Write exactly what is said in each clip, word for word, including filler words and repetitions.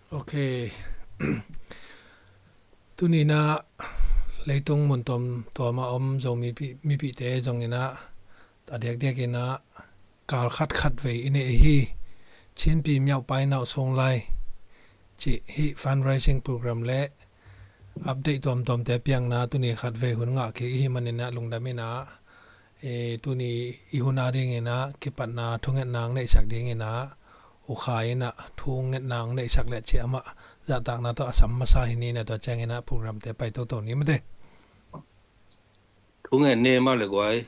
Ok. Tuni in ah leitung mun tuamtuam a om Zo mipi, mipite zong in ah a diakdiak in ah kal khat khat vei i nei hi. Chinpi Miaupai Nauh Sung Lai cih hih fundraising program le update tuamtuamte piakna tuni khat vei hun ngah kik i hih manin ah lungdam in ah, e, tuni i hun a dingin ah kipatna thungetna ang neihsak dingin ah U Khai in ah thungetna ang neihsak le cih amah zahtakna tawh a sam masa hi ni. Na tua ciangin ah programte pai toto ni mate. Thungen ni mah le guai.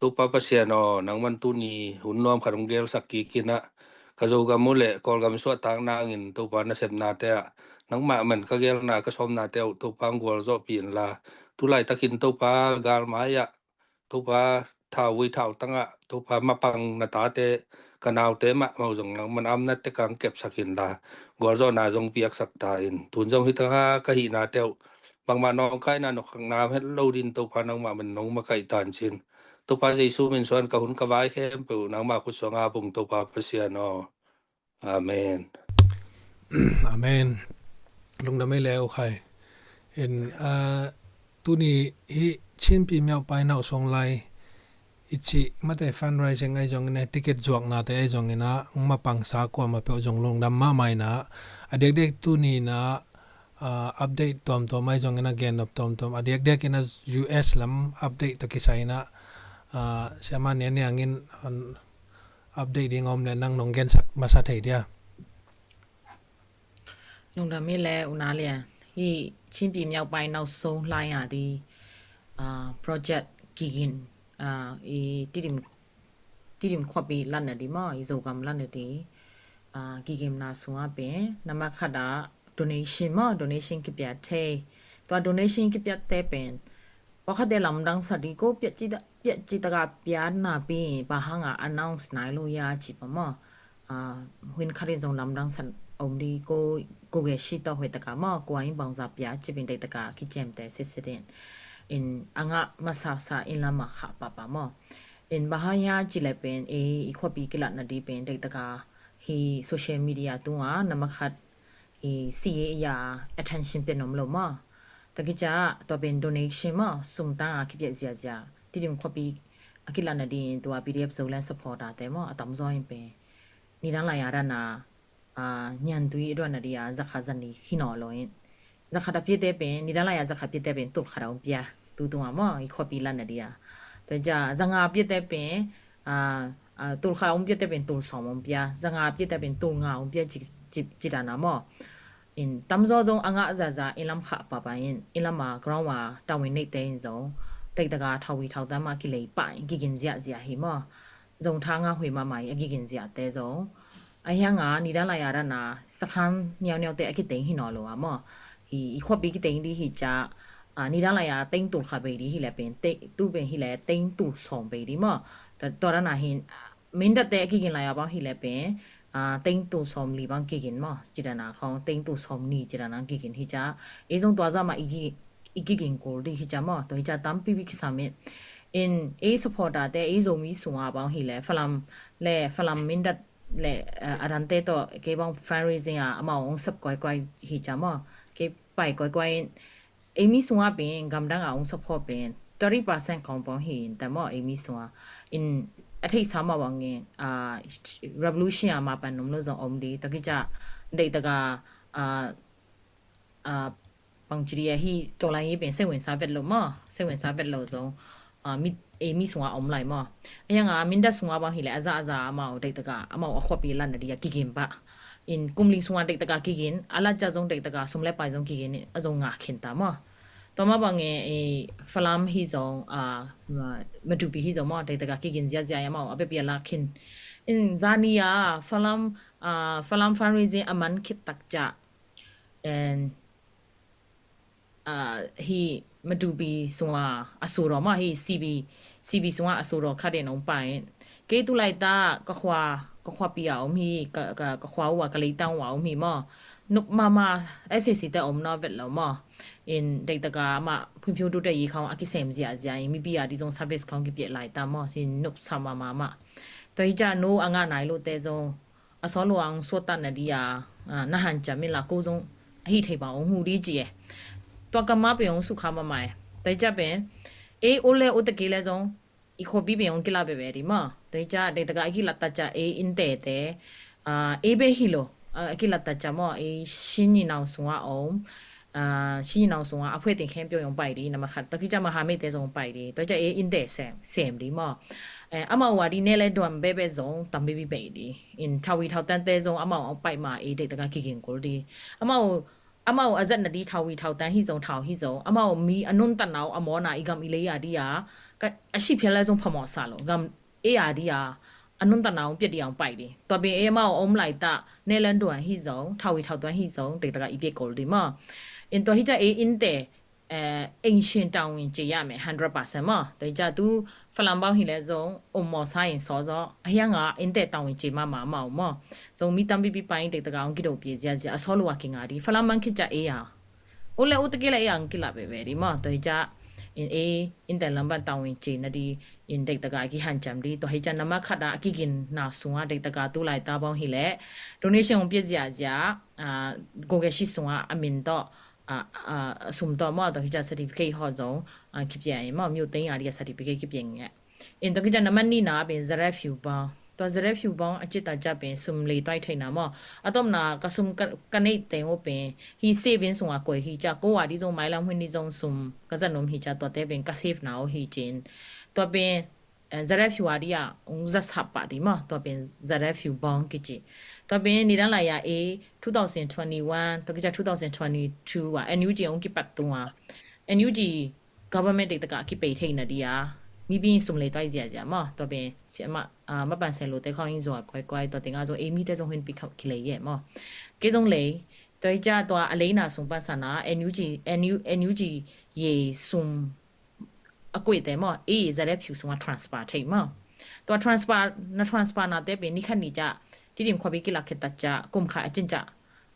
Topa Pasian aw, nangman tuni hun nuam khat hong gelsak kik in ah ka Zogam uh le Kawlgam suahtak nangin Topa nasepnate ah nangmah man ka gelna ka sawmnate uh Topa hong gualzawhpih inla, tu laitakin Topa galmai ah Topa thauvui thautang ah Topa mapang na tate ka naute mahmah uh zong nangman amna tek ang kepsak inla gualzawhna zong piaksak ta in. Tun zong hi tanga ka hihnate uh bangmah nawngkaina nokkhakna het lo din Topa nangmah man nong makaih tancin. Topa Jesu min suan ka hun ka vai khempeuh nangmah khut suang a pung Topa Pasian aw. Amen. Amen. Lungdam ei le U Khai. In, ah, tuni hih Chinpi Miaupai Nauh Sung Lai i cih mate fundraising ahi zongin ah, ticket zuaknate ahi zongin ah, mapangsa kuamah peuh zong lungdam mahmah in ah, a diakdiak tuni in ah, ah, update tuamtuam ahi zongin ah, gennop tuamtuam a diakdiak in ah U S lam update tawh kisai in ah, ah, Siama Nia Niang in, ah, update ding om le nang nong gensak masa thei dia. Lungdam ei le U Na Lia. Hih Chinpi Miaupai Nauh Sung Lai a di, ah, project kigin, ah, i Tidim, Tidim khuapi latna di maw, i Zogam latna di, ah, kigimna sungah pen namah khat ah donation maw, donation kipia thei. Tua donation kipiate pen pawlkhatte lamdang sa di ko, piak cih tak a piak napi bang hang a announce nai lo hia ci pa maw. Ah, hun khat in zong lamdang sa om di ko, ko ge shi tawh hoih tak a maw, kua in bangzah pia ci pen deih tak a kiciamteh sitsit in, in a ngah masa sa inn lam ah khah pahpah maw. In bang hang hia ci le pen, e, i khuapi kilatna di pen deih tak a hih social media tungah namah khat i C A A a attention pia nuam lo maw. Tua kici a tua pen donation maw, sum tang a kipia ziazia. Tidim khuapi a kilatna dingin tua P D F Zoland supporter te maw, a tamzaw in pen nidang lai a dan a, ah, niantui a duatna di a zakhat zani hi nawn lo in, zakhat a piate pen, nidang lai a zakhat piate pen tulkhat a hong pia, tu tung a maw, i khuapi latna di a. Tua ciang zanga piate pen, ah, ah, tulkhat a hong piate pen tulsawm hong pia, zanga piate pen tulnga hong pia ci, ci, ci dan a maw. In tamzaw zong a ngah zaza inn lam khah pahpah in, inn lam a ground a tawi neite in zong deih tak a thauvui thautang mah kilei pah in kigin ziahziah hi maw. Zong tha ngah huih mahmah hi a kigin ziahte zong. A hiang a nidang lai a dan a sakhan niauneute a kiteng hi nawn lo a maw. Hi, i khuapi kiteng di hi ciang, ah, nidang lai a teng tulkhat bei di hi le pen, te, tu pen hi le teng tulsawm bei di maw. Tua, tua dan a hin, ah, Mindat te a kigin lai a bang hi le pen, ah, teng tulsawm li bang kigin maw. Ci dan a khawng teng tulsawm ni ci dan a kigin hi ciang. Ei zong tua zah mah i ki, i kigin kul di hi ciang maw. Tua hi ciang tampipi kisam in. In ei supporter te, ei Zomi sung a bang hi le, Falam le, Falam Mindat le, eh, a dante tawh kei bang fundraising a amau hong sap koikoi hi ciang maw. Kei pai koikoi in, ei mi sungah pen gamdang a hong support pen thirty percent khawng pawng hi in ta maw, ei mi sungah. In a theihsa mah bangin, ah, revolution a mapan om lo zong om di, tua kici a deih tak a, ah, ah, bangci di a hih tawlai hi pen seiwensa vet lo maw, seiwensa vet lo zong, ah, mi, ei mi sungah om lai maw. A hiang a Mindat sungah bang hi le a za a za amau deih tak a, amau a khuapi latna di a kigin pah. In kum li sungah deih tak a kigin, a lat ciang zong deih tak a sum le pai zong kigin, a zong ngah khin ta maw. Tua mah bangin, eh, Falam hi zong, ah, ma, Matupi hi zong maw, deih tak a kigin ziazia amau a piapia lak khin. In zani a Falam, ah, Falam fundraising a man khit tak ciang. And ah, hih Matupi sungah a suraw mah, hih C B, C B sungah a suraw khat in hong pai in. Kei tu laitak ka khua, ka khuapi a om hi, ka, ka, ka khua uh a, ka leitang uh a om hi maw. Nop mahmah, S A C te om nawn vet lo maw. In deih tak a amah phimphim tu te i khawng a kisem ziahziah in, mipi a di zong service khawng kipia lai ta maw. In nop sa mahmah mah. Tua hi ciang nu a ngah nai lote zong a sawt lo ang suahtakna di a, ah, na hanciam inla ko zong ahi thei bang hong hu ding ci e. Tua kammal pen hong sukha mahmah e. Tua hi ciang pen ei o le o teki le zong i khuapi pen hong kilah veve ding maw. Tua hi ciang deih taka a kilah ta ciang ei innte te, ah, ei bek hi lo, ah, a kilah ta ciang maw, ei Shin nyinau sungah om, ah, Shin nyinau sungah a phuai teng khempeuh hong pai ding, nambat khat. Tua hi ciang mahameite zong hong pai ding. Tua hi ciang ei innte sem, sem ding maw. Eh, amau a ding ne le duan bebe zong tampipi pai ding. In thawi thautante zong amau hong pai ma ei deih taka kiging kul ding. Amau amau a zatna ding thawi thautan hi zong, thau hi zong, amau mi a nuntatna uh a mawhna i gam i lei a ding a, ka, a sih phial lai zong phamawh sa lo, gam ei a ding a, a nuntatna uh pia ding a hong pai ding. Tua pen ei amau a om laitak ne le duan hi zong, thawi thautan hi zong, deih taka i pia kul ding maw. In tua hi ciang ei innte, eh, ancient တာဝန်ကျေရမယ် hundred percent မ့ၢ် တကြသူ Falam ဘဝ်းဟီလဲ zong အုံမော်ဆိုင် စောစော အဟျါငါ innte တာဝန်ကျေ mahmah မ့ၢ် zong မီးတမ်း ပီးပီးပိုင်း တကတက အောင် ကီဒို ပီး ဇာဇာ အစောလို ဝါ ကင် ငါ ဒီး Falam မန် ခိ ကၠ အေးယၤ အိုလဲ အိုတကဲလၢ အေးယၤ ကီးလၢ ဘဲဘဲ ဒီး မ့ၢ် တဟ့ၣ်ကၠ in အေး innte လမ်းပန်း တာဝန်ကျေ နဒီး in တကတက ကီး ဟန်ၠမ်ဒီး တဟ့ၣ်ကၠ နမခါဒါ အကီးကင် နာ် သုင် ဝါ တကတက တူ လၢ တၢ် ဘဝ်းဟီလဲ donation အောင် ပီး ဇာဇာ ဂိုဂဲ ရှီ သုင် ဝါ အမံၤ ဒီး အ အ အဆုမ်တီၢ်မ့ၢ် ဒီးကစၢ် certificate ဟီၣ် zong အ ကပျဲ မ့ၢ် မြို့သိမ်း အ ဒီး certificate ကပျဲ ငဲ အင်း ဒီးကစၢ် နမ့ၢ်နံၤနၤ ပင် ဇရဲဖြူ ဘီ ဒီး ဇရဲဖြူ ဘီ အ ကၠ့တၢ်ကၠၢ် ပင် ဆုမ်လေ တွဲ ထိၣ် နၤ မ့ၢ် အ တီၢ် နၤ က ဆုမ် က ကန့ၢ် တဲ အိၣ် ပင် ဟံး saving သုင် အ ကွဲး ဟံး ကၠၢ် ကိး ဝါ ဒီး zong မၤလၢ မှံ ဒီး zong ဆုမ် ကစၢ် နုမ် ဟံး ကၠၢ် ဒီး တဲ ပင် က save နၤ အိၣ် ဟံး ကၠ့ ဒီး ပင် အဲ ဇရဲဖြူ ဝါ ဒီး ယ အောင် ဇာတ်စာ ပာ် ဒီး မ့ၢ် ဒီး ပင် ဇရဲဖြူ ဘီ ကစၢ် ဒီး ပင် နံၤဒၣ်လၢ ယၤ အ့ two thousand twenty-one ဒီး ကစၢ် two thousand twenty-two ဝါ NUG အောင် ကပတ် သုင် ဝါ NUG government တကတက ကီး ပီး ထိၣ် နၤ ဒီး ယၤ မီး ပင် ဆုမ်လေ တွဲ ဇာဇာ မ့ၢ် ဒီး ပင် ဆရာမ အ မပန်ဆဲးလိၤ တဲ ခီၣ် ဟံး ယွၤ ကွဲးကွဲး ဒီး တဟ့ၣ်ကၠ ဇိုၣ် အ့ မီး တဲ ဇိုၣ် ဟိၣ် ပီး ခီၣ် ကီး လဲ ယဲ မ့ၢ် ကဲ ဇိုၣ် လဲ ဒီး ယ ကၠၢ် ဒီး အ လဲ နၤ ဆုမ် ပၢ် ဆၣ် နၤ NUG NUG ယ ဆုမ် အကွဲး တဲ မ့ၢ် အ့ ဇရဲဖြူ သုင် ဝါ transfer ထိၣ် မ့ၢ် ဒီး transfer န transfer နၤ တဲ ပင် နံၤခါနံၤကၠၢ် တံၢ်တံၢ် ခွါ ပီး ကီး လၢ ခဲတၢ်ကၠၢ် ကိး မခါ အကၠ့ၣ်ကၠၢ်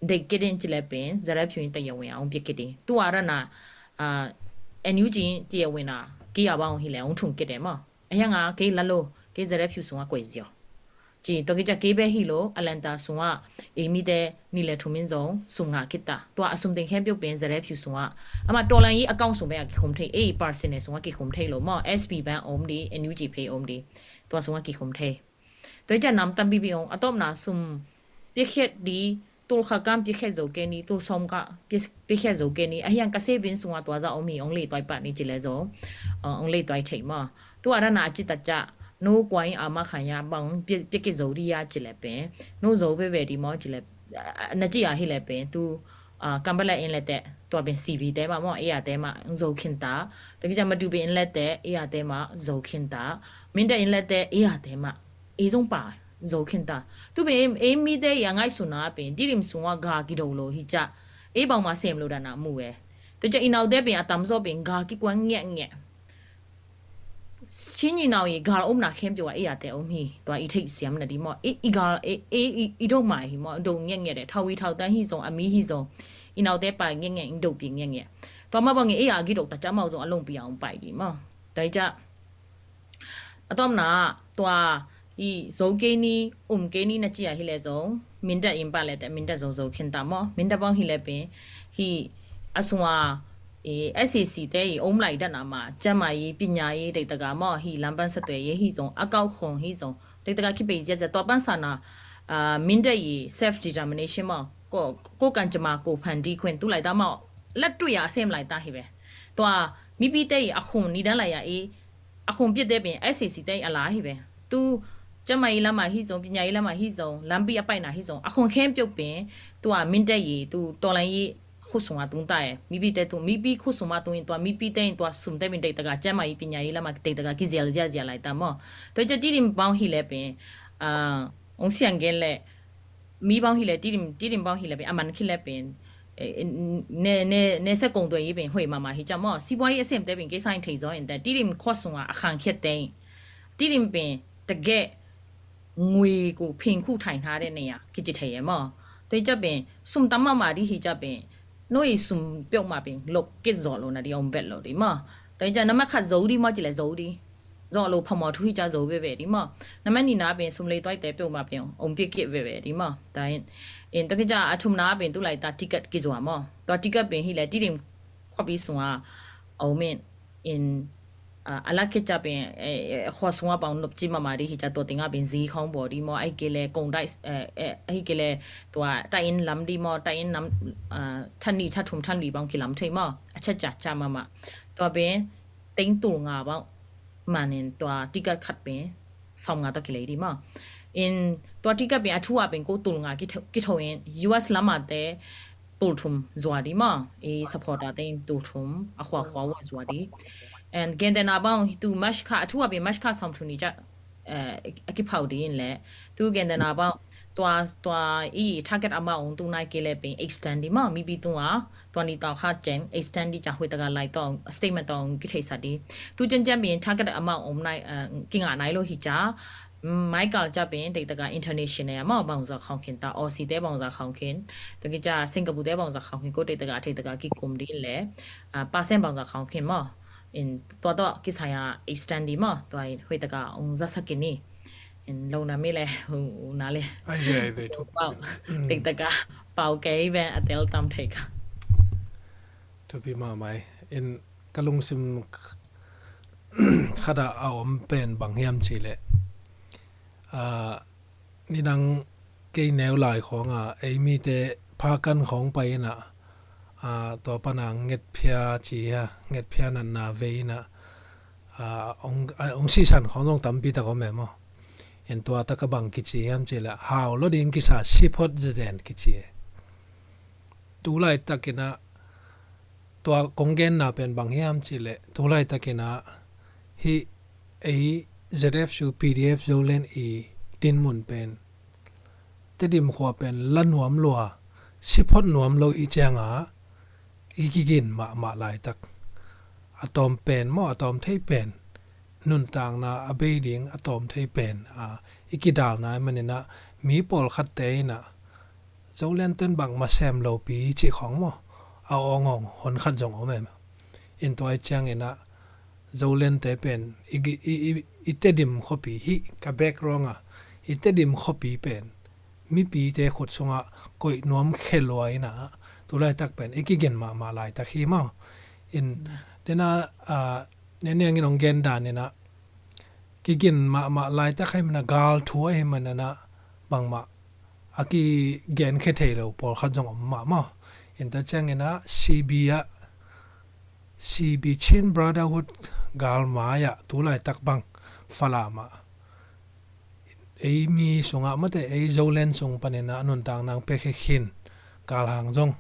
ဒိး ကဲဒ် ကၠၢ် လဲ ပင် ဇရဲဖြူ တရားဝင် အောင် ပီး ကဲဒ် သု ဝါ ရ နၤ အ NUG တရားဝင် နၤ ကီး ယၤ ဘဝ်းဟီလဲ အောင် ထုင် ကဲဒ် မ့ၢ် အဟျါငါ ကီး လၢလိၤ ကီး ဇရဲဖြူ သုင် ဝါ ကွဲး ယီၤ ကၠ့ ဒီး ကစၢ် ကီး ဘဲ ဟံးလိၤ အလန်တၢ် သုင် ဝါ အ့ မီး တဲ နံၤလဲၤ ထူမံ zong ဆုမ် ငါ ကီး တၢ် ဒီး အဆုမ် တခီ ပၠိ ပင် ဇရဲဖြူ သုင် ဝါ အမၤ တော်လှန်ရေး account သုင် ဘဲ အ ကီး ခုမ် ထိၣ် အ့ personal သုင် ဝါ ကီး ခုမ် ထိၣ် လိၤ မ့ၢ် SB Bank အောင် ဒီး NUG Pay အောင် ဒီး ဒီး သုင် ဝါ ကီး ခုမ် ထိၣ် ဒီး ကစၢ် နမ် တမ်း ပီးပီး အောင် အ တီၢ် နၤ ဆုမ် ပီး ခဲ ဒီး တူၢ် ဃာ် ကၢ် ပီး ခဲ ဇိုၣ် ကဲ နံၤ တူၢ် စီမ် ကၢ် ပီး ပီး ခဲ ဇိုၣ် ကဲ နံၤ အဟျါ က saving သုင် ဝါ တွၤ ဇာ အောင် မီး အောင် လေ တွဲ ပာ် နံၤ ကၠ့ လဲ zong အ အောင် လေ တွဲ ထိၣ် မ့ၢ် သု ဝါ ရ နၤ အ ကၠ့တၢ်ကၠၢ် နူ ကွၢ် အ မခါ ယၤ ဘဝ်း ပီး ပီး ကဲ ဇိုၣ် ဒီး ယၤ ကၠ့ လဲ ပင် နူ ဇိုၣ် ဘဲဘဲ ဒီး မ့ၢ် ကၠ့ လဲ နကၠိယၤ ဟီလဲ ပင် သု အ ကမ်ဘလၢ အ့ လဲ တဲ ဒီး ပင် စံဝံ တဲ မ့ၢ် မ့ၢ် အ့ ယၤ တဲ မ့ၢ် ဇိုၣ် ခီ တၢ် ဒီး ကစၢ် မတူပီ အ့ လဲ တဲ အ့ ယၤ တဲ မ့ၢ် ဇိုၣ် ခီ တၢ် မ့ၢ် တၢ် အ့ လဲ တဲ အ့ ယၤ တဲ မ့ၢ် အ့ ဇိုၣ် ပၢ် ဇိုၣ် ခီ တၢ် သု ပင် အ့ မီး တဲ ယၤ ငါ သုင် နၤ ပင် တံၢ်တံၢ် သုင် ဝါ ဂၤ ကီး ဒိၣ် လိၤ ဟံး ကၠၢ် အ့ ဘဝ်း မၤ စဲး လိၤ ဒၣ် နၤ မူ ဝဲ ဒီး ကစၢ် အံၤ နဝ် တဲ ပင် အတၢ် မစီ ပင် ဂၤ ကီး ကွၢ် ငဲး ငဲး ဆ့ၣ်နီၤ နဝ် အံၤ ဂၤ အိၣ် နၤ ခဲ ပၠိ ဝါ အ့ ယၤ တဲ အိၣ် မီး ဒီး အံၤ ထိၣ် စံ နၤ ဒီး မ့ၢ် အံၤ အံၤ ဂၤ အ့ အ့ အံၤ ဒိၣ် မး ဟံး မ့ၢ် ဒိၣ် ငဲး ငဲး ဒီး ထီၣ်ဝံ ထီၣ်တၢ် ဟံး zong အမံၤ ဟံး zong အံၤ နဝ် တဲ ပၢ် ငဲး ငဲး ဒိၣ် ပီး ငဲး ငဲး ဒီး မ့ၢ် ဘၣ် ငဲး အ့ ယၤ ကီး ဒိၣ် တၢ်ကၠၢ် မ့ၢ် zong အ လိၣ် ပီး ယၤ အောင် ပီး ဒီး မ့ၢ် ဒီး ကစၢ် အ တီၢ် နၤ ဒီး အံၤ ဇိုၣ် ကဲ နံၤ အုမ် ကဲ နံၤ နကၠိယၤ ဟီလဲ zong မ့ၢ် တၢ် အံၤ ပၢ် လဲ တဲ မ့ၢ် တၢ် ဇိုၣ် ဇိုၣ် ခီ တၢ် မ့ၢ် မ့ၢ် တၢ် ဘဝ်း ဟီလဲ ပင် ဟံး အ သုင် ဝါ အ့ SAC တဲ အံၤ အောင် လၢ ဒၣ် နၤ မး ကျန်းမာရေး ပညာရေး ဒိး တက မ့ၢ် ဟံး လမ်းပန်းဆက်သွယ်ရေး ဟံး zong အကောက်ခွန် ဟံး zong ဒိး တက ကီး ပီး ယၤ ယၤ ဒီး ပၢ် ဆၣ် နၤ မ့ၢ် တၢ် အံၤ self determination မ့ၢ် ကိုယ့် ကိုယ့်ကံကြမ္မာ ကိုယ်ဖန်တီးခွင့် သု လၢ တၢ် မ့ၢ် လက်တွေ့ အ စဲး လၢ တၢ် ဟီ ဝဲ ဒီး မီး ပီး တဲ အံၤ အခွန် နံၤဒၣ်လၢ ယၤ အ့ အခွန် ပျက် တဲ ပင် SAC တဲ အံၤ အလါ ဟီ ဝဲ သု ကျန်းမာရေး လမ်း မး ဟံး zong ပညာရေး လမ်း မး ဟံး zong လမ်း ပီး အ ပၢၢ် နၤ ဟံး zong အခွန် ခဲ ပၠိ ပင် သု မ့ၢ် တၢ် အံၤ သု တော်လှန်ရေး ခုတ် သုင် ဝါ သုံး တၢ် မီး ပီး တဲ သု မီး ပီး ခုတ် သုင် ဝါ သုံး အံၤ သု မီး ပီး တဲ အံၤ သု သုမ် တဲ ပင် ဒိး တက ကျန်းမာရေး ပညာရေး လမ်း မး ဒိး တက ကီး ယဲလ် ယဲလ် ယဲလ် လၢ တၢ် မ့ၢ် ဒီး ကစၢ် တံၢ်တံၢ် ဘဝ်း ဟီလဲ ပင် အောင်ဆန်း ကဲ လဲ မီး ဘဝ်း ဟီလဲ တံၢ်တံၢ် တံၢ်တံၢ် ဘဝ်း ဟီလဲ ပင် အမန် ခံ လဲ ပင် နယ် နယ် နယ်စပ် ကုန်သွယ်ရေး ပင် ဟို မး မး ဟံး ကၠၢ် မ့ၢ် စီးပွားရေး အဆင့် တဲ ပင် ကီး ဆိုင် ထိၣ် zong အံၤ တၢ် တံၢ်တံၢ် ခွတ် သုင် ဝါ အခန်း ခဲ တဲ တံၢ်တံၢ် ပင် တကဲ ငွေကို ဖင်ခုထိုင်ထားတဲ့နေရာ ကီး ကၠ့ ထိၣ် ယဲ မ့ၢ် ဒီး ကစၢ် ပင် သုမ် တၢ် မး မး ဒီး ဟံး ကၠၢ် ပင် နွံ သုမ် ပျိ မး ပင် လိး ကီး ဇော် လိၤ နၤ ဒီး အောင် ဘဲး လိၤ ဒီး မ့ၢ် ဒီး ကစၢ် နမခါ ဇိုၣ် ဒီး မ့ၢ် ကၠ့ လဲ ဇိုၣ် ဒီး zawh lo phamawh thu hi ca zo veve ding maw. Na man nihna pen sum lei tuaite peuhmah pen om piakkik veve ding maw. Tua in, in tua kica a thumna pen tu laita ticket kizua maw. Tua ticket pen hi le Tedim khuapi sunga a om in, in a, a lak khit ca pen, eh, eh, khua sungah bang nopci mahmah ding hi ca, tua tengah pen zi khawng bawl ding maw, ahih kei leh kongdai, eh, eh, ahih kei leh tua taih inn lam ding maw, taih inn lam, ah, tha nih tha thum tha li bang kilam thei maw, a ciatciat mahmah. Tua pen teng tul nga bang manin tua ticket khat pen sawmnga tawh kilei ding maw. In tua ticket pen a thu ah pen ko tul nga kitho, kitho in U S lam ahte tul thum zua ding maw. I supporter te in tul thum a khuakhua uh a zua ding. And gentehna bang tu March kha, a thu ah pen March kha sawmthum ni ca, eh, a kiphau ding in le. Tu gentehna bang tua, tua i target amount tu nai kei le pen extend ding maw. Mipi tungah tua ni tawh kha ceng extend ding ca huaitaka lai tawh statement tawh kitheihsa ding. Tu ciancian pen target amount om nai, eh, kingah nai lo hi ca. Mai kal ca pen deitaka international a maw bangzah khawng khin ta, Aussie te bangzah khawng khin, tua kica Singapore te bangzah khawng khin, ko deitaka, deitaka kikum ding le, ah, percent bangzah khawng khin maw. In tua tawh kisai a extend ding maw, tua in huaitaka ong zasak in ni. In lo na mi le, hu na le. Ai ve, ai ve, thu. Pau, deitaka, pau kei ve, a tel tam thei ka. Thupi mahmah. In ka lungsim khat ah a om pen bang hiam cih leh, ah, nidang kei neu lai khawng ah, ei mite phakan khawng pai in ah, ah, tua pan a ngetphia ci hi a, ngetphia natna vei in ah, ah, ong, ah, ong sisan khawng zong tampi tak om e maw. In tua tak a bang kici hiam cih leh, hau lo ding kisa si phot zenzen kici e. Tu laitak in ah, tua kong genna pen bang hiam cih leh, tu laitak in ah, hih ei Z F U P D F Zoland i dinmun pen, Tedim khua pen la nuam lua, si phot nuam lo i ciang a, i kigin mahmah laitak. A tawm pen maw, a tawm thei pen, nuntakna a bei ding a tawm thei pen, a, i kidalna ahih manin ah, mi pawlkhatte in ah, Zoland ten bangmah sem lopi cih khawng maw, a awng awng hon khat zong om em. In tua ahih ciangin ah, Zoland te pen i, i, i, i Tedim khuapi, hih ka background ah, i Tedim khuapi pen mipite khut sungah koih nuam khe lua in ah, tu laitak pen i kigin mahmah laitak hi maw. In, mm, dena, ah, neniangin ong gen dan in ah, kigin mahmah laitak ahih manin ah, gal thu ahih manin ah, bangmah a kigen khe thei lo pawlkhat zong om mahmah. In tua ciangin ah, C B ah, C B, Chin Brotherhood gal mai ah, tu laitak bang Falam ah, ei mi sungah mate, ei Zoland sung panin ah nuntakna ong pia khe khin galhang zong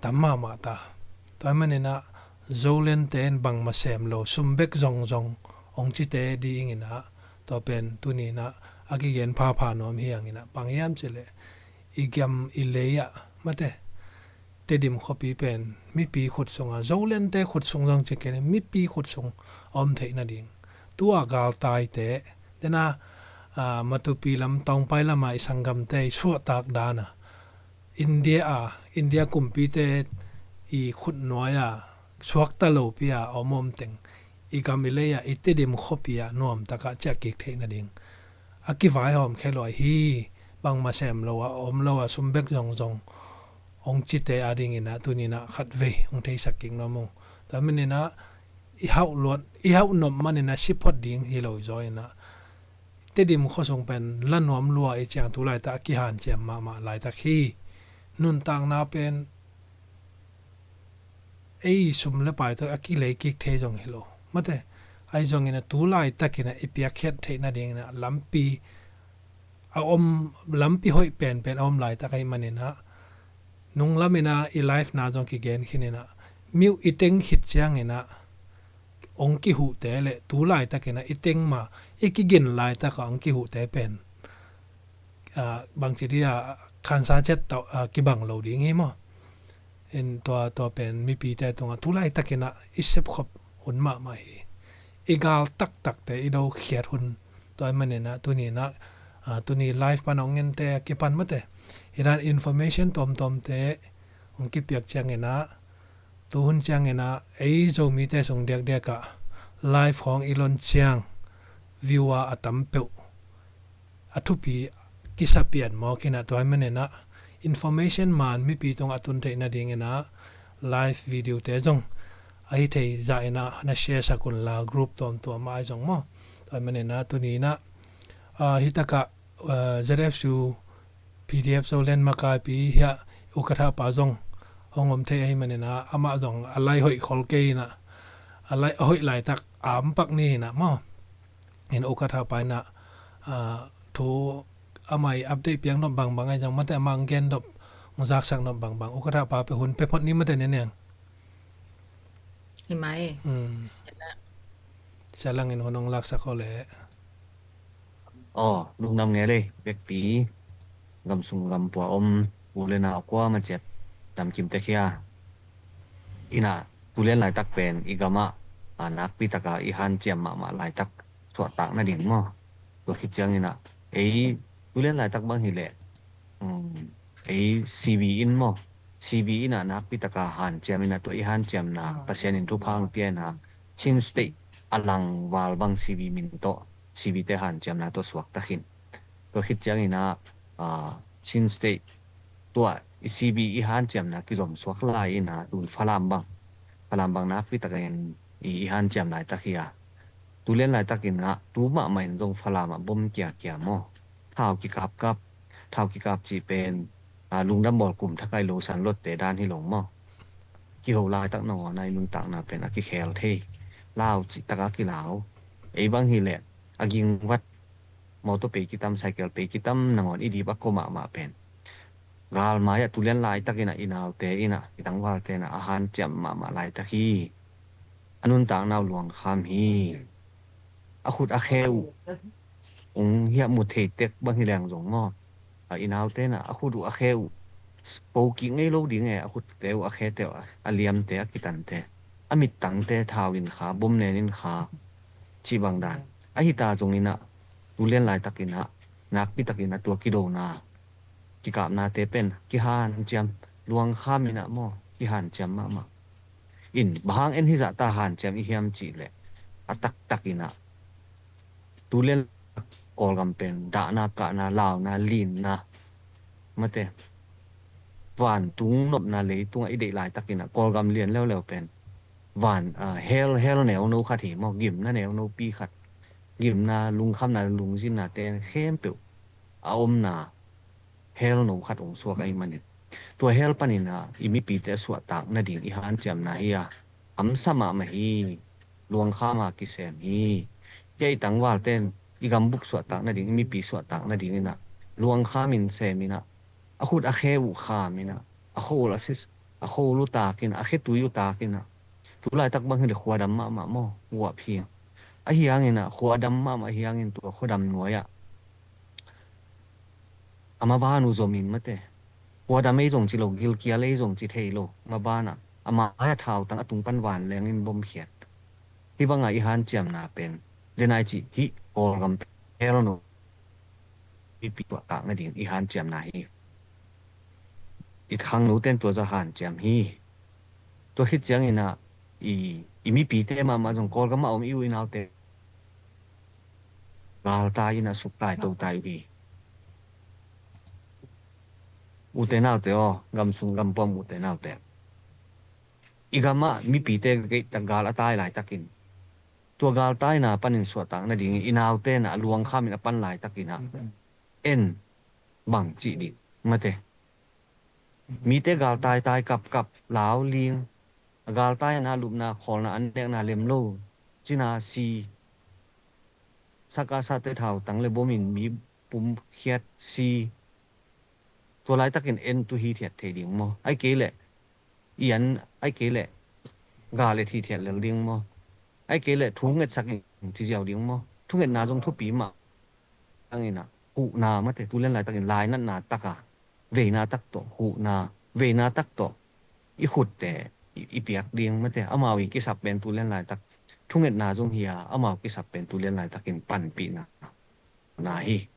tam mahmah ta. Tua ahih manin ah, Zoland te in bangmah sem lo, sum bek zongzong ong cite ding in ah, tua pen tuni in ah a kigen phapha nuam hi hang in ah, bang hiam cih leh, i gam i lei ah mate, Tedim khuapi pen mipi khut sungah, Zoland te khut sung zong ci kei ni, mipi khut sung a om theih nading, tua galtaite, dena, ah, Matupi lam, Tawngpai lam ah i sanggamte i suahtak dan a, India a, India kumpite i khutnuai a, suakta lopi a om om teng, i gam i lei ah, i Tedim khuapi ah nuamtak a ciah kik theih nading, a kivaihawm khe lua hi. Bangmah sem lo a, om lo a, sum bek zongzong ong cite a ding in ah, tuni in ah khatvei ong theisak kik nuam ung. Tua manin ah, i hauh luat, i hauh nop manin ah si phot ding hi lo zaw in ah, Tedim khua sung pen la nuam lua i ciang, tu laitak a kihanciam mahmah laitak hi. Nuntakna pen ei sum le pai tawh a kilei kik thei zong hi lo mate. Ahi zongin ah, tu laitak in ah i piakkhiat theih nading in ah lampi a om, lampi hoih penpen a om laitak ahih manin ah, nung lam in ah i life na zong kigen khin in ah, mi uh i teng khit ciangin ah ong kihuhte le tu laitak in ah i teng mah, i kigin laitak ah ong kihuhte pen, ah, bangci dih a, khansa ciat tawh, ah, kibang lo ding hi maw. In tua, tua pen mipite tungah tu laitak in ah i sepkhop hun mahmah hi. I gal taktakte i dokhiat hun. Tua ahih manin ah tuni in ah, ah, tuni live pan a ong ente a kipan mate, hi dan information tuamtuamte ong kipiak ciangin ah, tu hun ciangin ah ei Zomite sung diakdiak ah live khawng i lon ciang viewer a tam peuh a thupi kisa pian mawk inah, tua hi maninah information man mipi tungah a tun theih nadinginah live video te zong ahi thei zah inah na share sak unla, group tuamtuam ah ahi zong maw. Tua hi maninah tuninah ah, hitakah ah, Z F U P D F Zoland makaipi hiah ukatha pa zong hong om thei ahi maninah, amah zong a lai hoih khol kei inah, a lai a hoih laitak ampak ni inah maw. In ukatha pa inah ah, thu amah i update piang nop bangbang ahi zong, mate amah ang gen nop, ang zaksak nop bangbang, ukatha pa pe hun pe phot ni mate ne niang. Hi mai. Hmm. Sialang in hun hong laksak aw le. Aw, lungdam ngei lei, vekpi. Gam sung gam pua om u le nau kua ma ciat damkim tek hia. Inah, tulian laitak pen i gamah a nakpi taka i hanciam mahmah laitak suahtak nading maw. Tua khit cianginah ei tulian laitak bang hileh, um, ei C B in maw, C B inah nakpi taka hanciam inah, tua i hanciamna Pasian in thupha hong pia inah Chin State a langval bang C B min tawh, C B te hanciamna tawh suaktak hin. Tua khit cianginah ah, Chin State tua i C B i hanciamna kizom suak lai inah tun Falam bang, Falam bang nakpi takin i, i hanciam laitak hi a. Tulian laitakin ah tu mahmah in zong Falam ah bom kiakia maw, thau kikapkap, thau kikap cih pen ah, lungdam bawl kum thakai lo san lotte dan hi lo maw. Kiho laitak nangawn a i nuntakna pen a kikhel thei, lau cih taka kilau. Ei bang hileh a gingvat, mawtaw pei kitam, cycle pei kitam nangawn i dip a kua mahmah pen galmai ah tulian laitakin ah i naute inah, i tangvalte inah a hanciam mahmah laitak hi. A nuntakna uh luangkham hi. A khut a khe uh ung hiah mu thei tek bang hi leng zong maw, a i naute inah a khut uh a khe uh po kik ngei lo ding e, a khutte uh a khete uh a liamte a kitante, a mittangte thau in kha, bom nen in kha, cih bang dan. Ahi ta zong inah tulian laitakin ah nakpi takin ah tua kidona kikapnate pen kihanciam, luangkham inah maw, kihanciam mahmah. In bang hang en hizah ta hanciam i hiam cih leh a taktak inah tulian Kawlgam pen dahna, kahna, launa, linna, mate, vantung nopna leitungah i deih laitakin ah Kawlgam lian leuleu pen van ah, hell, hell neuno khat hi maw, gimna neunopi khat, gimna, lungkhamna, lungzinna te khempeuh a omna hell no khat hong suak ahi manin, tua hell panin ah i mipite a suahtak nading i hanciamna hi a, hamsa mahmah hi. Luangkham a kisem hi. Kei tangvalte in i gambup suahtak nading, i mipi suahtak nading inah luangkham in sem inah, a khut a khe uh kham inah, a kho ul a sis, a kho ul uh tak inah, a khe tui uh tak inah, tu laitak bang hileh khuadam mahmah maw, guah phing. Ahi hangin ah khuadam mahmah ahi hangin tua khuadam nuai ah a maban uh zom in, mate, khuadam ei zong ci lo, gilkial ei zong ci thei lo, maban ah a mai ah thautang a tung pan vanleng in bomkhiat. Hih bangah i hanciamna pen, denai cih hih Kawlgam pen hell no, i pi tuahtak nading i hanciamna hi. I khangnote in tua zah hanciam hi. Tua khit ciangin ah i, i mipite mahmah zong, Kawlgam ah om i u i naute galtai in ah suktai totai uh hi. Ute naute aw, gam sung gam pua om ute naute, i gamah mipite geihtak gal a tai laitakin, tua galtaina panin suahtak nadingin i naute in ah luangkham in a pan laitakin ah en bang cih ding, mate. Mite galtai tai kapkap, lau ling, a galtaina, lupna, khawlna, an nekna lem lo, cina si, sakasate thautang le bom in mi pumkhiat si, tua laitakin en tu hithiat thei ding maw? Ai kei leh i an, ai kei leh gal et hithiat lel ding maw? Ai kei leh thungetsak in ci ziau ding maw? Thungetna zong thupi mah. Tangin ah huhna, mate, tulian laitakin lainatna taka veina tak tawh, huhna veina tak tawh i khutte i, i piak ding, mate. Amau i kisap pen tulian laitak thungetna zong hi a, amau kisap pen tulian laitakin panpihna na hi.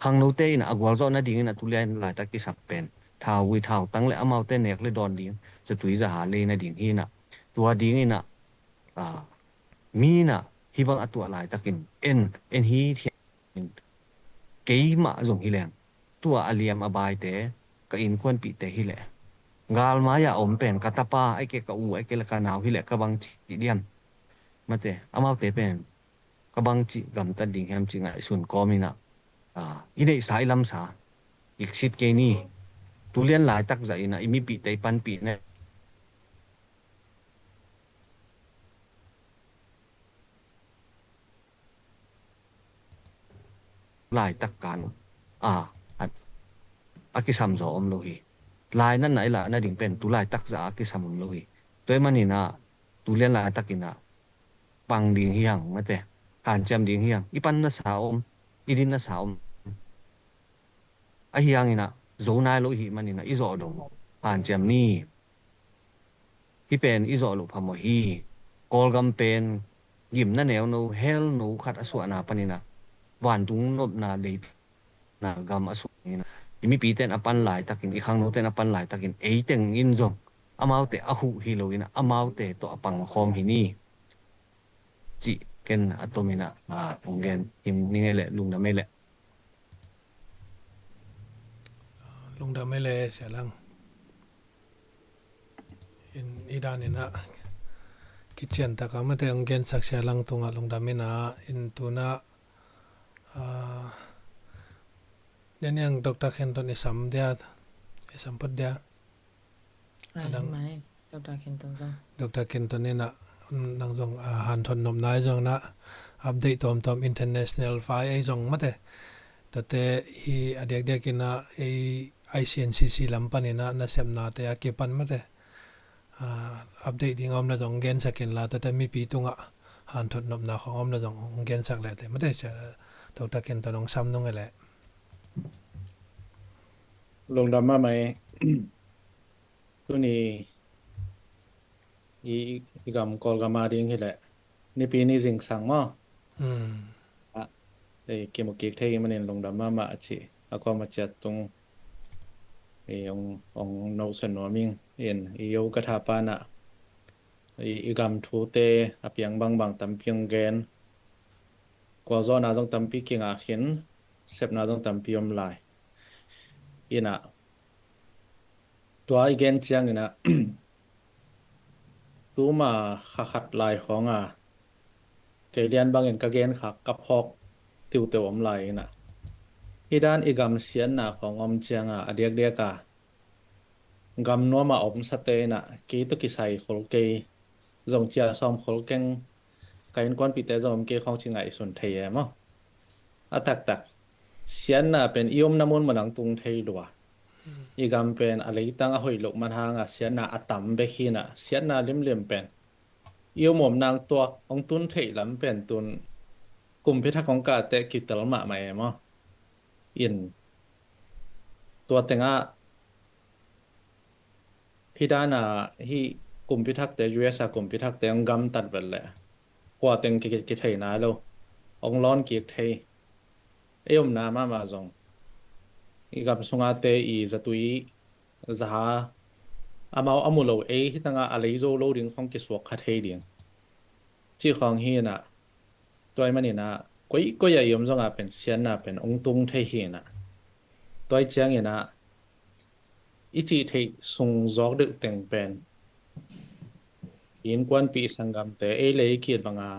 Khangnote in ah a gualzawh nadingin ah tulian laitak kisap pen thauvui thautang le amaute nek le dawn ding, zatui zaha lei nading hi in ah, tua dingin ah, a, mi in ah Hih bang a tuah laitakin en, en hi thiam in, keimah zong hi leng, tua a liam a baite, ka innkuanpihte hi leh, galmai-ah om pen ka tapa, ahih kei ka u, ahih kei le ka nau hi leh ka bang cih diam? Mate, amaute pen ka bang cih gamtat ding hiam cih ngaihsun kawm in ah, i neihsa i lamsa i sit kei ni. Tu lian laitak zah in ah i mipihte i panpih ne laitak kan a, a, a kisam zaw om lo hi. Lainatna i lahna ding pen tu laitak zah a kisam om lo hi. Tua ahih manin ah tu lian laitakin ah pang ding hi hang, mate, hanciam ding hi hang. I pan nasa om, i din nasa om. Ahi hangin ah zo nai lo i hih manin ah i zawh dong hanciam ni. Hih pen i zawh loh phamawh hi. Kawlgam pen gimna neuno, hell no khat a suahna panin ah vantung nopna, leitungna gam a suah in ah, i mipite in a pan laitakin, i khangnote in a pan laitakin, ei teng in zong amaute a huh hi lo in ah, amaute tawh a pangkhawm hi ni, cih ken a tom in ah, a, hong gen hi ning ei leh, lungdam ei leh. Lungdam ei leh, Sia Lang. In, i dan in ah kician tak a, mate, hong gensak Sia Lang tungah lungdam in ah, in tu in ah, a, tua ciang Doctor Khenton i sam dia, i sam phot dia. Adang. Mai, Doctor Khenton zong. Doctor Khenton in ah, nang zong, a, hanthot nopna ahi zong in ah, update tuamtuam international file ahi zong, mate. Tuate hi a diakdiak in ah, ei I C N C C lam panin ah nasepnate a kipan, mate, a, update ding a om leh zong gensak in la, tuate mipi tungah hanthot nopna khawng om leh zong hong gensak leh te, mate, Doctor Khenton hong sam nung ei leh. Lungdam mahmah ei. Tuni i, i, i gam Kawlgam a ding hi leh nipi ni zingsang maw? Hmm. A, ei, kimu kik thei hi manin lungdam mahmah a ci. A kuama ciat tung i ong, ong nosen nuam ing in, i Yoga Thapa in ah i, i gam thute a piang bangbang tampi ong gen. Gualzawhna zong tampi kingah khin, sepna zong tampi om lai. In ah, tua i gen ciangin ah, tuma kha khat lai khawng a, kei lian bangin ka gen khak, ka phawk tiuteu om lai in ah, hih dan i gam siatna khawng om ciang a, a diakdiak a gam nuam a omsate in ah kei tawh kisai khol kei, zong cia sawm khol keng, ka innkuanpihte zong om kei khawng ci ngaihsun thei e maw? A taktak, siatna pen i omna mun mun ah tung thei lua. I gam pen a leitang a hoih loh man hang a siatna a tam bek hi in ah, siatna limlim pen i om omna ah tuak, ong tun theih lam pen tun kumpi thak ong kah teh kitel mahmah e maw? In, tua teng ah hih dan a, hih kumpi thakte, U S a kumpi thakte ong gamtat vet leh kua teng ki, ki, kithei nai lo, ong lawn kik thei. Ei omna mahmah zong, i gam sunga te i zatui, zaha, amau a mu lo, ei hi tang a, a lei zo lo ding khawng kisuak kha thei ding, cih khawng hi in ah, tua ahih manin ah koikoi ah i om zong a pen siatna pen ong tung thei hi in ah, tua ahih ciangin ah i cih theih sung zawk deuh teng pen i innkuanpih, i sanggamte, ei le ei kit bang a,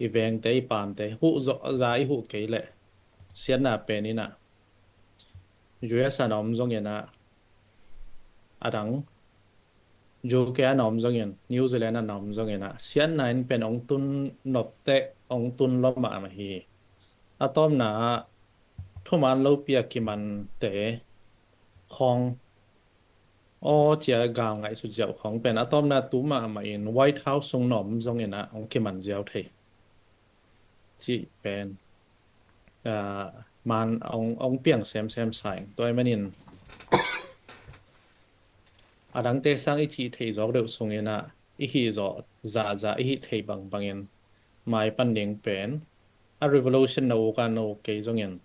i vengte, i paamte, huh zawh za i huh kei leh siatna pen in ah, U S a na om zongin ah, a dang, U K a na om zongin, New Zealand a na om zongin ah, siatna in pen ong tun nop teh, ong tun lua mahmah hi. A tawpna ah, thuman lopi a kimante khawng, aw cia gal ngaihsut ziau khawng pen a tawpna tu mahmah in White House sung na om zongin ah ong kiman ziau thei, cih pen, ah, man ong, ong piang semsem sa ing. Tua ahih manin a dangte sang i cih theih zawk deuh sungin ah, i hih zawh zahzah, i hih theih bangbangin mai pan ding pen, a revolution na uk a na uk kei zongin,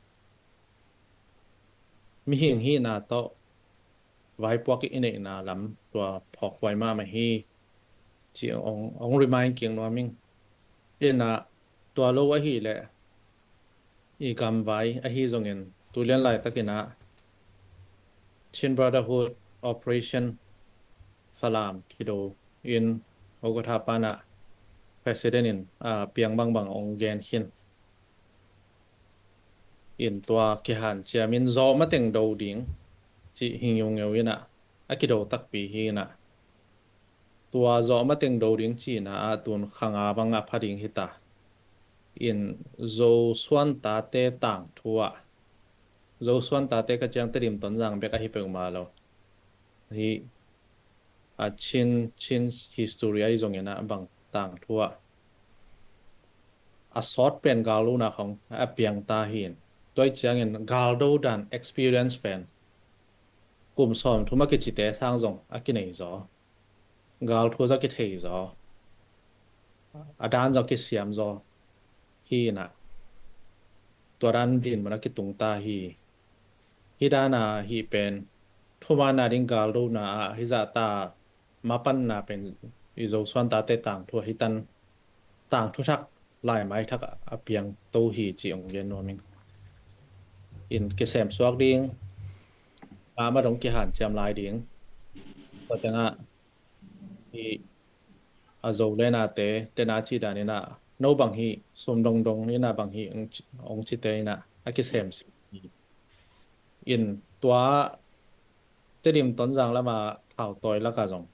mihing hihna tawh vaipuak i neihna lam tua phawkhuai mahmah hi, ci ong, ong remind kik nuam ing. In ah, Tua lo ahih leh i gamvai ahi zongin tulian laitakin ah Chin Brotherhood Operation Falam kido in Okatha pan ah President in a piang bangbang ong gen khin in tua kihanciam in zawh mateng do ding cih hi ngiungeu in ah a kido takpi hi in ah tua zawh mateng do ding cihna ah tun kha nga bang a pha ding hi ta in Zosuan tate tangthu ah Zosuan tate kha ciang Tedim Tonzang bek ahi peuhmah lo hi a Chin Chin history ahi zongin ah bang tangthu ah a sawt pen galdona khong a piang ta hi in tua ciangin galdo dan experience pen kum sawm thum a kicite sang zong a kinei zaw galthu zong kithei zaw a dan zong kisiam zaw hi in ah tua dan dinmun a kitung ta hi. Hi dan a hih pen thumaanna ding galdona ah hi zahta mapanna pen i Zosuan tate tangthu a hi tan tangthu thak laimai thak a piang to hi ci ong gen nuam ing. In kisem suak ding a ma dong kihanciam lai ding tua tengah hi a zo le nate tena ci dan in ah no bang hi sum dongdong in ah bang hi ong cite in ah a kisem si in tua Tedim Tonzang lama thautawi laka zong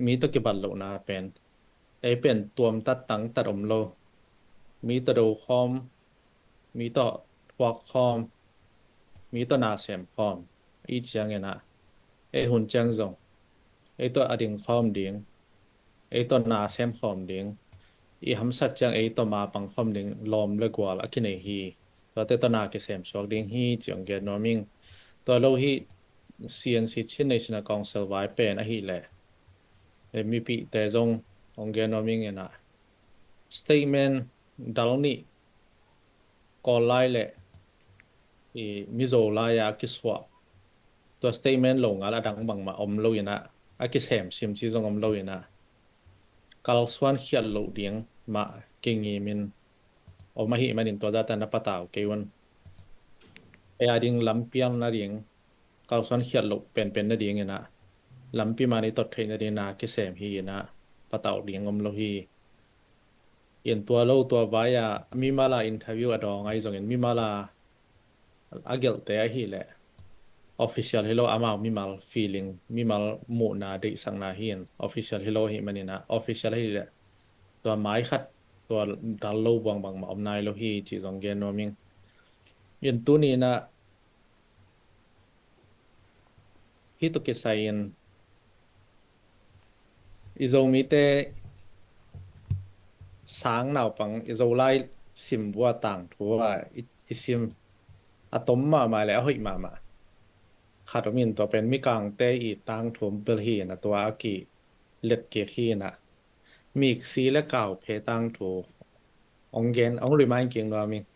mi tawh kibat lohna pen ei pen tuamtat tangtat om lo mi tawh do khawm mi tawh thuak khawm mi tawh na sem khawm i ciangin ah ei hun ciang zong ei tawh a ding khawm ding ei tawh na sem khawm ding i hamsat ciang ei tawh ma pang khawm ding lawm le gual a kinei hi. Tuate tawh na kisem suak ding hi ci ong gen nuam ing. Tua lo hi C N C Chin National Council vai pen ahih leh mipihte zong ong gen nuam ing in ah statement dal nih Kawl lai le Mizo lai a kisuah tua statement lo ngal a dang bangmah om lo in ah a kisem sim ci zong om lo in ah kalsuan khiat loh ding mah kingimin om ahih manin tua zahta na patau kei un. Ei a ding lampial nading kalsuan khiat loh penpen nading in ah lampi man i tot theih nading na kisem hi in ah patau ding om lo hi. In tua lo tua vai a mimal a interview a dawng ahi zongin mimal a a gelhte ahih leh official hi lo amau mimal feeling mimal muhna deihsakna hi in official hi lo ahih manin ah official ahih leh tua mai khat tua dal lo buang bangmah om nai lo hi ci zong gen nuam ing. In tuni in ah hih tawh kisai in i Zomite sang naupang i Zolai sim bua tangthu a i sim a tom mahmah le a hoih mahmah khat om in tua pen Mikangte i tangthu bel hi in ah tua a kilet kik hi in ah miksi le kauphe tangthu ong gen ong remind kik nuam ing.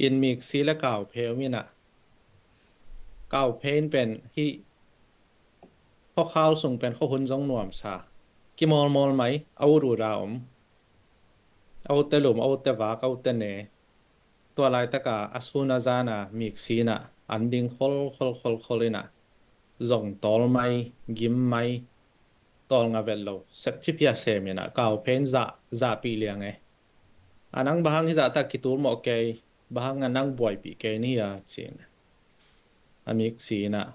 In miksi le kauphe om in ah kauphe in pen hih khuakhal sung pen khuahun zong nuamsa kimawlmawl mai a ut ut a om a utte lum a utte vak a utte ne tua laitaka a sun a zana miksi in ah an ding khol khol khol khol in ah zong tawl mai gim mai tawl nga vet lo sepci phia sem in ah kauphe in zah zahpih liang e a nang bang hang hi zahtak kitul mawh kei bang hang a nang buaipih kei ni hi a ci in a miksi in ah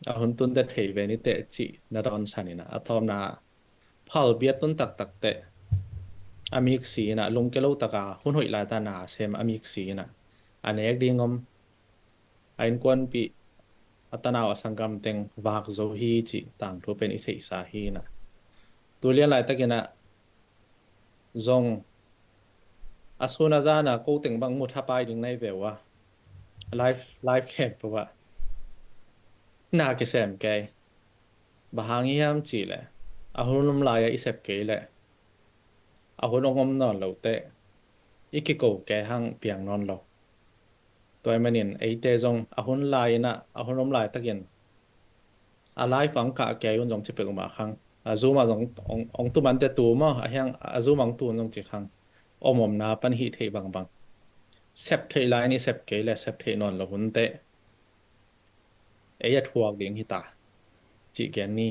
a hun tunte thei ve ni teh cih na dawnsan in ah a tawpna phal bia tun taktak teh a miksi in ah lungke lo taka hun hoih laita na sem a miksi in ah a nek ding om a innkuanpih a tanau a sanggam teng vak zo hi cih tangthu pen i theihsa hi in ah tulian laitakin ah zong a sun a zana ko teng bang mu thapai ding nai ve uh a live live camp uh ah na kisem kei bang hang hiam cih leh a hun om lai-a i sep kei leh a hun ong om nawn lo teh i kiko kei hang piang nawn lo. Tua ahih manin eite zong a hun lai in ah a hun om laitakin a live ang kah kei un zong ci pek uh mah khang a Zoom ah zong ong tung mante tu maw a hiang a Zoom ang tu un zong ci khang om omna pan hih theih bangbang. Sep theih lai ni, sep kei le sep theih nawn lo hunte ei a thuak ding hita cih gen ni.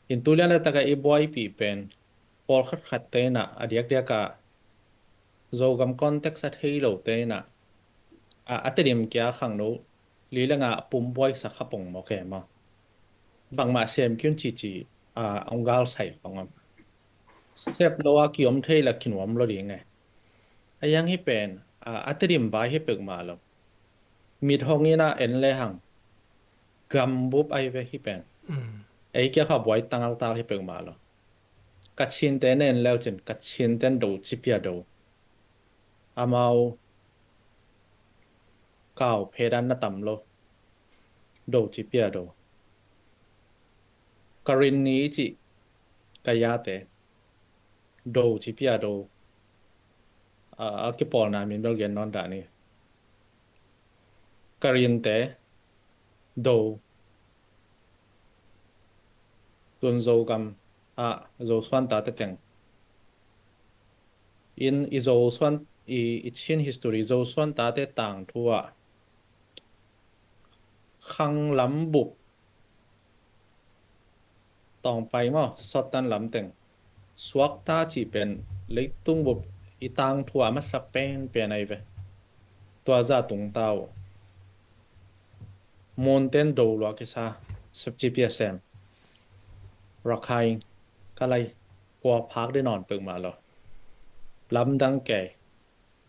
In tu lian le taka i buaipih pen pawlkhat khat te inah a diakdiak ah Zogam context a thei lo te inah a, a Tedim kia khangno li le nga pum buai sa kha pong maw ke maw. Bangmah sem kiun cici a ong gal sai khong om. Sep lo a kiom thei la kinuam lo ding e. A yang hi pen a, a Tedim vai hi pek mah lo. Mit hong ina en le hang gambup ai ve hi pen. Ei kia kha buai tangal tal hi pek mah lo. Kachin te nen leu cin, Kachin ten do cipia do. Amau kau phedan na tam lo. Do cipia do. Karin ni i ci ka yate do cipia do. A, a kipawlna min bel gen nawn dah ni. Karin te do. Tun Zogam a Zosuan tate teng in i Zosuan i, i Chin history Zosuan tate tangthu ah khanglam bup tawngpai maw sawttan lamteng suakta cih pen leitung bup i tangthu a masa penpen ai ve. Tua za tungta uh. Munten do lua kisa sepci pia sem. Rakhine kalai kua phak de nawn pek mah lo. Lamdang kei.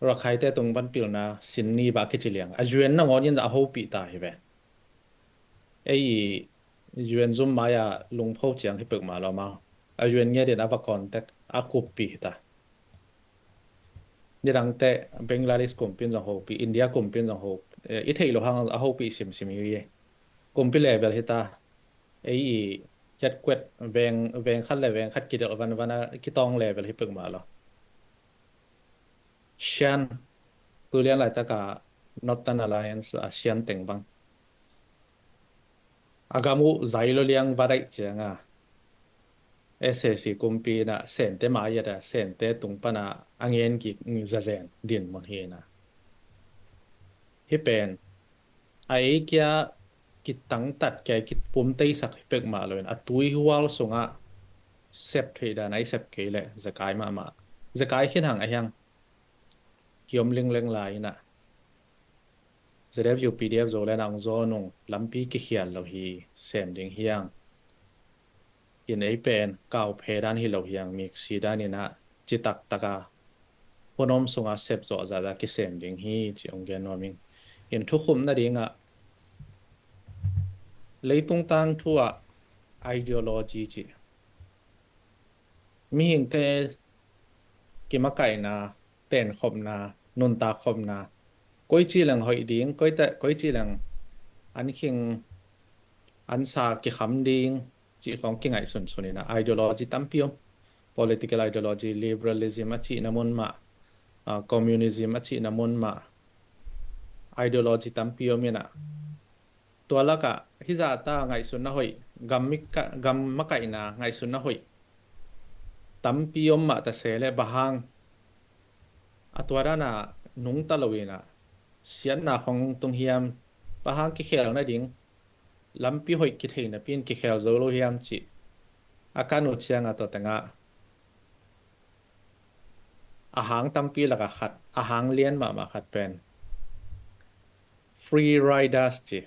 Rakhaite tung pan pilna sin ni ba kici liang. A U N nangawn in a hopih ta hi ve. Ei i U N zum mai a lungpho ciang hi pek mah lo mau. A U N nge din a va contact a kuppi hi ta. Nidangte Bangladesh kumpin zong hopih, India kumpin zong hopih. I theih lo hang a hopih simsim hi. Kumpi level hi ta. Ei i kiatkuat veng, veng khat le veng khat kidelh vanvan a kitawng level hi pek mah lo. Shan tu lian laitaka Northern Alliance a Shan teng bang a gam uh zai lo liang va daih cianga S A C kumpi na Sente maiat a Sente tung pana a ngen kik zazen din mun hi na. Hi pen a ei kia kitangtat kia kipum teisak hi pek mah loin a tuihual sungah sep theih dan a i sep kei leh zekai mahmah. Zekai khin hang a hiang kiom lingleng lai inah Z F U P D F zo le nang zaw nung lampi kikhial lo hi sem ding hiang. In ei pen kau phe dan hi lo hiang miksi dan inah citak taka hun om sunga sep zawh zahzah kisem ding hi ci ong gen nuam ing. In thukhupna dingah leitung tangthu ah ideology ci mihingte kimakaihna, tenkhopna, nuntakkhopna, koici leng hoih ding, koite, koici leng an khing an sa kikham ding cih khong kingaihsun sun inah ideology tampi om. Political ideology, liberalism a cihna mun mah, ah, communism a cihna mun mah, ideology tampi om inah tua lakah hizahta ngaihsunna hoih, gam mika-, gam makaihna ngaihsunna hoih tampi om mah ta se le bahang a tua dana nungta lo inah siatna khong tung hiam, bahang kikhel nading lampi hoih kitheina pin kikhel zo lo hiam cih a kan uh cianga tua tengah a hang tampi laka khat, a hang lian mahmah khat pen free riders ci.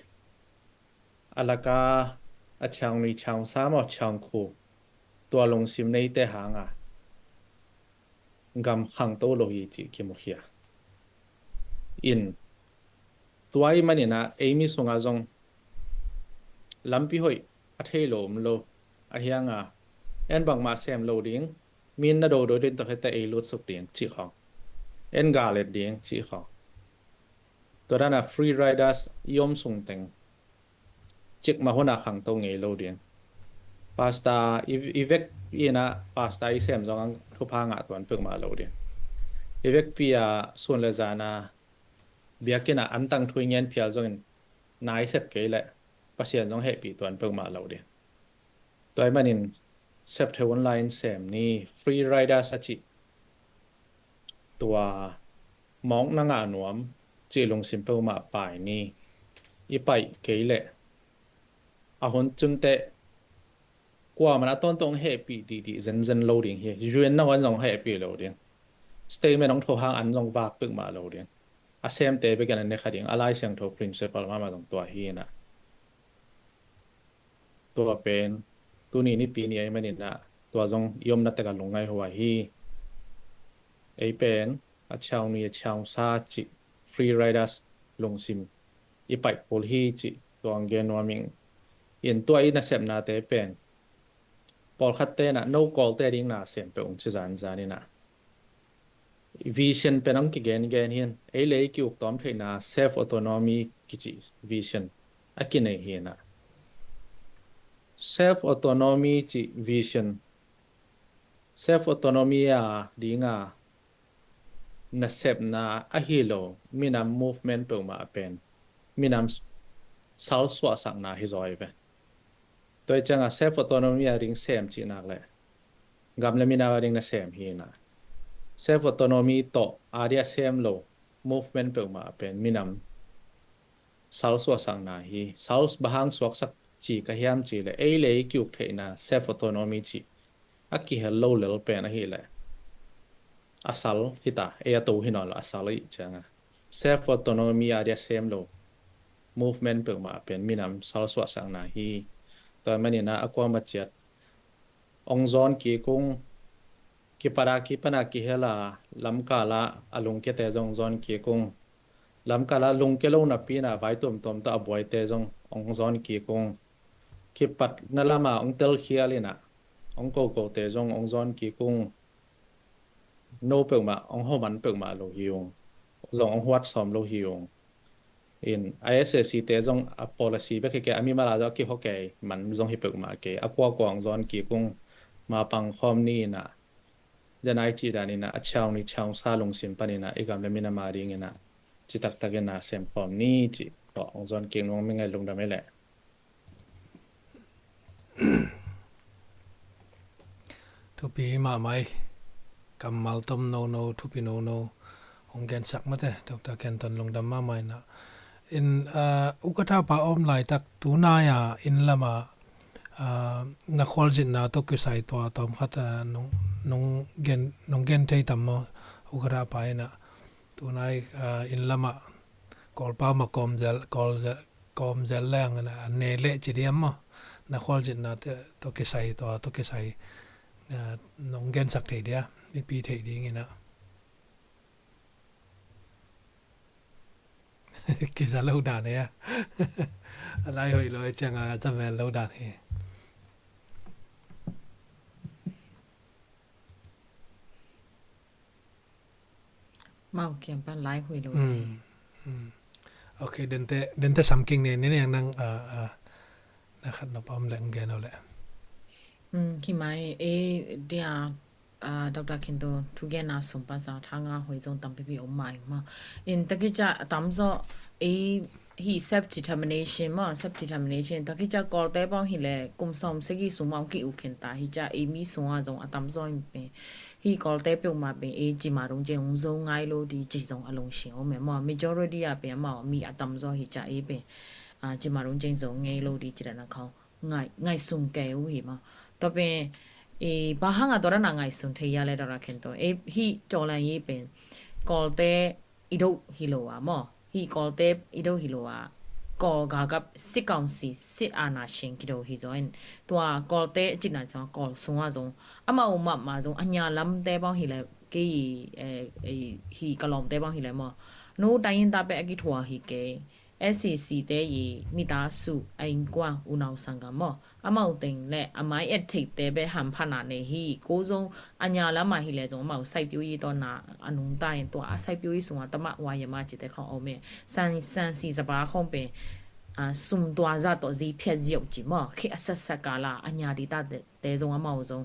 A laka a ciang nui ciang sa maw ciang khu tua lungsim neite hanga gam khangto lo hi cih kimukhia. In tua i maninah ei mi sunga zong lampi hoih a thei lo om lo a hianga en bangmah sem lo ding, min na dodo din tawh heta ei lutsuk ding cih khong, en galet ding cih khong. Tua dana free riders i om sung teng cikmah huna khangto ngei lo ding. Pasta i, i vek ina pasta i sem zong ang thupha ngah tuan pek mah lo ding. I vekpi a sun le zana biakina an tangthu i ngen phial zongin nai sep kei le Pasian zong hehpih tuan pek mah lo ding. Tua i manin sep theu online sem ni free riders a cih tua mawk na ngah nuam cih lungsim peuhmah paih ni. I paih kei leh a hun cun teh kuamah in a tawntung hong hehpih dihdih zenzen lo ding hi. U N nangawn zong hehpih lo ding. Statement hong tho hang an zong vak peuhmah lo ding. A semte bek in an ne kha ding. A Lai Siangtho principle mahmah zong tua hi inah. Tua pen tuni nipi ni ahih manin ah tua zong i omna tek a lungngai huai hi. Ei pen a chiang nui a chiang sa cih free riders lungsim i paih kul hi cih tua hong gen nuam ing. In tua i nasepnate pen pawlkhatte inah no Kawlte ding na sem peuh hong ci zanzan inah vision pen hong kigengen hi in, ei le ei ki-uk tawm theihna self autonomy kici vision a kinei hi inah. Self autonomy ci vision, self autonomy a dinga nasepna ahi lo minam movement peuhmah a pen minam salsuahsakna hi zaw hi ve. Tua hi cianga self autonomy a ding sem cih nak leh gam le minam a ding nasem hi inah. Self autonomy tawh a dia sem lo movement peuhmah a pen minam salsuahsakna hi. Sal bang hang suaksak ci ka hiam cih leh ei le ei ki-uk theihna self autonomy cih a kihel lo lel pen ahih leh a sal hi ta, ei a to hi nawn lo a sal ahih cianga self autonomy a dia sem lo movement peuhmah a pen minam salsuahsakna hi. Tua manin ah a kuamah ciat hong zawn kik ung. Kipat a kipan a kihel a lamkal ah a lungkiate zong hong zawn kik ung. Lamkal ah lungkia lo napi inah vai tuamtuam tawh a buaite zong hong zawn kik ung. Kipatna lam a hong telkhial inah hong kokote zong hong zawn kik ung. No peuhmah hong homan peuhmah lo hi ung. Zong hong huat sawm lo hi ung. In a S A C te zong a policy bek hi kei, a mimal a zong a kihawk kei man zong hi peuhmah kei. A kuakua hong zawn kik ung. Ma pang khawm ni inah, den ai cih dan inah a chiang nui chiang sa lungsim pan inah i gam le minam a ding inah citaktak inah sem khawm ni cih tawh hong zawn kik nuam ing ei, lungdam ei leh. Thupi mahmah ei. Kammal tom nono, thupi nono hong gensak mate, Doctor Kenton lungdam mahmah inah. In, ah, ukatha pa om laitak tunai a inn lamah, ah, na khualzinna tawh kisai tua tawmkhat, ah, nong, nong gen, nong gen thei tam maw? Ukatha pa inah tunai, ah, inn lamah Kawlpa mah kawm zel, kawl zel, kawm zel leng a ne leh ci diam maw? Na khualzinna tawh kisai, tua tawh kisai, ah, nong gensak thei dia, mipi theih ding inah. Kiza lo dan hi a. A lai hoih lo hi cianga a za mel lo dan hi. Mau kiam pan lai hui lo. Mm, mm. Ok, dente, dente samking ne, ne yang nang, ah, ah, na khat na pam leng gen ole. Mm, ki mai, e, dia, ah, Doctor Kento, thugenna sum pan sa, tha nga hui zong tam pipi om mai ma. In takicha, tam zo, e, hi self determination ma, self determination. Takicha Kawlte bang hi le, kum som segi sum ma, ki u ken ta, hi cha, e, mi sum a zong, a tam zo in pe. Hi Kawlte peuhmah pen e cima dong ceng hong zo ngai lo di ci zong a lungsim om e maw. Majority ah pen amau mi a tamzaw hi ca e pen, ah, cima dong ceng zo ngai lo di ci dan a khong ngai, ngaihsun kei uh hi maw. Tua pen e bang hang a tua dan a ngaihsun thei a le tua ra khen tua e hi cawlan e pen Kawlte i do hi lo a maw. Hi Kawlte i do hi lo a, Kawl galkap စစ်ကောင်စီ စစ်အာဏာရှင် ki do hi zaw in. Tua Kawlte cina zong Kawl sung a zong amau mahmah zong a nya lamte bang hi le kei, eh, eh, hi ka lawmte bang hi le maw. Nu tayin ta pe a kithua hi kei. S C C te i mita su a inkuang unau sangam maw. Amau teng le a mai et theite be hampha na nei hi. Ko zong a nya lam a hi le zong amau sai piu i tawh na a nungta in tua a sai piu i sung a tama wa yama cite khong om e. San, san si zaba khong pe, a, sum tua za tawh zi phiat ziau ci maw. Khi a sat sat ka la a nya di ta te, te zong amau zong.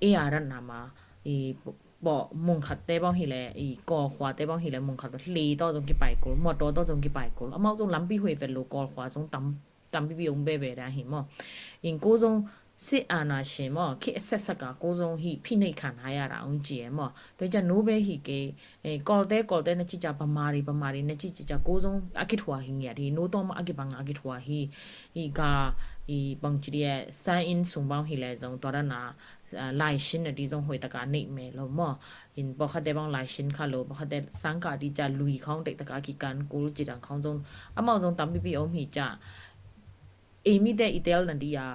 I a rat na ma, i bo, bo mung khat te bang hi le, i ko khua te bang hi le mung khat hli tawh zong kipai kul, motor tawh zong kipai kul. Amau zong lampi hui vet lo ko khua zong tam tampipi ong bebe dang hi maw. In ko zong စစ်အာဏာရှင်ပေါ့ ခေတ်အဆက်ဆက်က ကိုယ်စုံဟိဖိနှိပ်ခံထားရတာ အောင်ကြည့်ရယ်ပေါ့ တော့ကြ နိုးပဲဟိကဲ အဲ ကော်တဲ ကော်တဲ နှစ်ကြည့်ကြ ဗမာတွေ ဗမာတွေ နှစ်ကြည့်ကြ ကိုယ်စုံ အကစ်ထွာဟိငိုက်ဒီ နိုးတော့မ အကစ်ပငါ အကစ်ထွာဟိ ဟိက ဟိ ဘင်ချီဒီး စန်းအင်း စုံပေါင်းဟိလဲစုံ တော်ရနာ လိုင်ရှင် နဲ့ ဒီစုံ ဟိုတက နှိပ်မယ်လို့ ပေါ့ ဟိ ပေါ့ခါတဲ ဘင် လိုင်ရှင် ခါလို့ ပေါ့ခါတဲ စန်းက ဒီကြ လွီခေါင်း တိတ်တက ကီကန် ကူ ကြည်တန်ခေါင်းစုံ အမောက်စုံ တမ်း ပီပီ အုံးဟိကြ အီမီတဲ အီတဲလ် နဒီယာ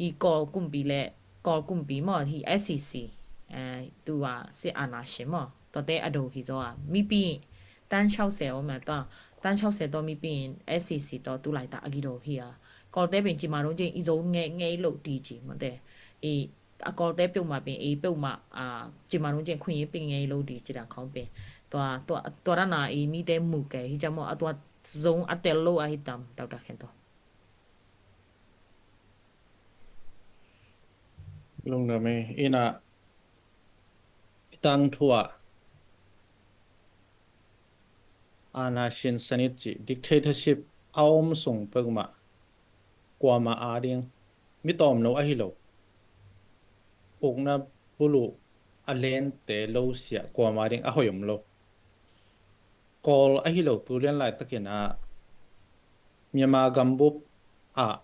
အီကော်ကုမ်ပီလဲ ကော်ကုမ်ပီ မီၢ် ဟီ SCC အဲ သူဝါ စစ်အာဏာရှင် မီၢ် တော်တဲအဒိုဟီဇော မီပီ တန်းခြောက်ဆယ် အုံးမီၢ် တန်းခြောက်ဆယ် တော့ မီပီ SCC တော့ သူလိုက်တာ အဂီဒိုဟီယာ ကော်တဲပင် ကြည်မာတုံးချင်း အီဇိုငဲ ငဲလို့ တီးကြည့် မီၢ်တဲ အီ အကော်တဲပြုတ်မှာပင် အီပြုတ်မှာ အာ ကြည်မာတုံးချင်း ခွင့်ရေးပေးငဲလို့ တီးကြည့်တာ ခေါင်းပင် တော့ တော့ တော့ရနာ အီမီတဲ မူကဲ ဟီကြ မီၢ် အ တော့ စုံ အတဲလို့ အဟိတမ်း ဒေါက်တာ ခင်တော့ lungdam ei. Ina, i tangthu ah အာဏာရှင်စနစ် ci, dictatorship, a om sung peuhmah kuamah ading mi tawmno ahi lo, ukna buluh a lente lo siah kuamah ading a hoih om lo. Kawl ahi lo tu lian laitakin ah Myanmar gambup ah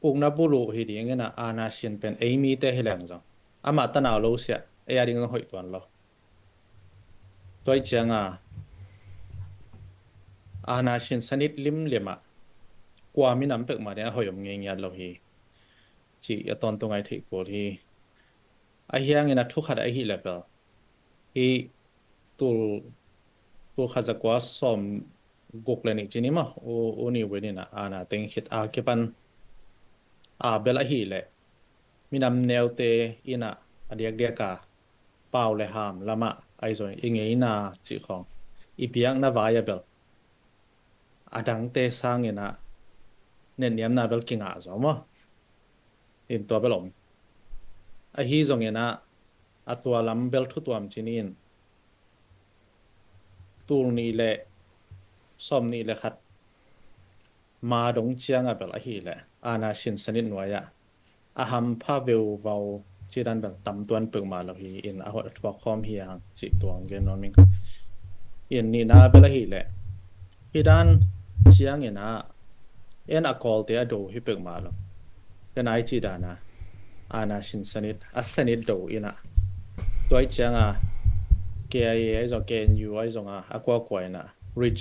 ukna buluh hi dingin ah အာဏာရှင် pen ei mite hi leng zong amah tanau lo siah ei ading zong hoih tuan lo. Tua ih cianga အာဏာရှင်စနစ် limlim ah kua minam peuhmah ding a hoih om ngei ngiat lo hi, ci a tawntung ai theih kul hi. Ahi hangin a thu khat ahih leh bel, hih tul, tul khat za kua sawm guk le nih ci ni maw, U, U Ne Win in ah aana teng khit a kipan a bel ahih leh minam neute in ah a diakdiak a pau le ham lamah ahi zongin i ngeina cih khawng, i biakna vai a bel a dangte sangin ah netniamna bel kingah zaw maw? In tua bel om. Ahi zongin ah a tua lam bel thutuam ci ni in, tul nih le sawm nih le khat ma dong ciang a bel ahih leh aana sin sanit nuai ah a hampha veuvau ci dan bel tam tuan peuhmah lo hi. In a hoih a thuak khawm hi hang cih tuang gen nuam ing. In nihna bel ahih leh hih dan ciangin ah en a Kawlte a do hi peuhmah lo. Ken ai cih dan ah aana sin sanit, a sanit do in ah, tua ih ciang a K I A ahi zong, K N U ahi zong a, a kuakua in ah rich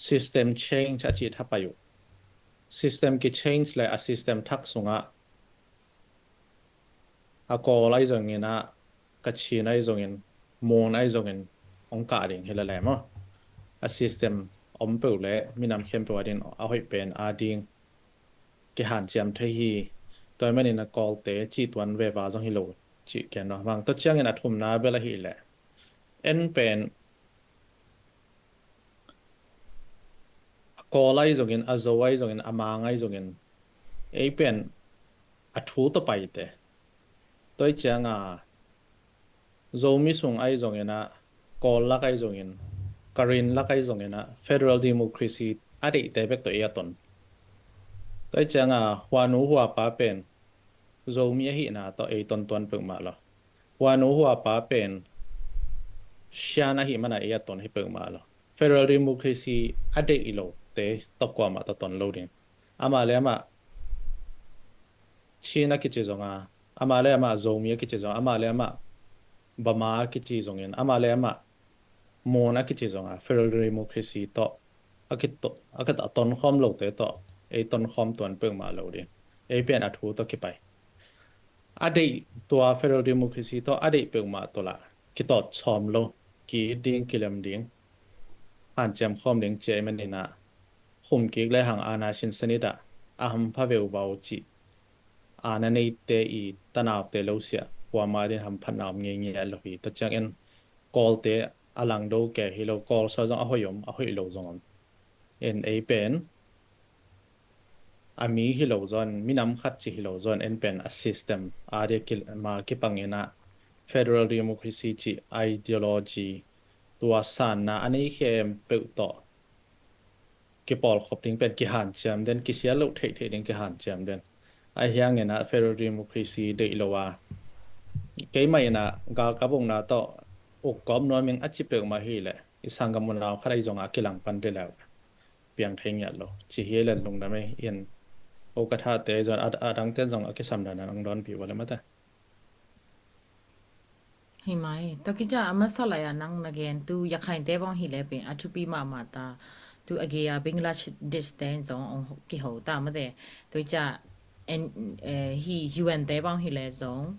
system change a cih thapai uh. System ki change le a system thak sungah a Kawl ahi zongin ah, Kachin ahi zongin, Mon ahi zongin hong kah ding hi lele maw? A system om peuh le minam khempeuh ading a hoih pen ading kihanciam thei hi. Tua ahih manin a Kawlte cih tuan veva zong hi lo cih ken nuam ing. Tua ciangin a thumna bel ahih leh en pen a Kawl ahi zongin, a Zo ahi zongin, a Mang ahi zongin ei pen a thu tawh paite. Tua ih ciang a Zomi sung ahi zongin ah, Kawl lak ahi zongin, Karen lak ahi zongin ah federal democracy a deihte bek tawh ei a ton. Tua ih ciang a huanu huapa pen Zomi ahihna tawh ei ton tuan peuhmah lo. Huanu huapa pen Shan ahih mana ei a ton hi peuhmah lo. Federal democracy a deih lote tawh kuamah tawh ton lo ding. Amah le amah Chin a kici zong a, amah le amah Zomi a kici zong a, amah le amah Bama a kici zongin, amah le amah Mon a kici zong a, federal democracy tawh a kito, a kito, a tonkhawm lote tawh ei tonkhawm tuan peuhmah lo ding. Ei pen a thu tawh kipai. A deih tua federal democracy tawh a deih peuhmah tawh lah kitawt sawm lo, ki-it ding, kilem ding, hanciam khawm ding ci ahih manin ah khum kik le hang aana sin sanit ah a hampha veuvau cih aana neite i tanaute lo siah kuamah din hamphatna om ngei ngiat lo hi. Tua ciangin Kawlte a langdo kei hi lo, Kawl sua zong a hoih om, a hoih lo zong om. En ei pen a mi hi lo zawn, minam khat ci hi lo zawn, en pen a system a dia ki, ma kipangin ah federal democracy cih ideology, tua sanna a nei khempeuh tawh kipawlkhop ding pen kihanciam den, kisial loh theihtheih ding kihanciam den. Ahi hangin ah federal democracy deih lo a, keimah in ah galkap ukna tawh uk kawm nuam ing a ci peuhmah hi leh i sanggam unau khat ahi zongah a kilang pan dih leu piang thei ngiat lo. Ci hi leh lungdam ei. In ukatha te zong a, a dangte zong a kisam dan an ong dawnpih uh a le mate. Hi mai, tua kica a masa lai a nang na gen tu Yakhainte bang hi le pen a thupi mahmah ta. Tu a gei a Bangladesh te zong ong kiho ta mate. Tu kica en, eh, hi U N te bang hi le zong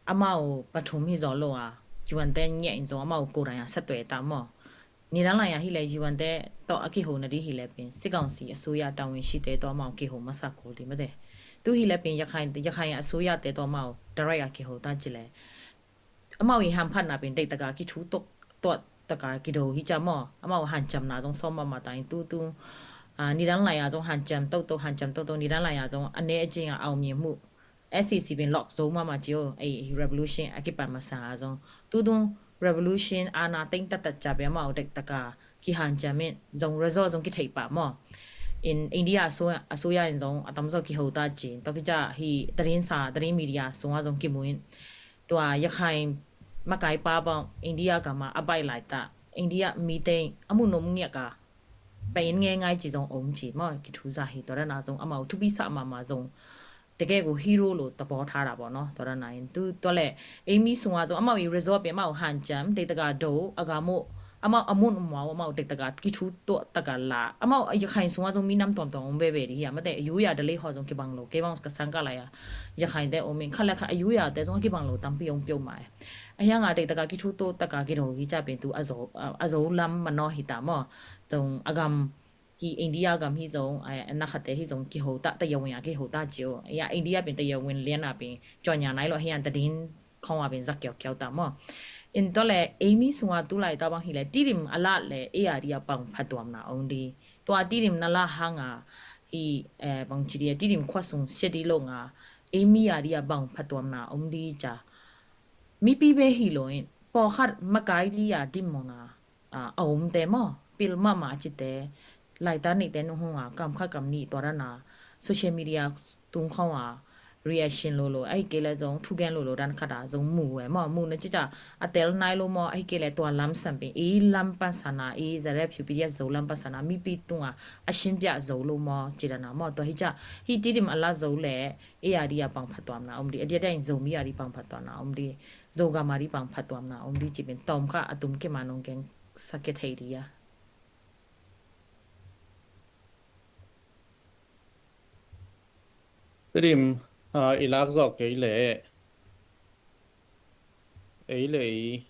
amau pathum hi zaw lo a, U N te ngiah in zong amau ko dai a sa tuai ta maw. Nidan lai a hi le U N te tawh a kiho na di hi le pen စစ်ကောင်စီ a suya tawh win shi te tawh amau kiho masa ko di mate. Tu hi le pen Yakhain, Yakhain a suya te tawh amau darai a kiho ta ci le amau i hamphatna pen deih taka kithu tok tuah taka kido hi ca maw. Amau hanciamna zong sawm mahmah ta in tu tu, ah, nidan lai a zong hanciam toto, hanciam toto, nidan lai a zong a ne a cing a au mi mu. S C C pen lok zo mahmah ci o, ei revolution a kipan masa a zong. Tu tung revolution a na teng tatat ca pen amau deih taka kihanciam in zong result zong kitheih pah maw. In India a suya, a suya in zong a tamzaw kiho ta cin. Tua kica hi tadin sa, tadin media sunga zong kimu in. Tua Yakhain makai pa bang India gama a bai lai ta. India mi te a mu nom ngiak a. Pai in ngai ngai ci zong ong ci maw, kithu za hi tua dana zong amau thupi sa mahmah zong. Teke gu hero lo ta paw tha da paw no, tua dana in tu tua le, ei mi sunga zong amau i result pen amau hanciam, deih taka do, a ga mu, amau a mun um wau, amau deih taka kithu tuah taka la. Amau a Yakhain sunga zong mi nam tuamtuam ong veve di hi a mate, a yuya da lei haw zong kibang lo, kei bang ka sang ka lai a. Yakhain te ong min, khat le khat a yuya te zong a kibang lo, tampi ong pio mai. A hiang a deih taka kithu tuah taka kido hi ca pen tu a zo, a, a zo lam manaw hi ta maw. Tung a gam hi India gam hi zong, eh, na khate hi zong kiho ta, ta yawin a kiho ta ci o. Ya India pen ta yawin lian a pen, cuan ya nai lo hi an ta din khong a pen zak kiau kiau ta maw. In tua le, ei mi sunga tu lai ta bang hi le, tidim a lat le, ei a di a pang phatuamna ong di. Tua tidim na la hang a, hi, eh, bang ci di a, tidim khua sung sia di lo nga, ei mi a di a pang phatuamna ong di ca. Mipi be hi lo in, pawkhat makai di a dim mawna, a, a omte maw, pil mahmah a cite, laita neihte nung hong a, kam khat kam nih tua dana, social media tung khong a, reaction lo lo, ahi kei le zong, thugen lo lo dan khat a, zong mu e maw, mu na cica, a tel nai lo maw, ahi kei le tua lam sam pen, ei lam pan sana, ei zarep hiu P D F zo lam pan sana, mipi tung a, a shin pia zo lo maw, ci dana maw, tua hi ca, hi tidim a la zo le, ei a di a pang phatuamna om di, a dia dia in Zomi a di pang phatuamna om di, Zogam a di pang phatuamna om di ci pen tawm kha a tum kei ma nong keng sa kei thei di a. Tedim, ah, i lak zawh kei le, ei le ei,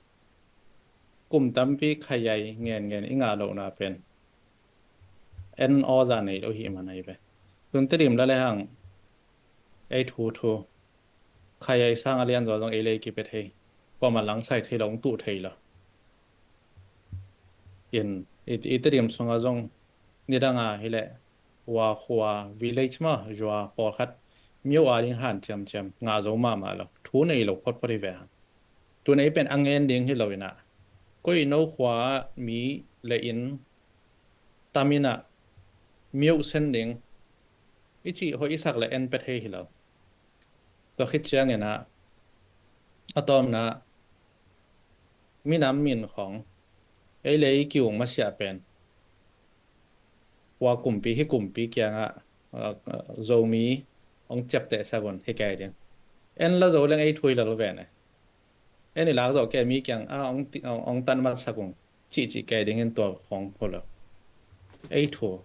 kum tampi khayaih ngen ngen i ngah lohna pen en aw zah nei lo hi man ahi ve. Tun Tedim la le hang, ei thu thu, khayaih sang a lian zaw zong ei lei kipia thei, kuamah langsai thei lo, hong tuh thei lo. In, i, i Tedim sunga zong, nidang a hi le, wa khua, village ma, zua, pawlkhat, myo a ding han ciamciam, ngah zo mahmah lo, thu nei lo photphot hi ve hang. Tun ei pen a ngen ding hi lo in ah, koi no khua mi le in, tam in ah, myo sen ding, i cih hoih i sak le en pia thei hi lo. Tua khit ciangin ah, a tawmna, minam min khong, ei le ei kiung masiah pen, hua kumpi, hi kumpi kiangah, ah, ah, Zomi hong ciapteh sak un, hi kei ding. En la zo leng ei thu hi lo lo ve ne. En i lak zawh kei mi kiang, ah, hong ti-, hong, hong tan mat sak un. Cihcih kei dingin tua khong ho lo. Ei thu.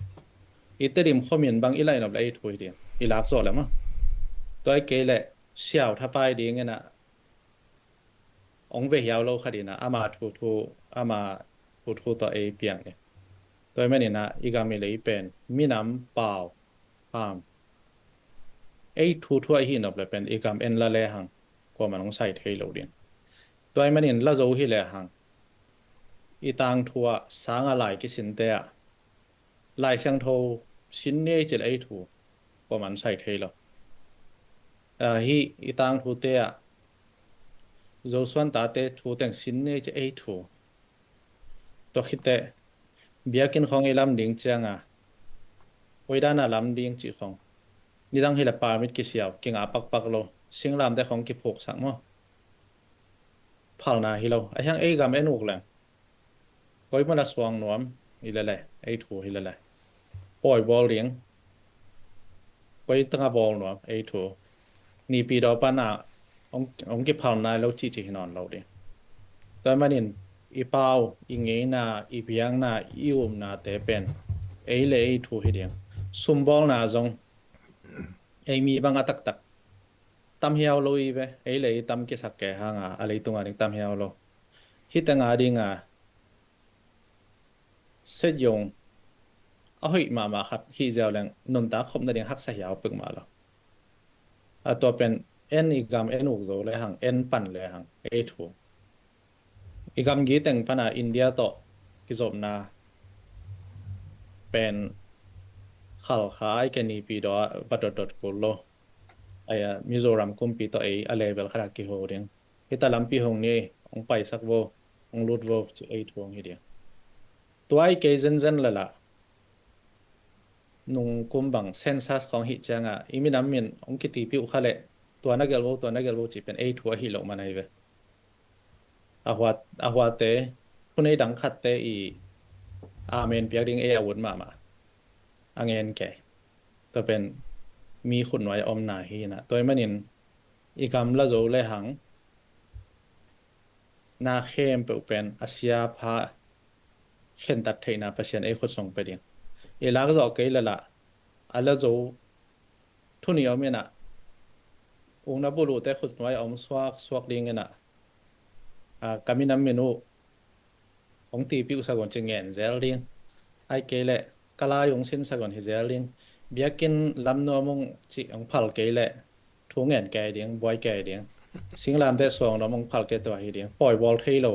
I Tedim khuamin bang i laih nop le ei thu hi ding. I lak zawh le maw. Tua i kei le siau thapai dingin ah hong ve hiau lo khat in ah ama thu thu, ama thu thu tawh ei piang e. Tua i manin ah i gam i lei pen minam pau ham. Ei thu thu a i hih nop le pen i gam en la le hang. Kuamah hong sai thei lo ding. Tua i manin la zo hi le hang. I tangthu ah sang a lai kisinte ah. Lai Siangtho sin ni ei cil ei thu. Kuamah hong sai thei lo. Ah, hi i tangthute ah. Zosuan tate thu teng sin ni ei cil ei thu. Tua khit teh. Biakinn khong i lam ding cianga. Koi dan a lam ding cih khong. Nidang hi le permit kisiau, kinga pakpak lo. Singlamteh khong kiphuksak maw. Phalna hi lo. A hiang ei gam en uk leng. Koi mun a suang nuam hi le le, ei thu hi le le. Pawi bawl ding. Koi teng a bawl nuam, ei thu. Nipi daw pan a hong, hong kiphal nai lo cihcih hi nawn lo ding. Tua manin i pau, i ngeina, i biakna, i upnate pen ei le ei thu hi ding. Sumbawlna zong ei mi bang a taktak tam hiau lo hi ve, ei le ei tam kisak kei hang a, a leitung a ding tam hiau lo. Hih teng a ding a, set zong a hoih mahmah khat hih ziau leng nuntak khop nading haksa hiau peuhmah lo. A tua pen en i gam en uk zo le hang, en pan le hang, ei thu. I gamgi teng pan a India tawh kizopna pen Khalkha, ahih kei leh Nipi daw ah va dotdot kul lo. Ahi a, Mizoram kumpi tawh ei a level khat a kiho ding. Hih ta lampi hong ni, hong paisak vo, hong lut vo, ci ei thu hong hi ding. Tua ahih kei zenzen le lah, nung kum bang census khong hih ciang a, i minam min hong kitipiuh kha leh, tua na gelh vo, tua na gelh vo cih pen ei thu ahi loh man ahi ve. A hua, a huate, hun ei dang khatte i amen piak ding ei a ut mahmah. A ngen kei. Tua pen mi khut nuai a omna hi na. Tua ahih manin i gamla zo le hang, na khempeuh pen a sia pha khentat theihna Pasian ei khut sung pia ding. I lak zawh kei le lah, a la zo thu nih om in ah, ukna buluhte khut nuai a om suaksuak ding in ah, a, ka minam min uh hong tipiuhsak un ci ngen zel ding. Ahih kei leh ka lai hong sinsak un hi zel ding. Biakinn lam nuam hong cih hong phal kei leh thu ngen kei ding, buai kei ding. Singlamteh suang nuam hong phal kei tua hi ding. Pawi bawl thei lo.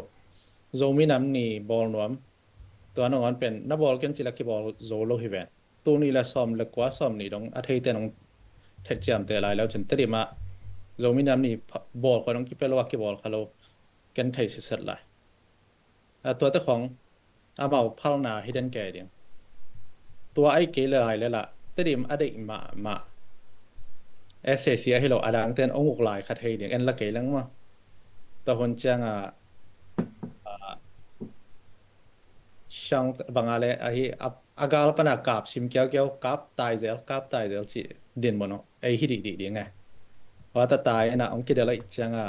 Zomi nam ni bawl nuam. Tua nangawn pen na bawl ken cih la kibawl zo lo hi ven. Tul nih le sawm le kua, sawm nih dong a theite nong theih ciamteh lai lo cin Tedim ah Zomi nam ni pha-, bawl khawng dong kipia lo a kibawl kha lo. Ken thei siset lai. A, tuate khong amau phalna hi den kei ding. Tua ahih kei le lai le lah, Tedim a deih mahmah S A C ahi lo a dangten hong uk lai kha thei ding, en la kei leng maw. Tua hun ciang a, a, siang bang a le ahi a, a gal pan a kap sim kiaukiau, kap tai zel, kap tai zel cih din mun hong ei hi dihdih ding e. Hua ta tai in ah hong kidelh ahih ciang a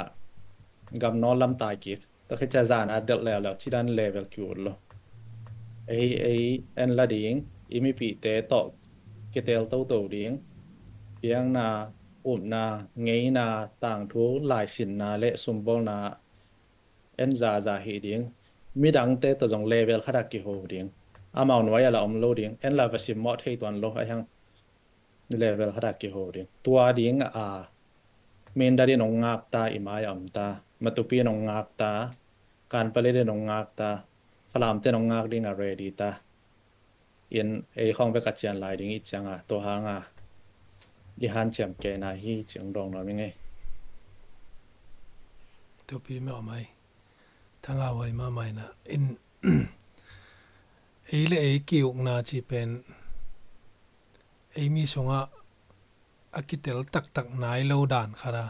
gam nawn lam tai kik. Tua khit ciang zan a delh leuleu, ci dan level ki ut lo. Ei, ei en la ding, i mipihte tawh kitel toto ding. Biakna, upna, ngeina, tangthu, laisinna le sumbawlna en zaza hi ding. Midangte tawh zong level khat a kiho ding. Amau nuai a la om lo ding. En la va simmawh thei tuan lo, a hiang level khat a kiho ding. Tua ding a, Mindat in hong ngak ta, i mai a om ta, Matupi in hong ngak ta, Kanpetlet in hong ngak ta, Falamte in hong ngak ding a ready ta. In ei khawng bek a cian lai ding i ciang a, tua hang a i hanciam kei na hi cih hong dawng nuam ing ei. Thupi mah mai. Thangah huai mahmah in ah, in ei le ei ki-ukna cih pen ei mi sungah a kitel taktak nai lo dan khat a,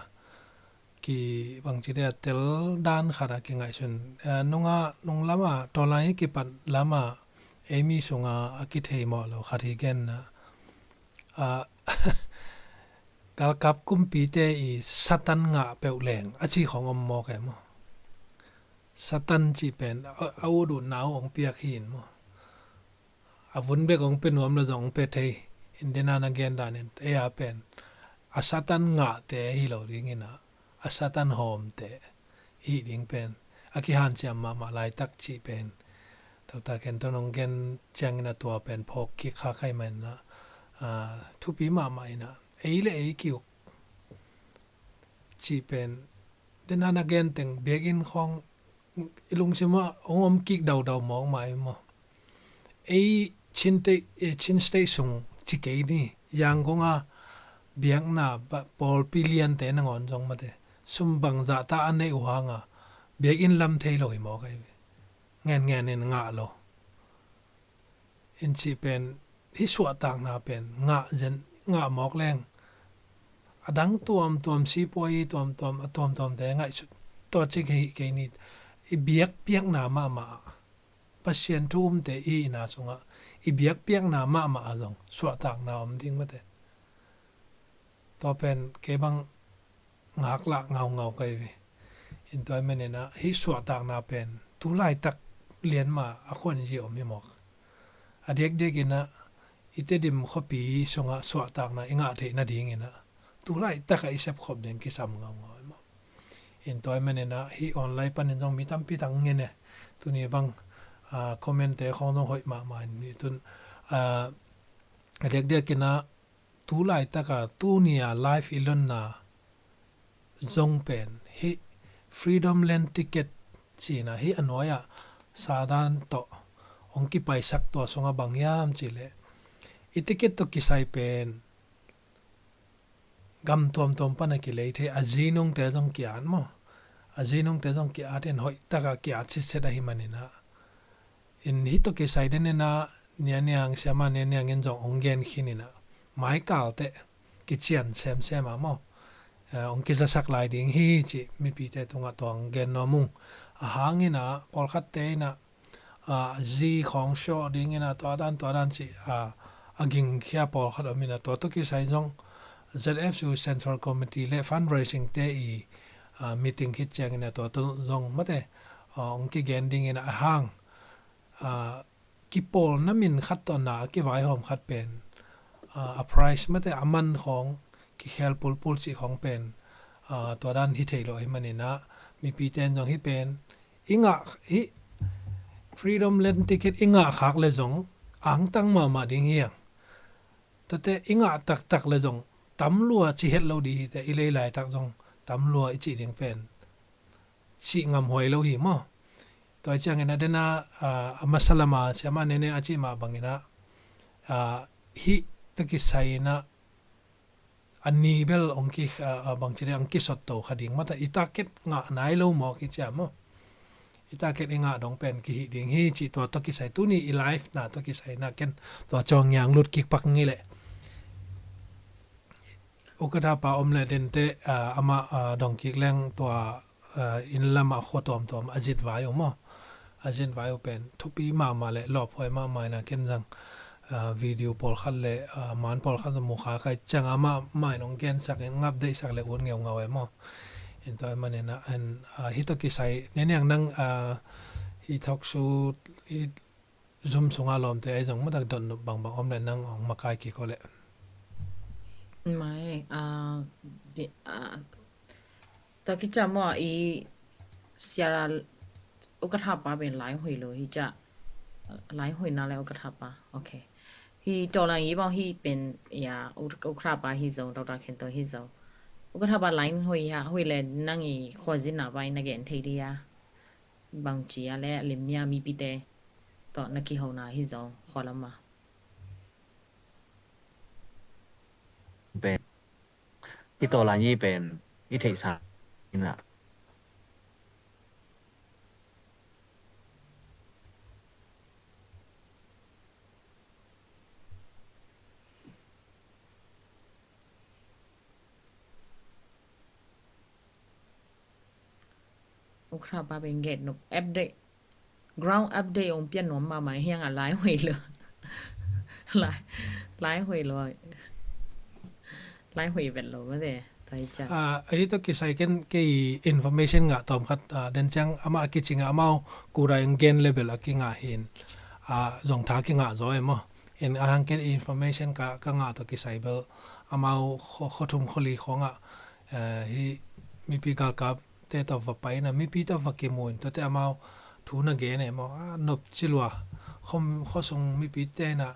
ki bangci deh a tel dan khat a kingaihsun. Eh, nungah, nung lam a, tua lai kipat lam a ei mi sungah a kitheimawh lo khat hi gen na. Ah, galkap kumpite i Satan ngah peuh leng a ci khong om mawk e maw. Satan cih pen a, a ut utna uh hong piak hi in maw. A vun bek hong pia nuam lo zong hong pia thei. In dena na gen dan in ei a pen a Satan ngahte hi lo ding in a, a Satan hawmte hi ding pen a kihanciam mahmah laitak cih pen Doctor Kenton hong gen ciangin a tua pen phawk kik kha kai man na, ah, thupi mahmah in ah ei le ei ki-uk cih pen dena na gen teng biakinn khawng i lungsim ah hong om kik daudau mawk mah i maw. Ei Chin State, eh, Chin State sung ci kei ni, Yangon a biakna ba-, pawlpi liante nangawn zong mate sum bangzah ta a neih uh hang a biakinn lam thei lo hi mawk ahi ve. Ngenngen in ngah lo. In cih pen hih suahtakna pen ngah zen, ngah mawk leng a dang tuamtuam, sipuai tuamtuam, a tuamtuamte ngaihsut tua cik hi kei ni. I biakpiakna mahmah ah, Pasian thu umte i hihna sungah i biakpiakna mahmah ah zong suahtakna om ding mate. Tua pen kei bang ngaklah ngaungau ka hi ve. In tua ahih manin ah hih suahtakna pen tu laitak lianma a khuanzi om hi mawk. A diakdiakin ah i Tedim khuapi sungah suahtakna i ngah theih nadingin ah tu laitak ah i sepkhop ding kisam ngaungau hi mawk. In tua ahih manin ah hih online panin zong mi tampi tak ngen e. Tuni bang, ah, comment-te khawng zong hoih mahmah in i tun, ah, a diakdiakin ah tu laitaka tuni a live i lonna zong pen hih Freedom Land Ticket cihna hih a nuai-ah Sadan tawh hong kipaisak tua sungah bang hiam cihleh i ticket tawh kisai pen gam tuamtuam pan a kilei thei, a zinungte zong ki-at maw? A zinungte zong ki-at in hoihtaka ki-at sitset ahih manin ah, in hih tawh kisai den in ah Nianiang, Siama Nianiang in zong hong gen khin in ah, maikalte kician semsem ah maw? Eh, hong kizasak lai ding hi cih mipite tungah tua hong gen nuam ung. A hang in ah pawlkhatte in ah, ah, zi khawng show ding in ah tua dan tua dan cih, ah, a gingkhia pawlkhat om in ah tua tawh kisai zong Z F C Central Committee le fundraising-te i, ah, meeting khit ciangin ah tua tawh zong mate, ah, hong kigen ding in ah a hang, ah, kipawlna min khat tawh na a kivaihawm khat pen, ah, a price mate a man khawng kikhel pulpul cih khawng pen, ah, tua dan hi thei lo ahih manin ah mipite in zong hih pen i ngah, hih Freedom Land Ticket i ngah khak le zong angtang mahmah ding hi hang. Tuate i ngah taktak le zong tam lua ci het lo ding hi teh, i lei laitak zong tam lua i cih ding pen cih ngamhuai lo hi maw? Tua hi ciangin ah den ah, ah, a masa lama Siama Nianiang a cih mah bangin ah, ah, hih tawh kisai in ah a ni bel hong ki, ah, ah, bangci ding hong kisot to kha ding mate, i target ngah nai lo mawk hi cia maw? I target i ngah dong pen kihih ding hi cih tua tawh kisai tuni i live na tawh kisai na ken tua cawng ngiang lut kik pak ngileh. Ukatha pa om le dente, ah, amah, ah, dong kik leng tua, ah, inn lamah khua tuamtuam a zit vai uh maw? A zit vai uh pen thupi mahmah le lawphuai mahmah in ah ken zang, ah, video pawlkhat le, ah, man pawlkhat mu kha kai ciang amah mah in hong gensak in ngap deihsak le ut ngeungau e maw? In tua ahih manin ah, ah, hih tawh kisai Nianiang nang, ah, hih thoksu, hih Zoom sunga lawmte ahi zong matak dot nop bangbang om le nang hong makai kik aw leh. Mai, ah, di, ah, tua kicia maw i siara ukatha pa pen lai hoih lo hi cia. Lai hoihna le ukatha pa. Ok. Hi tawlang i bang hi pen ya uk-, ukatha pa hi zo, Doctor Khen To hi zo. Ukatha pa lai hoih ha, hoih le nang i khuazin na pa i na gen thei dia. Bangci a le lim mia mipite tawh na kihona hi zo khualam a. Pen i tawlan i pen i theihsa ina. Ukra pa pen get nop update, ground update ong pian nuam mahmah hiang a lai hoih lo. Lai, lai hoih lo. Lai hoih vet lo mate. Tua hi ciang. Ah, ahi tawh kisai ken kei information ngah tawm khat, ah, den ciang amah a kicing a amau kurai ong gen level a kingah hin. Ah, zong tha kingah zaw e maw. In ahang ken information ka, ka ngah tawh kisai bel amau kho, kho thum kho li khawngah, eh, hi mipi galkapte tawh va pai in a, mipi tawh va kimu in, tuate amau thu na gen e maw, a nop ci lua. Khom, khuasung mipite in a,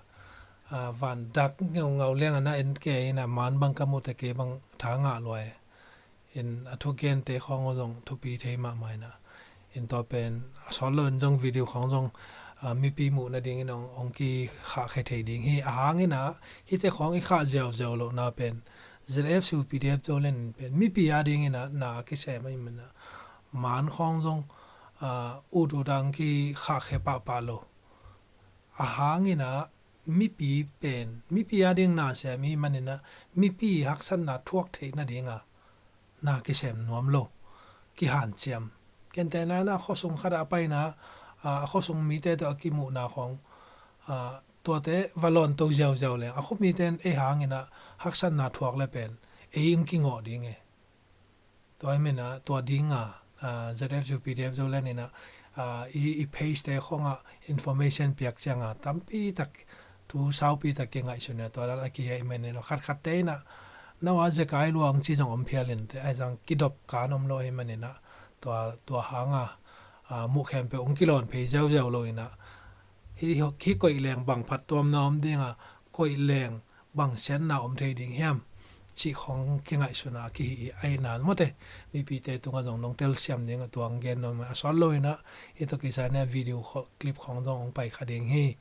a, van dak ngeungau liang a na en kei in a, man bang ka mute kei bang tha ngah lua e. In a thugente khawng aw zong thupi thei mahmah in a. In tua pen a sawt lo in zong video khawng zong, a, mipi muh nadingin ong, ong kikhahkhia thei ding hi. A hang in a, hihte khawng i khah ziauziau lohna pen Z F C U P D F Zoland in pen mipi a dingin a na a kisem ahih manin a, man khawng zong, a, ut ut a ong kikhahkhia pahpah lo. A hang in a, mipi pen, mipi a ding na sem i hih manin ah, mipi haksatna thuak theih nading a na kisem nuam lo, kihanciam. Gentehna in ah khuasung khat ah a paina, a, a khuasung mite tawh a kimuhna khawng, a, tuate va lawnto ziauziau leng, a khuamite in ei hangin ah haksatna thuak le pen ei hong kingawh ding e. Tua ahih manin ah, tua ding a, a, Z F U P D F Zoland in ah, a, i, i page te khawng ah information piak ciang a, tampi tak, thu saupi tak kingaihsun a, tua dan a kihi ahih manin ah, khatkhatte in ah, no a zekai lua hong ci zong om phial inteh, ahi zong kidop kan om lo ahih manin ah, tua, tua hang a, a, muh khempeuh hong kilawn phei ziauziau lo in ah, hih, hih koih leng bang phattuamna om ding a, koih leng bang siatna om thei ding hiam cih khawng kingaihsun a kihi ahih na, mawte, mipite tungah zong nong telsiam ding a, tua hong gen nuam a, sawt lo in ah, hih tawh kisai in ah video khaw-, clip khawng zong hong pai kha ding hi.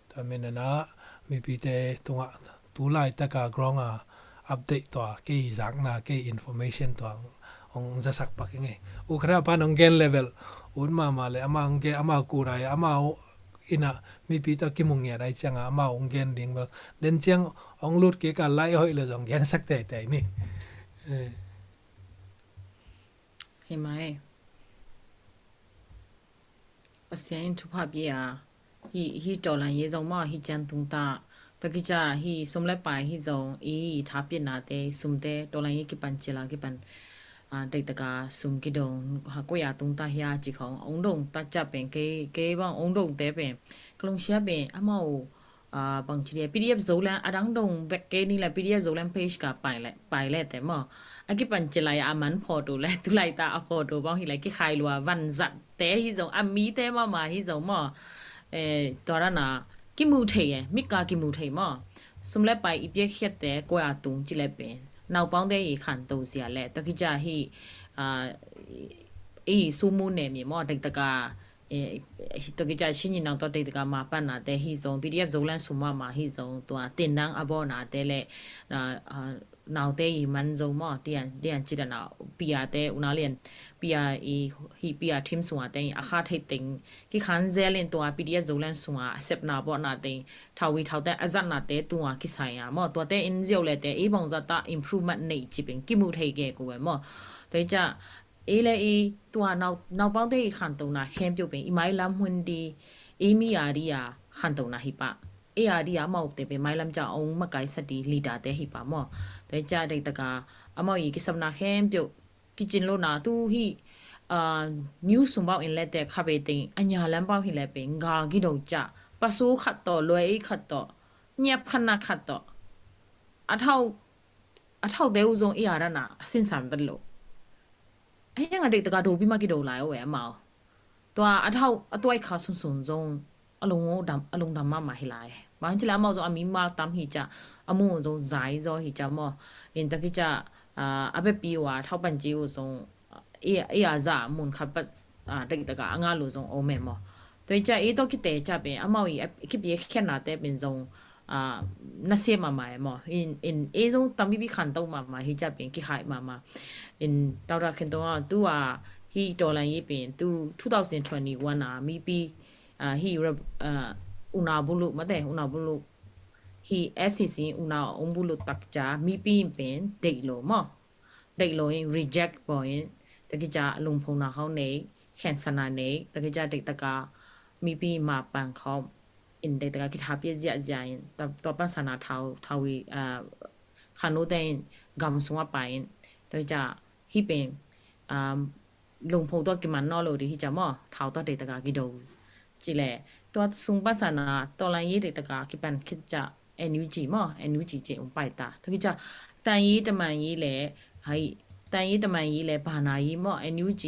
Tua manin ah, mipite tungah tu laitak a ground a update tua, kei zakna, kei information tua hong zasak pak ing e. U Kha Tha Pa in hong gen level ut mahmah le, amah hong gen, amah kurai, amah in ah mipi tawh kimu ngiat ahih ciang a, amah hong gen ding bel, den ciang hong lut kik a, lai hoih le zong gensak teitei ni. Eh. Hi mai. Pasian in thupha pia. Hih, hih tawlan ye zong maw, hih ciang tung ta. Tua kici a, hih sum le pai hih zong, i, i tha pianate, sumte, tawlan ye kipan cil a, kipan, a, deih tak a sum kidong, ha, koi a tung ta hia, ci khawng, hong dong ta ciang pen, kei, kei bang, hong dongte pen, ka lungsim ah pen, amau, a, bangci dia, P D F Zoland, a dang dong bek kei ni la, P D F Zoland page ka pai le, pai le te maw. A kipan cil lai a man photo le, tu laitak a photo bang hi le, kikhai lua, vanzat te hi zong, a mite mahmah hi zong maw. Eh, tua dan a, kimu thei e, mik a kimu thei maw. Sum le pai i piakkhiatte, koi a tung ci le pen. Naupangte i khanto zia le, tua kici a hih, a, i, i sumu ne mi maw, deih tak a, eh, tua kici a Shin Yin Nang tua deih tak a ma panna te hi zong, P D F Zoland sum mahmah hi zong, tua tin dang a bawlna te le, a, a, naute i man zo maw, tian, tian ci dan a, pia te, unau lian, pia i, hih pia team sung a teng, a kha thei teng, kikhan zel in tua P D F Zoland sung a, a sepna bawlna teng, thau i thau te, a zatna te, tua kisai a maw, tua te in ziau le te, i bang zat a improvement nei ci pen, kimu thei kei ko e maw. Tua i ci a, i le i, tua nau, naupangte i khantona khempeuh pen, i mailam hun di, i mi a di a khantona hi pah. Ei a di a amau te pen mailam ca ong makai sa di leader te hi pah maw. Tua i ci a deih tak a amau i kisapna khempeuh kicin lona tu hi, ah, news sung bau in le te kha be teng a nya lam bau hi le pen gal kido ca. Pasu khat tawh, luai ei khat tawh, nyiap khatna khat tawh. A thau, a thau te uh zong ei a dan a, a sinsan vet lo. A hiang a deih tak a do pi ma kido lai o e amau. Tua a thau, a tuai kha sunsun zong, a lung dam, a lung dam mahmah hi lai. Bang ci la amau zong a mi mal tam hi ca, a mu zong zai zaw hi ca maw. In ta kici a, a, a bepi uh a, thau pan ci uh zong, i, i a za mun khat pat, a, deih tak a, a ngal uh zong om e maw. Tua i ci a, i tawh kite ca pen, amau i, a, kipi a khiatna te pen zong, a, nasia mahmah e maw. In, in, e zong tam bibi khanto mahmah hi ca pen, kikhai mahmah. In, tau da khen to a, tu a, hi tawlan i pen, tu two thousand twenty-one a, mipi, a, hi, a, unau buluk mate, unau buluk. Hi S C C unau ong buluk tak ca, mipi in pen, deih lo maw. Deih lo in, reject bawl in, ta kici a lungphona khau nei, khensana nei, ta kici a deih tak a, mipi ma pan khau, in deih tak a kitha pia ziahziah in, ta, tua pan sana thau, thau i, a, khanu te in, gam sung a pai in, ta kici a, hi pen, a, lungpho tua kiman naw lo di hi ca maw, thau tua deih tak a kido. Ci le, tua sung pan sana, tawlan ye deih tak a kipan khit ca, N U G maw, N U G ci ong pai ta. Tua kici a, တိုင်းရေး တမန်ရေး le, hai, တိုင်းရေး တမန်ရေး le, ဘာသာရေး maw, N U G,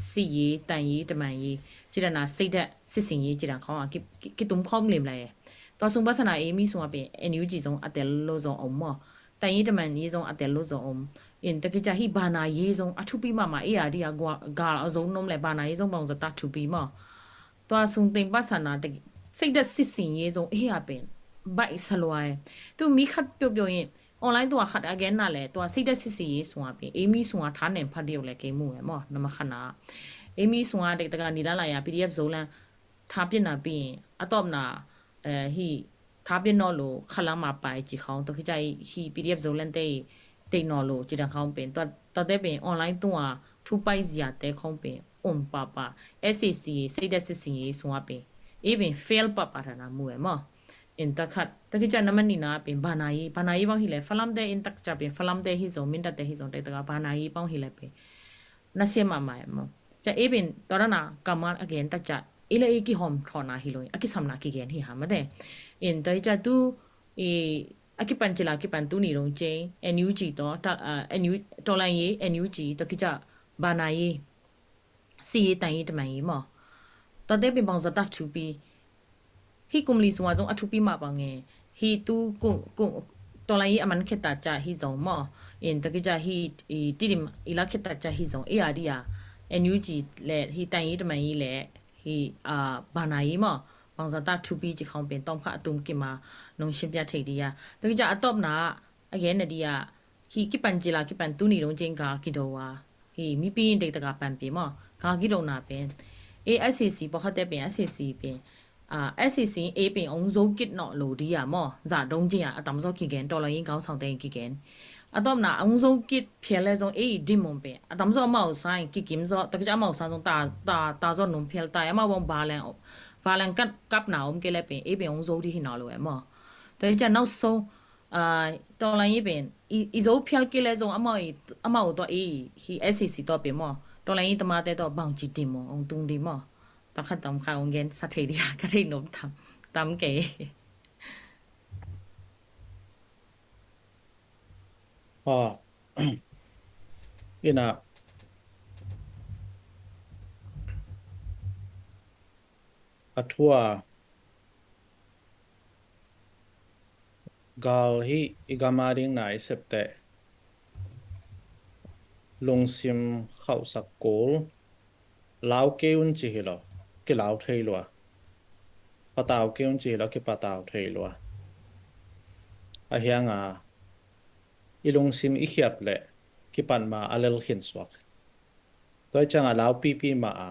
စစ်ရေး, တိုင်းရေး တမန်ရေး, ကျန်တာ စိတ်ဓာတ် စစ်ဆင်ရေး ကျန်တာ ခေါင်း က, က, ကတုံး ခေါင်း လင် လိုက် tua sung pan sana, ei mi sung a pen, N U G zong a tel lo zong om maw. တိုင်းရေး တမန်ရေး zong a tel lo zong om. In ta kici a hi ဘာသာရေး zong a thupi mahmah, ei a di a gua, gal a zong nom le ဘာသာရေး zong bang zat a thupi maw. Tua sung teng pan sana te, စိတ်ဓာတ် စစ်ဆင်ရေး zong ei a pen, baih sa lua e. Tu mi khat peuhpeuh in, online tua khat a genna le, tua စိတ်ဓာတ် စစ်ဆင်ရေး sung a pen, ei mi sung a tha nem pha diau le kei mu e maw, na ma khan a. Ei mi sung a deih tak a ni la lai a, P D F Zoland, tha pianna pi, a tawpna, eh, hi, tha pia nawn lo, khalam a pai ci khawng, tua khit ciang hih P D F Zoland te i deih nawn lo ci dan khawng pen, tua, tuate pen online tung a thu pai ziate khawng pen om pahpah, S A C, Seidat Sising i sungah pen, i pen fail pahpah dan a mu e maw. In tua khat, tua khit ciang na man nihna pen bana i, bana i bang hi leh, Falam te in tak ciang pen, Falam te hi zong, Mindat te hi zong, tek tak a bana i bang hi leh pen, na sia mahmah e maw. Ciang i pen, tua dan a, kammal a gen tak ciang, i le i kihawm thawhna hi lo, a kisamna kigen hi ha mate. In tua hi ciang tu, i, a kipan cil a kipan tuni dong ciang, N U G tawh, ta, ah, N U, tawh lai i, N U G tawh khit ciang, bana i, si i, tang i, tamai i maw. Tuate pen bangzah ta thupi. Hih kum li sungah zong a thupi mah bang e. Hih tu kum, kum, tawh lai i a man khia ta ciang hi zong maw. In tua khit ciang hih, i, Tedim i la khia ta ciang hi zong. I a di a. N U G le, hih tang i, tamai i le, hih, ah, bana i maw. Bangzah ta thupi ci khawng pen tawm kha a tum kim a nong sim pia thei di a. Tua khit ciang a tawpna a gen na di a. Hih kipan cil a kipan tuni dong ciang gal kido a. Hih mipi in tek tak a panpih maw. Gal kidona pen. E, S A C pawlkhatte pen, S A C pen. Ah, S A C e pen ong zo kit nawn lo di a maw. Zah dong ciang a, a tamzaw kigen, tawh lai in gangsang te kigen. A tawpna ong zo kit phial le zong e i dim om pen. A tamzaw amau sa in kikim zaw, tua khit ciang amau sa zong ta, ta, ta zaw num phial ta, amau bang ba leng, ba leng kap, kapna om kei le pen, e pen ong zo di hi nawn lo e maw. Tua khit ciang nau so, ah, tawh lai i pen, i, i zo phial kei le zong amau i, amau tawh i, hih S A C tawh pen maw. Tawh lai i tamate tawh bangci dim maw, ong tung di maw. Tua khat tawm kha ong gen sa thei di a, ka theih nop tam, tam kei. Ah, ina, a thu a gal hi i gam a ding na i sep teh lungsim khauhsak kul. Lau kei un ci hi lo, kilau thei lua. Patau kei un ci hi lo, kipatau thei lua. A hiang a, i lungsim i khiap leh kipat ma a lel khin suak. Tua hi ciang a lau pipi ma a,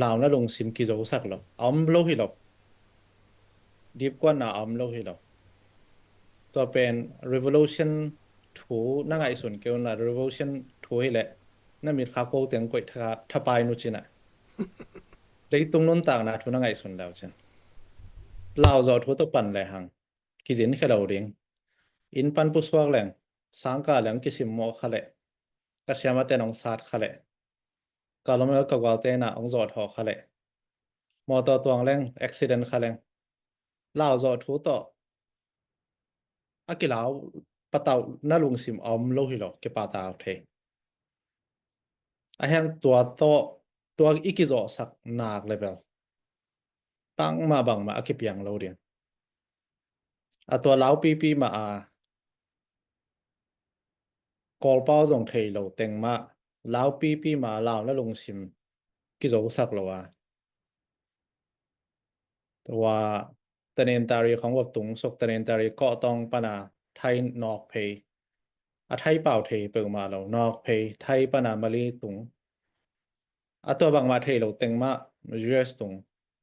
launa lungsim kizosak lo, a om lo hi lo. Dipkuatna a om lo hi lo. Tua pen revolution thu na ngaihsun kei un la, revolution thu hi leh na mitkha ko teng koih tha, thapai nu cin a. Leitung nuntakna thu na ngaihsun leu cin. Lauzawh thu tawh pan le hang kizin khe lo ding. Inn pan pusuak leng, sangkah leng kisimmawh kha leh, ka siamate nong sat kha leh, ka lawm ka gualte na ong zawhthawh kha leh, mawtaw tuang leng, accident kha leng, lauzawh thu tawh a kilau patauhna lungsim a om lo hi lo, kipatau thei. A hiang tua tawh, tua i kizawhsak nak le bel bangmah bangmah a kipiang lo ding. A tua lau pipi ma a, Kawlpau zong thei lo teng mah, lau pipi ma a launa lungsim kizosak lo a. Tua tanentari khong vop tung sok, tanentari kawhtawng pana thai nawk phei. A thai pau thei peuhmah lo, nawk phei, thai pana mali tung. A tua bangmah thei lo teng mah, U S tung.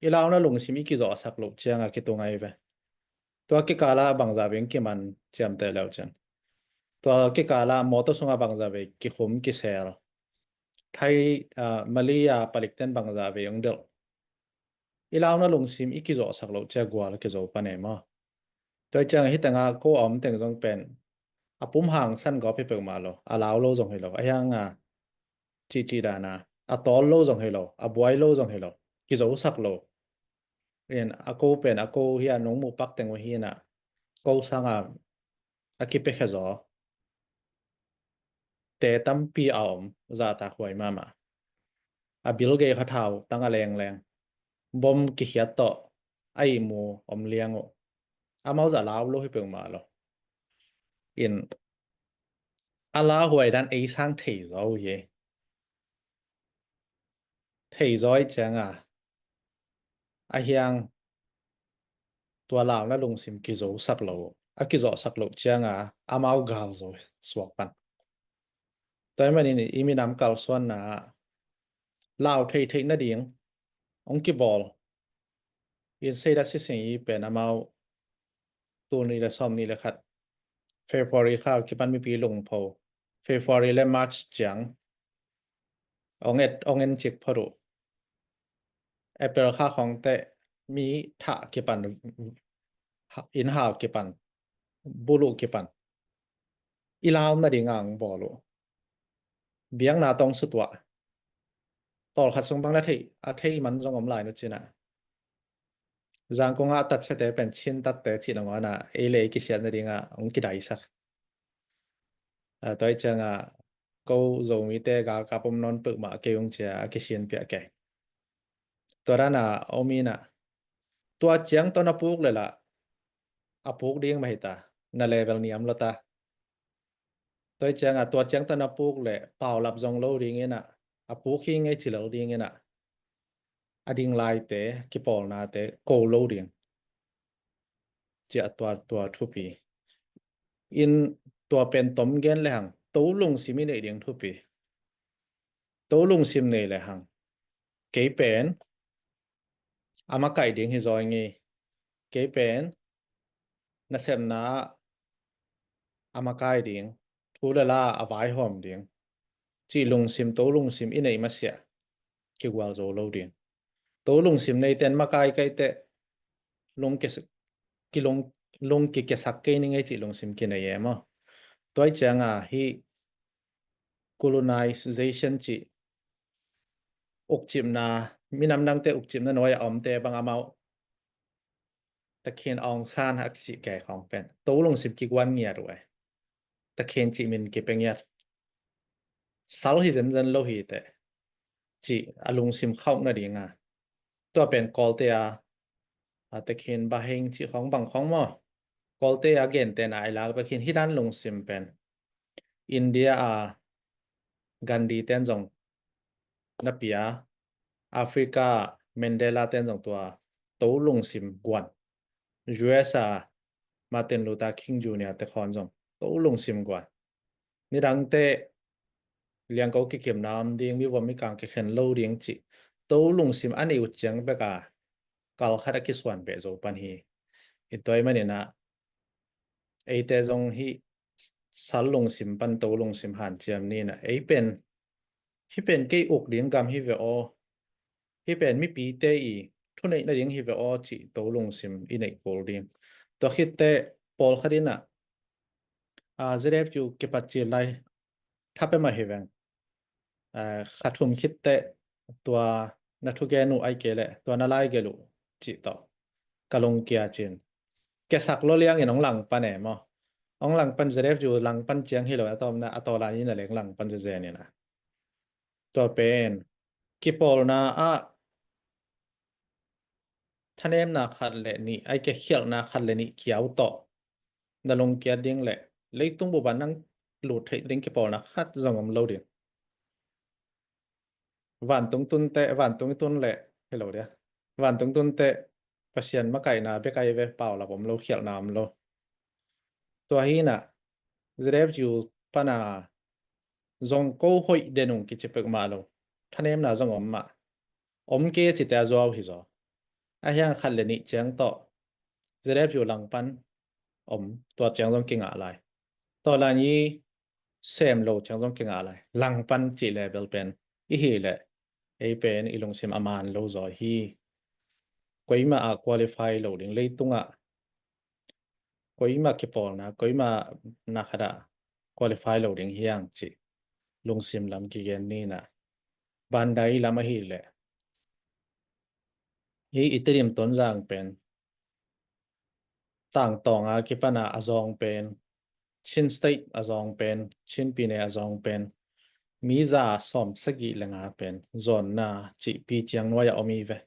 I launa lungsim i kizawhsak loh ciang a kitung ahi ve. Tua kikala bangzah veng kiman ciamteh leu cin. Tua kikala mawtaw sungah bangzah vei kikhum kisel. Thai, ah, mali a palikten bangzah vei ong delh. I launa lungsim i kizawhsak loh ciang gual kizo pan e maw. Tua hi ciang hih teng a ko a om teng zong pen a pum hangsan gawp hi peuhmah lo, a lau lo zong hi lo, a hiang a cihcih dan a, a tawl lo zong hi lo, a buai lo zong hi lo, kizosak lo. In a ko pen a ko hi a, nong muh pak teng uh hi in a, ko sang a a kipiakhia zaw te tampi a om, zahtak huai mahmah. A bil gei kha thau tang a lengleng, bom kikhiat tawh a ihmu om liang uh. Amau zah lau lo hi peuhmah lo. In a lauhuai dan ei sang thei zaw uh hi. Thei zaw ih ciang a, a hiang tua launa lungsim kizosak lo, a kizawhsak loh ciang a, amau gal zo suak pan. Tua ahih manin i minam kalsuanna ah lau thei theih nading hong kibawl. In Seidat Sising i pen amau tul nih le sawm nih le khat, February kha kipan mipi lungpho, February le March ciang ong et, ong en cik phot uh. April kha khawng teh mi thah kipan, inn hal kipan, buluh kipan, i laum nading ang bawl uh. Biakna tawng sutuah. Tawlkhat sung bang na thei, a thei man zong om lai nu cinah. Zangkong ah tatsiate pen Chin tatte cih nangawnah ei le ei kisiat nadingah hong kidaisak. Tua ih ciangah ko Zomite galkap om nawn peuhmah kei ung cia a kisianpiah kei. Tua dana om inah tua ciang tawh na puk le lah a puk ding mah hita, na level niam lo ta. Tua ih ciangah tua ciang tawh na puk le paulap zong lo ding inah a puk hi ngei ci lo ding inah a ding laite kipawlnate ko lo ding. Cia tua, tua thupi in tua pen tom gen le hang to lungsim i neih ding thupi. To lungsim nei le hang kei pen a makaih ding hi zaw ngei. Kei pen nasepna ah a makai ding, thu le la a vaihawm ding cih lungsim, to lungsim i neih masiah kigual zo lo ding. To lungsim neiten makai kaiteh lung kes-, kilung, lung kikesak kei ni ngei cih lungsim kinei e maw? Tua ih cianga hih colonization cih ukcipna, minam dangte ukcipna nuai a omte bang amau takhin aung san a kisih kei khawng pen to lungsim kiguan ngiat uh e. Takhin cih min kipia ngiat. Sal hi zenzen lo hi teh cih a lungsim khauh nadinga tua pen Kawlte a, a takhin baheng cih khawng bang khawng maw? Kawlte a gentena i lak bek hin hih dan lungsim pen India a Gandhi ten zong na pia, Africa Mandela ten zong tua to lungsim guan, U S a Martin Luther King Junior te khawng zong to lungsim guan. Nidangte liangko kikimna om ding, mivom mikang kikhen lo ding cih to lungsim a neih uh ciang beka kalkhat a kisuan beh zo pan hi. Hi tua ih maninah eite zong hih sal lungsim pan to lungsim hanciam ninah ei pen hih pen kei uk ding gam hi ve aw, hih pen mipite i thuneih nading hi ve aw cih to lungsim i neih kul ding. Tua khitteh pawlkhat inah a, Z F U kipat cil lai thapia mah hi veng. A, kha thum khitteh tua na thugen uh ai kei leh tua na laigelh uh cih tawh ka lungkia cin. Kiasak lo liangin hong langpan e maw? Hong langpan, Z F U langpan ciang hi lo a tawmna a tawlan in a leng langpan zezen inah tua pen kipawlna ah thanemna khat le nih ai kei khialhna khat le nih kiau tawh na lungkiat ding le leitung bup ah nang lut theih ding kipawlna khat zong om lo ding. Vantung tunte, vantung i tun le hi lo dia. Vantung tunte Pasian makaihna bek ai ve, paulap om lo, khialhna om lo. Tua hinah Z F U pana zong ko hoih den ung kici pek mah lo. Thanemna zong om mah. Om kei a cite a zuau hi zaw. A hiang khat le nih ciang tawh Z F U langpan om, tua ciang zong kingah lai. Tawlan i sem lo ciang zong kingah lai. Langpan cih level pen i hih leh ei pen i lungsim a man lo zaw hi. Koimah ah qualify lo ding, leitungah koimah kipawlna, koimah na khat ah qualify lo ding hiang cih lungsim lam kigen ninah. Bandai lam ahih leh hih i Tedim Tonzang pen tangtawng a kipana a zawng pen, Chin State a zawng pen, Chin Pyine a zawng pen mi za sawm sagih le nga pen zawnna cih pi ciang nuai a om hi ve.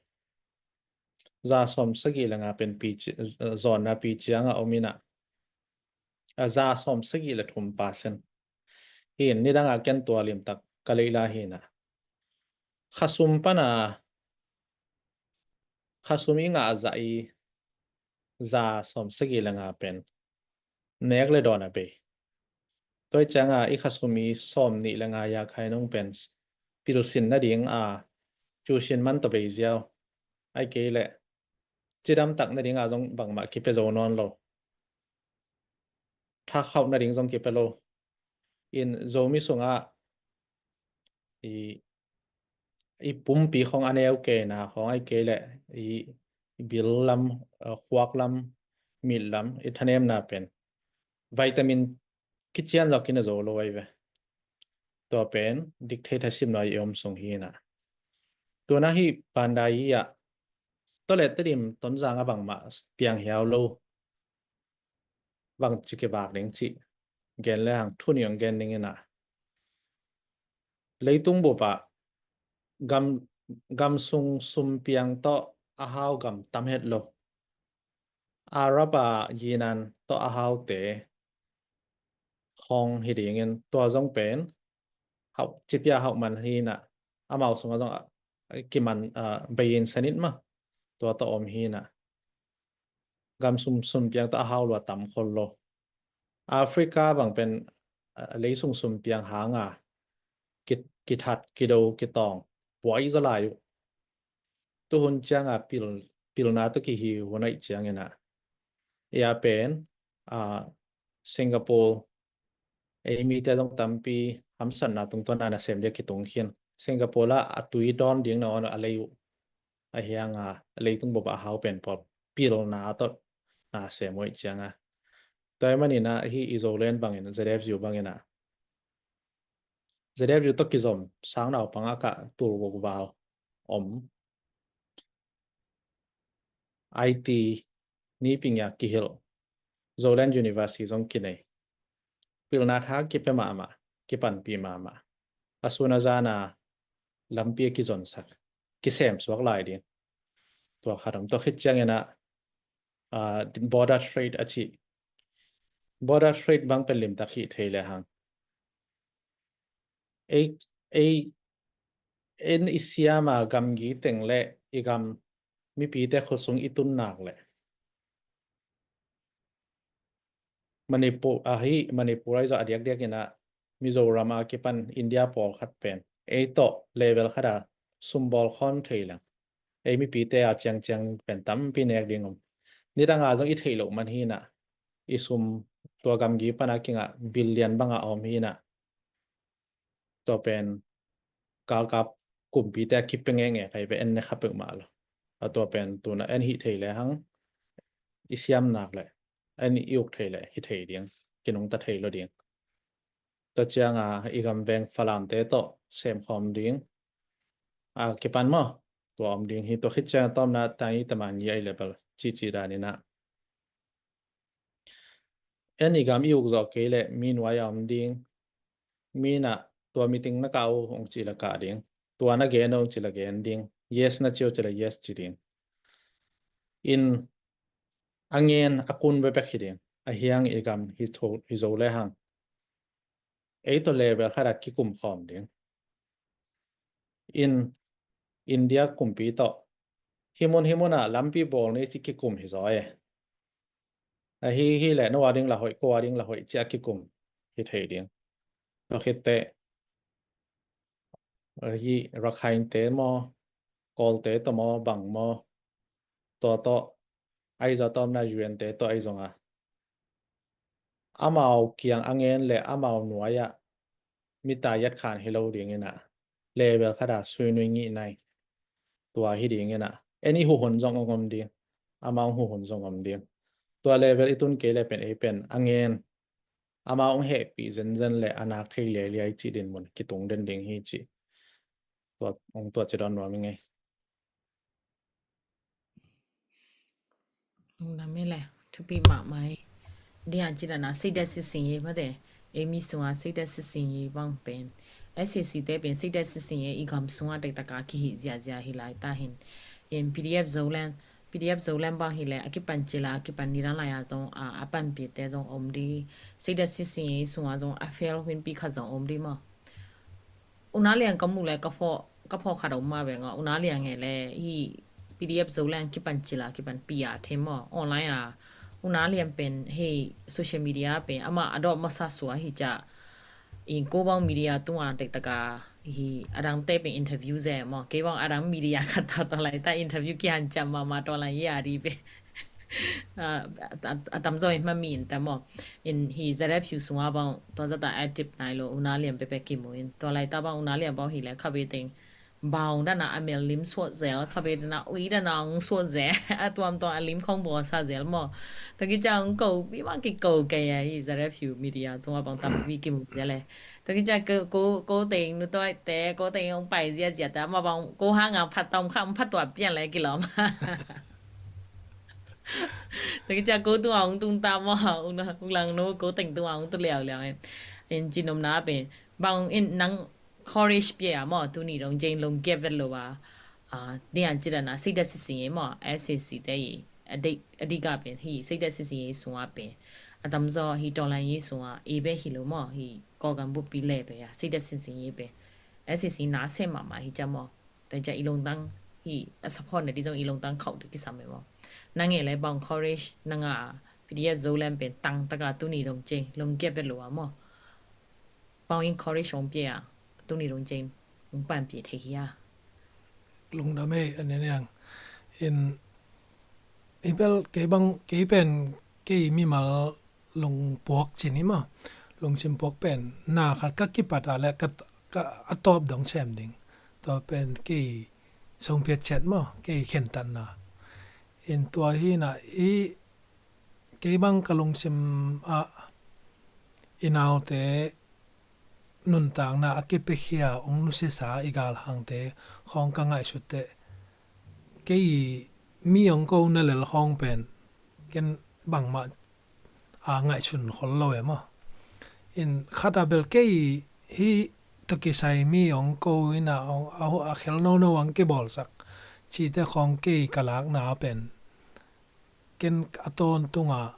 Za sawm sagih le nga pen pi ci-, zawnna pi ciang a om inah, a, za sawm sagih le thum percent. Hin nidang a ken tua limtak ka leih lai hinah khasum pana, khasum i ngah zah i za sawm sagih le nga pen nek le dawn a bei. Tua ih cianga i khasum i sawm nih le nga ya khai nung pen pilsin nading a cusin man tawh bei ziau. Ai kei leh cidamtak nadinga zong bangmah kipia zo nawn lo. thakhauh nading zong kipia lo. In Zomi sungah i, i pumpi khong a neu kei na khong ai kei leh i, i bil lam, eh, khuak lam, mit lam i thanemna pen vitamin kician zawk in a zo lo ai ve. Tua pen dik thei thasim nuai i om sung hi na. Tua na hi Bandai i ah Tawlet Tedim Tonzang a bangmah piang hiau lo. Bang ci kivak ding cih gen le hang thu nih hong gen ding in a. Leitung bup ah gam, gam sung sumpiang tawh a hau gam tam het lo. Arab a Yinan tawh a haute khong hi dingin tua zong pen hauh, cipia hauh man hi na, amau sungah zong a, a kiman, a, bei in sanit mah tua tawh om hi na. Gam sum, sumpiang tawh a hau lua tam khol lo. Africa bang pen, a, leisung sumpiang hanga ki, kithat, kido, kitawng buai zaw lai uh. Tuhun cianga pil, pilna tawh kihi hun aih ciangin a, ia pen, a, Singapore, ei mite zong tampi hamsatna tungtawn a nasem dia kitung khin. Singapore la a tui dawn ding na on a lei uh. A hianga a leitung bup a hau pen pawl pilna tawh nasem uh aih cianga. Tua ahih manin a hi i Zoland bangin, Z F U bangin a, Z F U tawh kizom sang naupang a kah tul guk val om. I T niping ia kihilh, Zoland University zong kinei. Pilna tha kipia mahmah, kipanpih mahmah. A sun a zan a lampi a kizonsak, kisem suak lai ding. Tua khat om, tua khit ciangin a, a, border trade a cih. Border trade bang pen limtak hih thei le hang. Ei, ei, en i siama gamgi teng le i gam mipite khuasung i tun nak le Manipur, ahi Manipur ahi zah a diakdiak in a Mizoram a kipan India pawlkhat pen ei tawh level khat a sumbawl khawm thei leng ei mipite a ciangciang pen tampi nek ding om. Nidang a zong i theih loh man hi na, i sum tua gamgi pan a kingah billion bang a om hi na. Tua pen galkap kumpite a kipia ngekngek ahi ve, en ne kha peuhmah lo. A tua pen tuna en hih thei le hang i siam nak le en i uk thei le hi thei ding, kinungta thei lo ding. Tua cianga i gam veng Falamte tawh semkhawm ding a kipan maw, tua om ding hi. Tua khit cianga tawmna tangi taman ngi ahi le bel cici dan in a en i gam i uk zawh kei leh mi nuai a om ding. Mi na tua meeting na kah uh hong cih la kah ding. Tua na gen uh hong cih la gen ding. Yes na ci uh cih la yes ci ding. In a ngen a kun bekbek hi ding. A hiang i gam hi tho, hi zo le hang ei tawh level khat a kikum khawm ding. In India kumpi tawh hi mun hi mun ah lampi bawl ni ci kikum hi zaw e. Ahi hi leh no a ding la hoih, ko a ding la hoih ci a kikum hi thei ding. Tua khitte ahi Rakhine te maw, Kawlte tawh maw, bang maw, tua tawh ahi zah tawmna U N te tawh ahi zonga amau kiang a ngen le amau nuai ah mita yat khan hi lo ding in a, level khat a sui nui ngih nai. Tua hi ding in a, en i huhun zong ong om ding, amau huhun zong om ding. Tua level i tun kei le pen ei pen a ngen amau ong hehpih zenzen le a nak thei liailiai cih din mun kitung den ding hi cih tua ong tua ci dawn nuam i ngei. Ong nam i le thupi mahmah hi. Dia ci dan a စိတ်ဓာတ်စစ်ဆင်ရေး mate, ei mi sunga စိတ်ဓာတ်စစ်ဆင်ရေး bang pen S A C te pen စိတ်ဓာတ်စစ်ဆင်ရေး i gam sunga tektak a kihi ziazia hi lai ta hin. In P D F Zoland, P D F Zoland bang hi le a kipan cil a a kipan nidang lai a zong a, a panpihte zong om di. စိတ်ဓာတ်စစ်ဆင်ရေး sunga zong a fail huinpi khat zong om di maw. Una liang ka muh le ka phawk, ka phawk khat a um mah veng a, una liang e le hi P D F Zoland kipan cil a kipan P R team maw, online a una liang pen hei social media pen amah a dawh masa sua hi ca. In ko bang media tunga tektak a hi a dangte pen interview ze maw, kei bang a dang media khat ta tawh lai ta interview kihan ciam mahmah tawh lai hi a di pen. A, a, a tamzaw in hmami in ta maw. In hi ZFU sungah bang tua zata active nai lo, una lian pepek kimu in. Tua laita bang una lian bang hi le khabe teng bau dana a mel lim suat zel, khabe dana ui dana ong suat zel. A tuamtuam a lim khong bawl sa zel maw. Tua kici a ong ko, mi bang kiko kei a hi ZFU media tungah bang tampi kimu zel e. Tua kici a ko, ko, ko teng nu toi te, ko teng ong pai ziazia ta, ma bang ko hang a phat tom kha ong phat tua pian le kilawm. Tua kici a ko tung a ong tung ta maw, ung na, ung lang nu, ko teng tung a ong tu liau liau e. In cinomna pen bang in nang courage pia maw, tuni dong jeng long gap vet lo a. A, dian ci dana, seidat sising e maw, SAC te i, a dei, a diga pen hi, seidat sising e sungah pen. A tamzaw hi tawlan i sungah, i be hi lo maw, hi kawkan bupi le pe a, seidat sising e pen. SAC na se mama hi ca maw. Tua ca i longtang hi, a support na di zong i longtang khauh di kisam e maw. Nang e le bang courage, nang a, PDF Zoland pen tang taka tuni dong jeng, long gap vet lo a maw. Bang encourage ong pia, tuni dong jeng, ong panpia thei hia. Lungdam e, a ne niang. In, i bel, kei bang, kei pen, kei mimal lungpuak cin i maw. Lungsim puak pen, na khat ka kipat a le, ka, ka a tawp dong sem ding. Tua pen, kei songpiat chet maw, kei khentatna. In tua hi na i kei bang ka lungsim ah i naute nuntakna a kipiakhia ong nusisa i galhangte khawng ka ngaihsut teh kei mi ong ko na lel khawng pen ken bangmah a ngaihsun khol lo e maw. In khat a bel kei hi tawh kisai mi ong ko ina ong a, a khel nono ang kibawlsak cite khawng kei ka lakna pen ken a tawntunga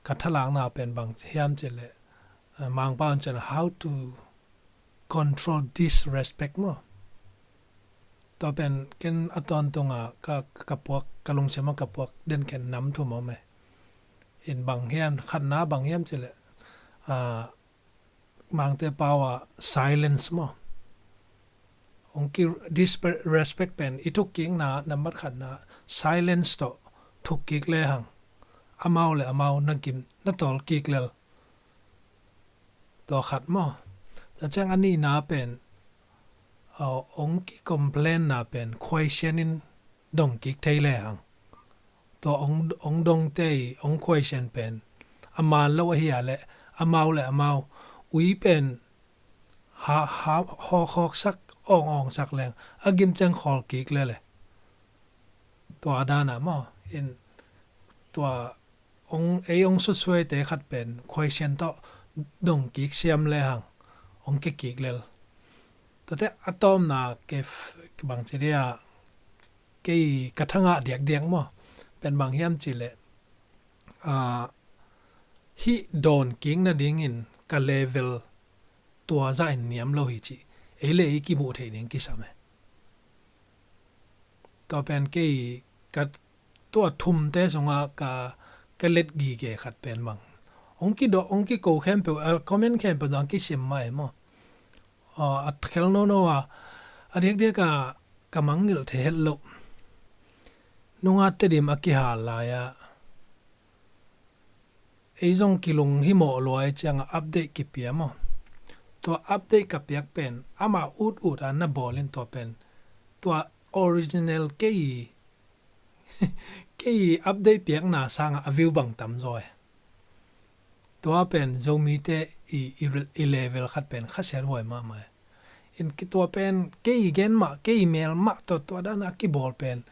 ka thalakna pen bang hiam cih leh, eh, Mangpau in cih leh how to control disrespect maw. Tua pen ken a tawntunga ka, ka puak, ka lungsim a ka puak den khen nam thum om e. In bang hiam, khatna bang hiam cih leh, ah, Mangte pau ah silence maw. Ong ki disrespect pen i thukkikna nambat khatna silence tawh thukkik lehang amau le amau na gim na tawlkik lel. Tua khat maw. Tua ciang a nihna pen, uh, ong ki complain na pen question in dong kik thei lehang. Tua ong, ong dongte i ong question pen a man lo ahi a leh amau le amau ui pen ha, ha, hawk hawksak, awng awngsak leng a gim ciang khawl kik lele. Tua dana maw in tua ong, ei ong sutsuaite khat pen question tawh dong kik siam lehang ong kikik lel. Tuate a tawpna ke bang ci dia kei ka thangah diakdiak maw. Pen bang hiam cih leh, ah, hih dawn kik nadingin ka level tua zah in niam lo hi cih ei le ei kimuh theih ding kisam e. Tua pen kei ka tua thumte sungah ka, ka let gige khat pen bang ong kidawh, ong kiko khempeuh, ah, comment khempeuh dong kisim mah e maw. Ah, a khel nono a, a diakdiak a ka mangngilh thei het loh. Nunga Tedim a kihal lai-ah ei zong kilung himawh luai ciangah update kipia maw. Tua update ka piak pen amah ut ut a na bawl in tua pen tua original kei, kei update piakna sangah a view bang tam zaw e. Tua pen Zomite i, i, i level khat pen khasiat huai mahmah e. In ki tua pen kei gen mah, kei mel mah tawh tua dana kibawl pen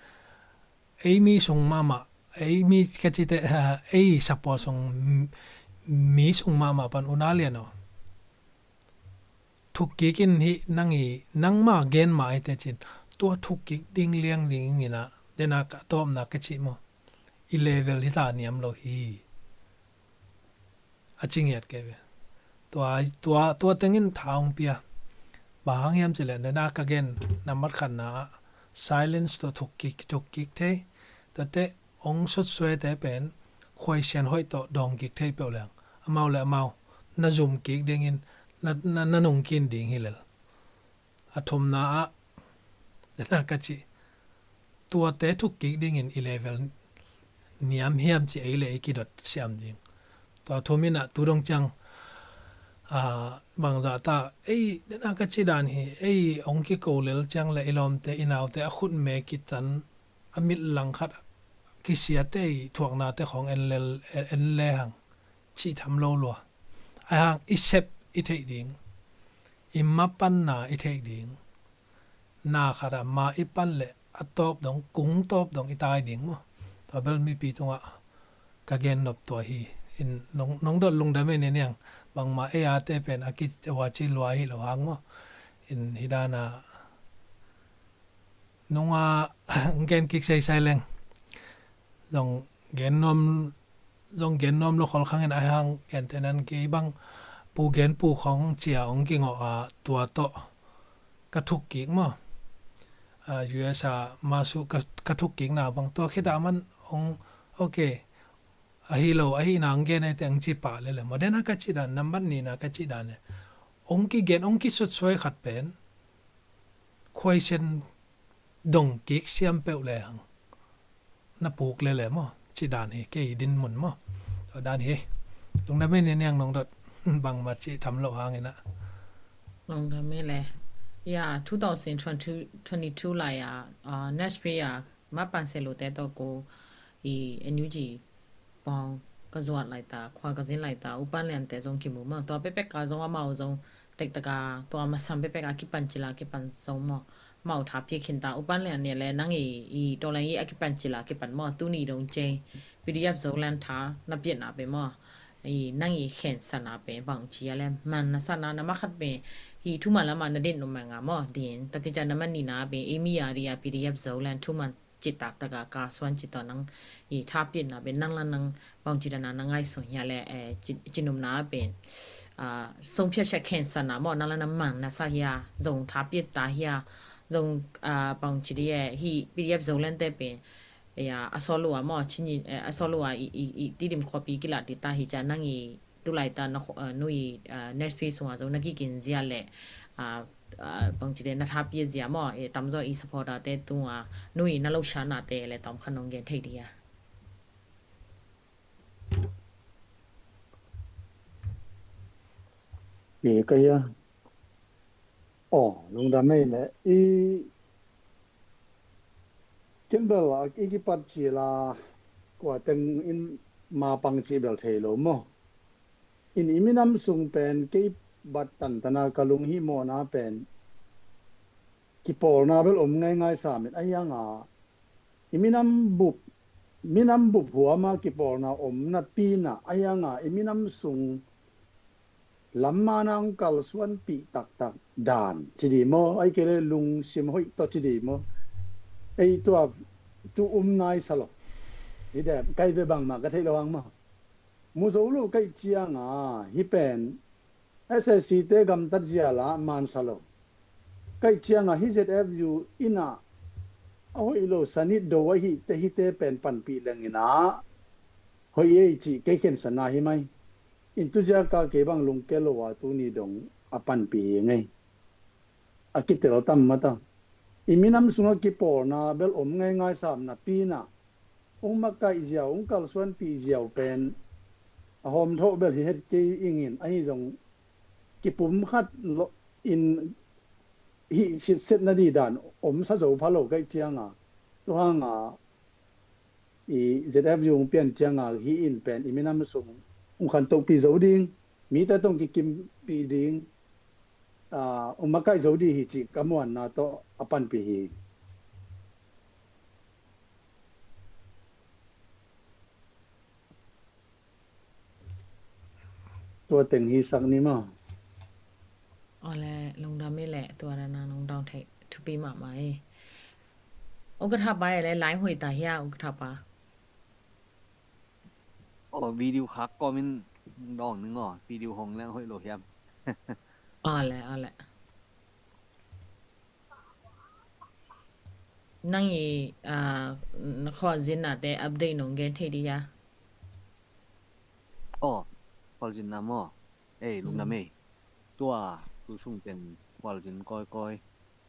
ei mi sung mahmah, ei mi ka cite, ei support sung mi sung mahmah pan una lian aw. Thukkik in hih nang i, nangma gen mah ei teh cin. Tua thukkik ding liang ding ina, dena ka tawpna ka cih maw. I level hi ta niam lo hi. A ci ngiat kei ve. Tua, tua, tua tengin tha ong pia. Bang hang hiam cih leh, dena ka gen, nambat khatna ah, silence tawh thukkik, thukkik thei. Tuate, ong sutsuaite pen, question hoih tawh dawng kik thei peuh leng. Amau le amau, na zum kik dingin, na, na, na nung kin ding hi lel. A thumna ah, dena ka cih. Tuate thukkik dingin i level niam hiam ci ei le ei kidot siam ding. Tua thu minah tu dong ciang, a, bangzah ta, ei, dena ka ci dan hi, ei, ong kiko lel ciang le i lawmte, i naute, a khut me kitan, a mit langkhat, kisiate, i thuaknate khong en lel, en le hang, cih tham lo lua. Ai hang, i sep, i theih ding, i mapanna, i theih ding. Na khat ah ma i pan leh a tawp dong, kung tawp dong i tai ding maw? Tua bel mipi tungah ka gen nop tua hi. In nong, nong dot lungdam ei ne niang. Bangmah ei ate pen a ki, a wa ci lua hi lo hang maw? In hi dana nunga gen kik seisai leng. Zong gen nuam, zong gen nuam lo khol khangin ai hang, gentehna in kei bang pu gen pu khong cia ong kingawh a, tua tawh ka thuk kik maw? A, U S a masu ka, ka thuk kikna bang tua khit a man ong, ok, ahi lo, ahi nang gen ai teng ci pah lele maw? Dena ka ci dan, nambat nina ka ci dan e. Ong kigen, ong kisutsuai khat pen khuaisen dong kik siam peuh le hang na puk lele maw? Ci dan hi, kei din mun maw? Tua dan hi. Lungdam ei ne niang nong dot bangmah ci tham lo hangin ah. Lungdam ei le. Ya, two thousand twenty-two lai a, a, Nashville a, ma pan se lo te to ko i N U G pawng ka zuat laita, khua ka zin laita, U Pan Lian te zong kimu maw? Tua pekpek a zong amau zong tektak a, tua masam pekpek a kipan cila kipan zong maw? Mau tha pia khinta, U Pan Lian nia le nang i, i tawleng i a kipan cila kipan maw? Tuni dong cei, P D F Zoland tha na piatna pe maw? I nang i khensana pe bang cia le man na sana na makhat pe hi thuman lama na din numanga maw? Din, takica na man nina pe, i mi a dia P D F Zoland thuman citak taka ka suan ci tawh nang i tha piatna pen nang la nang bang ci dana na ngaihsun hia le, eh, ci, cinumna pen, ah, song phiat sia khensana maw, nang la nang mang na sa hia, zong tha piat ta hia, zong, ah, bang ci di, eh, hi P D F Zoland te pen, eh, a sawlua maw, cini, eh, a sawlua i, i, i Tidim khuapi kila di ta hi ca nang i tulai ta na, eh, nui, eh, Nashville sunga zo na kikin zia le, ah, ah, bang ci de na tha pia zia maw, eh, tamzaw i supporter te tunga nui na lo sha na te le tom khan nong gen thei dia. Pi ka ya. Oh, lungdam ei le i kin bel a i kipat ci la kua teng in ma pang ci bel thei lo maw? In i minam sung pen kei bat tantana ka lunghimawhna pen kipawlna bel om ngaingai samin a hianga i minam bup, minam bup huama kipawlna om napina a hianga i minam sung lamma na hong kalsuanpih taktak dan ci di maw? Ai kei le lungsim hoih tawh ci di maw? Ei tua tu um nai sa lo. Hi dep kai ve bangmah ka theih lo hang maw? Mu zo lo kaih cianga hi pen S S C te gamtat zia la mansa lo. Kaih cianga hi Z F U ina a hoih lo sanit do ahi te hi te pen panpih lengina hoih ei cih kei khensana hi mai. In tuzia ka kei bang lungke lo a tuni dong a panpih hi ngei. A kitel tam mata. I minam sunga kipawlna bel om ngaingai sam napina ung makaih ziau, ung kalsuanpih ziau pen a hawm thawh bel hi het kei ingin ahi zong kipum khat lo in hih sitset na di dan om sa zo pha lo kaih cianga. Tuhanga i Z F U ung pian cianga hi in pen i minam sung ung khantohpih zo ding, mite tong kikimpih ding, ah, ung makaih zo di hi cih ka muanna tawh a panpih hi. Tua teng hi sak ni maw? Awle, lungdam i le tua dana lungdam thei thupi mahmah i. Ukatha pa i le lai hoih ta hia ukatha pa. Aw, video khak kawmin dawng ning aw, video hong leng hoih lo hiam? Awle, awle. Nang i, ah, na khualzinna te update nong gen thei di hia? Aw, khualzinna maw? Ei, lungdam ei. Tua, tu sung pen khualzin kawikawi.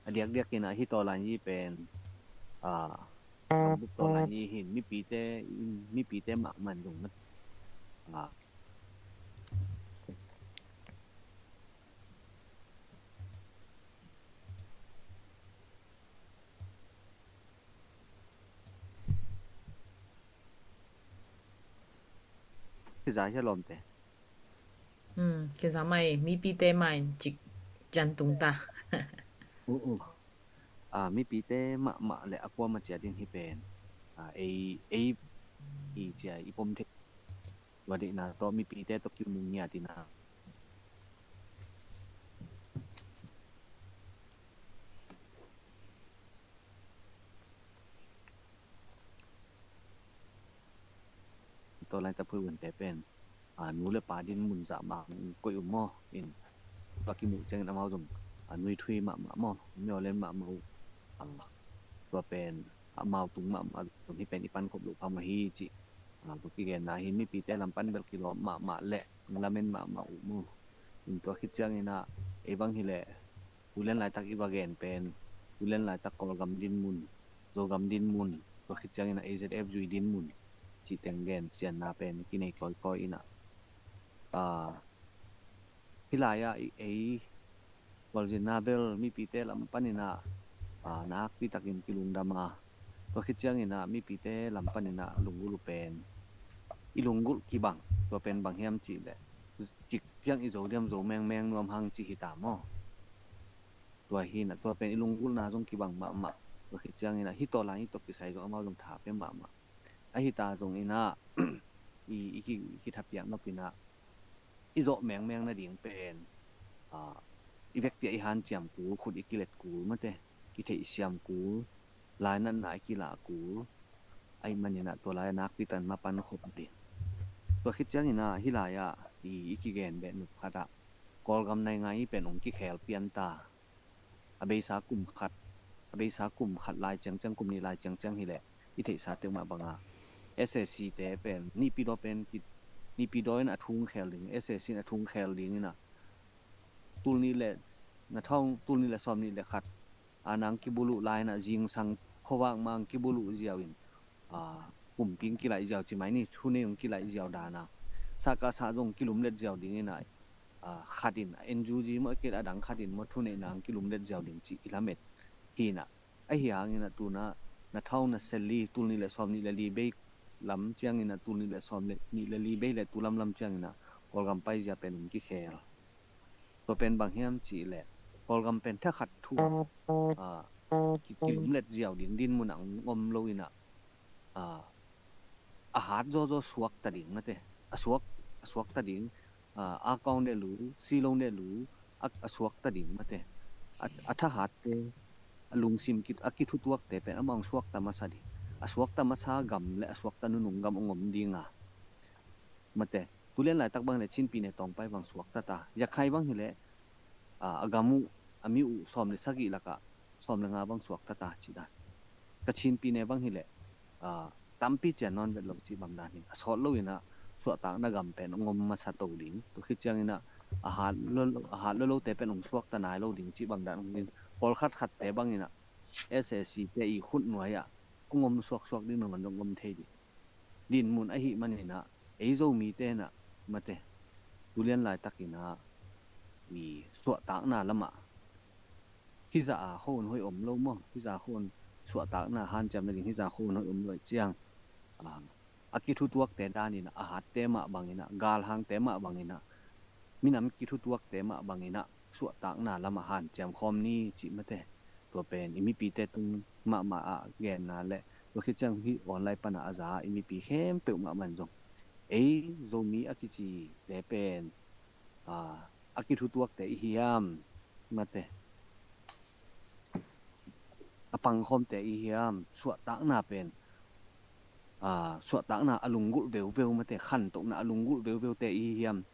A diakdiak in a hi tawlan i pen, ah, Gambup tawh lai ni hin mipite in, mipite mahmah in zong na, ah, kiza hia lawmte? Hmm, kiza mai, mipite mai cik jan tung ta. Uh, uh. Ah, mipite mahmah le a kuama ciat in hi pen, ah, ei, ei i cia i pom thei. Tua deihna tawh mipite tawh kimu ngiat in a. Tua laitak phuihuinte pen, ah, nu le pa din mun zah mah koih uh maw in, tua kimuh ciangin amau zong, ah, nuithui mahmah maw, miolen mahmah uh, ah, tua pen amau tung mahmah zong hi pen i pankhop loh phamawh hi cih, ah, tua kigenna hi. Mipite lam pan bel kilawm mahmah le lamen mahmah uh maw in, tua khit ciangin ah ei bang hileh tulian laitak i va gen pen, tulian laitak Kawlgam din mun, Zogam din mun, tua khit ciangin a A Z F zui din mun cih teng gen sianna pen kinei kawikawi in a. Ah, hih lai-ah i ei khualzinna bel mipite lam panin a, ah, nakpi takin kilungdam a, tua khit ciangin a mipite lam panin a lunggulh uh pen, i lunggulh kibang, tua pen bang hiam cih leh, cik ciang i zo diam, zo mengmeng nuam hang cih hi ta maw? Tua hi in a, tua pen i lunggulhna zong kibang mahmah. Tua khit ciangin a hih tawh lai, hih tawh kisai zong amau zong tha pia mahmah. Ahi ta zongin a, i, i ki, i kithapiak nop in a, i zawh mengmeng nading pen, ah, i vekpi-ah i hanciam kul, khut i kilet kul mate, kitheihsiam kul, lainatna i kilah kul, ahih manin a tua lai-ah nakpi takin ma pankhop ding. Tua khit ciangin a hih lai-ah i, i kigen beh nop khat ah Kawlgam naingngai pen hong kikhel pian ta. A beisa kum khat, a beisa kum khat lai ciangciang, kum nih lai ciangciang hileh i theihsa tek mah banga S A C te pen Naypyidaw pen ki, Naypyidaw in a thu hong khel ding, S A C in a thu hong khel ding in a, tul nih le, na thawng tul nih le sawm nih le khat a nang kibuluh lai in a, zingsang khuavak mang kibuluh ziau in, ah, kumpi hong kilaih ziau ci mai ni, thunei hong kilaih ziau dan a, sakasa zong kilumlet ziau ding in a, ah, khat in, N U G maw, a kei a dang khat in maw, thuneihna hong kilumlet ziau ding cih i lamet hi in a. Ahi hangin a tu in a, na thawng na seli, tul nih le sawm nih le li bei lam ciangin a, tul nih le sawm nih le li bei le tu lam lam ciangin a Kawlgam paizia pen hong kikhel. Tua pen bang hiam cih leh Kawlgam pen thakhat thu, ah, ki, kilumlet ziau ding din mun ah hong om lo in a, ah, a hat zawzaw suakta ding mate. A suak, a suakta ding, ah, Akaung ne lu, Silo ne lu, a, a suakta ding mate. A, a thahatte, a lungsim ki, a kithutuakte pen amah hong suakta masa ding. A suakta masa gam le a suakta nunung gam hong om ding a. Mate, tulian laitak bang hileh Chin pyine Tawngpai bang suakta ta. Yakhai bang hileh, ah, a gam uh, a mi uh sawm le sagih lakah sawm le nga bang suakta ta cih dan. Kachin pyine bang hileh, ah, tampi cian nawn vet lo cih bang dan hi. A sawt lo in a suahtakna gam pen hong om masa to ding. Tua khit ciangin a, a hat lo, a hat lo lote pen hong suakta nai lo ding cih bang dan hong ding. Pawlkhat khatte bang in a S A C te i khut nuai ah hong om suaksuak ding nangawn zong om thei ding. Dinmun ahih manin a, ei Zomite in a mate, tulian laitakin a, i suahtakna lamah hizah a khua hun hoih om lo maw? Hizah a khua hun suahtakna hanciam nading hizah a khua hun hoih om lo ahih ciang, a, a kithutuakte danin a, a hatte mah bangin a, galhangte mah bangin a, minam kithutuakte mah bangin a, suahtakna lamah hanciam khawm ni cih mate. Tua pen i mipite tung mahmah ah genna le tua khit ciang hih online panah a za i mipi khempeuh mahmah in zong ei Zomi a kicite pen, a, a kithutuakte i hiam mate, a pangkhawmte i hiam, suahtakna pen, a, suahtakna a lunggulh veuveu mate, khantohna a lunggulh veuveute i hiam?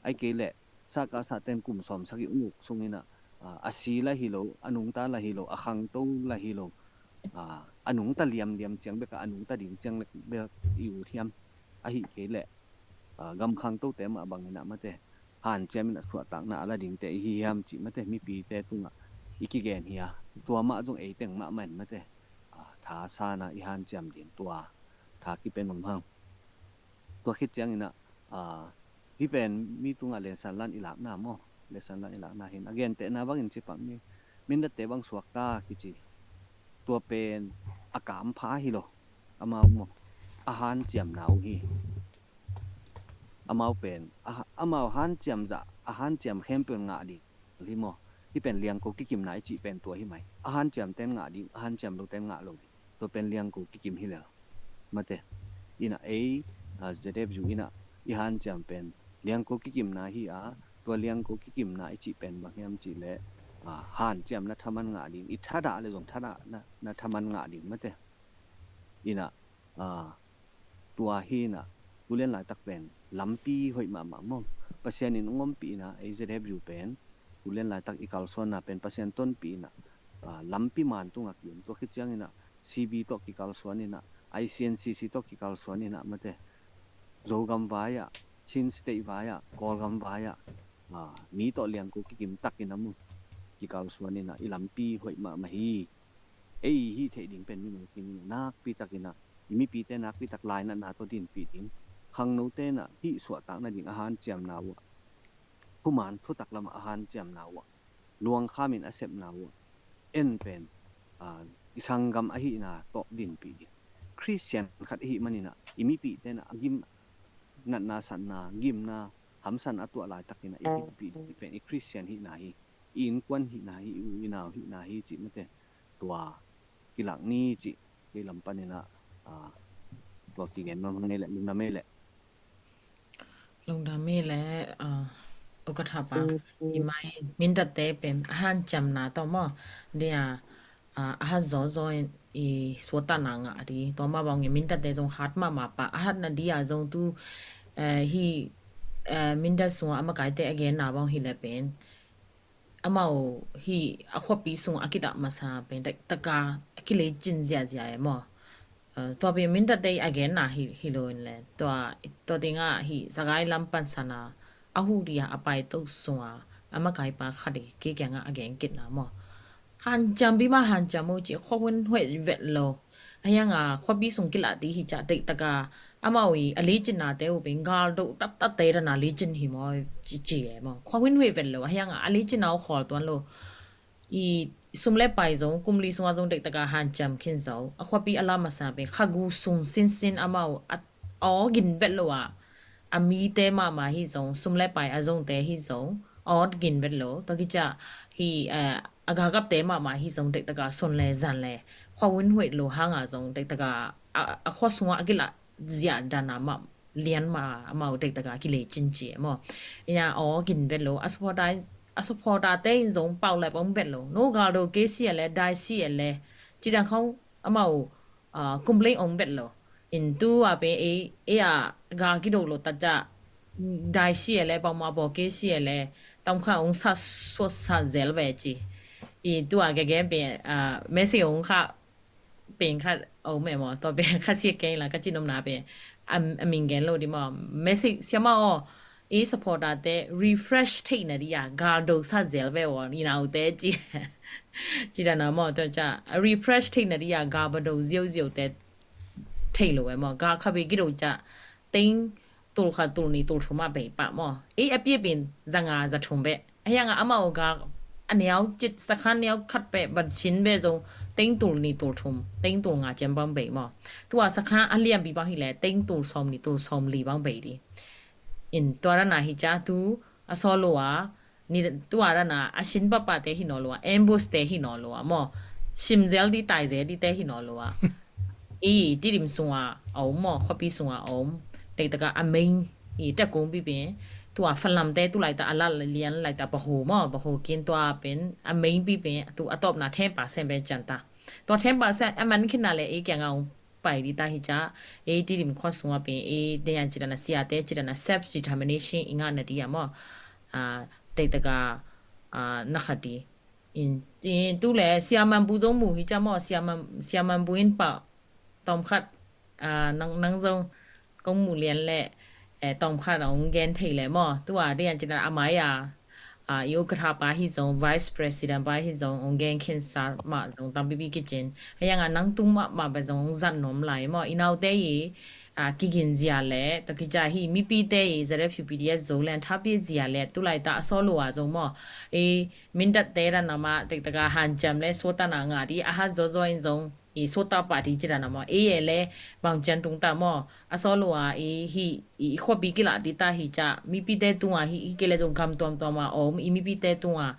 Ahih kei leh sakasa ten kum sawm sagih ung uk sungin a, a, a si lah hi lo, a nungta lah hi lo, a khangto lah hi lo, a, a nungta liamliam ciang bek a, a nungta ding ciang bek i ut hiam? Ahih kei leh, a, gam khangtote mah bangin a mate, hanciamin a suahtakna a la dingte i hi hiam cih mate, mipite tungah i kigen hi a, tua mah zong ei teng mahmah in mate, a, tha sana i hanciam ding tua tha kipen om hang. Tua khit ciangin ah, ah, hih pen mi tungah lesson lan i lakna maw, lesson lan i lakna hi in, a gentehna bangin ci pak ni, Mindatte bang suakta kici, tua pen a kampha hi lo, amau maw, a hanciamna uh hi. Amau pen a, amau hanciam zah, a hanciam khempeuh ngah ding hi maw. Hih pen liangko kikimna i cih pen tua hi mai. A hanciam ten ngah ding, a hanciam lo ten ngah lo ding. Tua pen liangko kikim hi lel, mate. Inah ei, a, ZFU inah i hanciam pen liangko kikimna hi a, tua liangko kikimna i cih pen bang hiam cih leh, a, hanciamna thaman ngah ding, i thadah le zong thadah na, na thaman ngah ding, mate. Inah, a, tua hi inah, tu lian laitak pen lampi hoih mahmah maw. Pasian in hong ompih inah, ei ZFU pen tu lian laitak i kalsuanna pen Pasian tonpih inah, a, lampi man tungah kium. Tua khit ciang inah CB tawh kikalsuan inah, ICNCC tawh kikalsuan inah, mate, Zogam vai-ah, Chin State vai-ah, Kawlgam vai-ah, a, mi tawh liangko kikim tak inah maw, kikalsuan inah, i lampi hoih mahmah hi. Ei hih theih ding pen mino kim inah nakpi tak inah, i mipite nakpi tak lainatna tawh dinpih ding. Khangnote inah hih suahtak nading a hanciamna uh ah, thuman thutak lamah a hanciamna uh ah, luangkhamin a sepna uh ah, en pen, a, i sanggam ahihna tawh dinpih ding. Khristian khat ihih man inah, i mipite inah a gim, natna satna, gimna, hamsatna a tuah laitak inah i dinpih ding pen i Khristian hihna hi. I innkuan hihna hi, i u i nau hihna hi cih, mate. Tua kilak ni cih kei lam pan inah, a, tua kigen mahmah ngei leh, lungdam ei leh. Lungdam ei leh, a, ukatha pa, i mai Mindatte pen a hanciamna tawh maw, dia, a, a hat zawzaw in i suahtakna ngah a di. Tua mah bangin Mindatte zong hat mahmah pah, a hatna dia zong tu, eh, hih, eh, Mindat sungah a makaite a genna bang hi leh pen amau hih a khuapi sung a kidah masa pen dektaka a kileicin ziahziah e maw. Eh, tua pen Mindatte a genna hi, hi lo in le. Tua, tua tengah hih Sagaing lam pansana a hu dia a paito sunga a makaipa khat i kei kiangah a gen kitna maw. Hanciam pi mah hanciam uh ci, khua hun huet vet lo. A hianga khuapi sung kilah ti hi ciah dektaka amau i a licinate uh pen galdo tattatte dana licin hi maw ci, ci e maw. Khua hun huet vet lo. A hianga a licinna uh khawl tuan lo. I sum le pai zong kum li sungah zong dektaka hanciam khin zo. A khuapi a la masa pen kha gu sung sinsin amau a aw gin vet lo ah, a mite mahmah hi zong, sum le pai a zongte hi zong, a awt gin vet lo. Tua kicia hi, eh, a galkapte mahmah hi zong dektaka sun le zan le khua hun huet lo hanga zong dektaka a, a khua sungah a kilah ziah dana mah lian mah amau dektaka kileicin ci e maw. Ina aw gin vet lo. A supporter, a supporterte in zong pau le pau vet lo. No galdo kei si a le, dai si a le, ci dan khong amau, ah, complain ong vet lo. In tu a pen ei, ei a gal kido lo ta ca dai si a le, pau ma baw kei si a le, tam kha ong sa suat sa zel ve ci. I tu a gegen pen, ah, message ong kha pen kha ong me maw, tua pen kha sia keng la ka ci nomna pen a, a ming gen lo di maw. Message sia ma aw, i supporterte refresh theihna dia galdo sa zel ve aw, i naute ci. Ci dana maw, tua ca a refresh theihna dia galbado ziauziaute thei lo e maw. Gal khabe kido ca teng tul khat tul ni tul thum a bei pah maw. Ei a piapin zanga za thum be. A hianga amau gal a niau cit sakhan niau khat be bat sin be zong teng tul ni tul thum, teng tul nga ciam bang bei maw. Tua sakhan a liampi bang hi le teng tul sawm ni tul sawm li bang bei di. In tua dana hi ca tu a saw lo a, ni tua dana a sin papate hi naw lo a, ambush te hi naw lo a maw. Sim zel di tai zel di te hi naw lo a. I Tidim sunga a om maw, khuapi sunga a om. Dektaka a main i ta kung pi pen. Tua Falamte tu laita a la lian laita bahu maw, bahu kin tua pen a main pi pen, tu a tawpna ten percent pen canta. Tua ten percent a man khinna le i kianga ong pai di ta hi ca, ei Tidim khua sunga pen, ei deyan ci dana siate, ci dana self determination i ngahna dia maw. Ah, dektaka, ah, na khat di. In, in tu le Sia Manbu zong mu hi ca maw, Sia Man, Sia Manbu in pah tawm khat, ah, nang, nang zong kong mu lian le, eh, tawm khat ong gen thei le maw. Tu a deyan ci dana a mai a, a, i ukatha pa hi zong, vice president pa hi zong, ong gen khin sa mah zong tampipi kicin. Hei anga nang tung mahmah pen zong ong zat nuam lai maw. I naute i, a, kigin zia le, tua kici a hi mipite i ZFU PDF Zoland thapi zia le, tulaitak a sawt lo a zong maw. I Mindat te dan a mah, tektaka hanciam le sawt tan a ngah di, a hat zawzaw in zong, i sawt ta pah di ci dan a maw. Ei e le, bang cian tung ta maw. A sawt lo a, i hi, i, i khuapi kilah di ta hi ca, mipite tung a hi, i kei le zong gam tuamtuam a om, i mipite tung a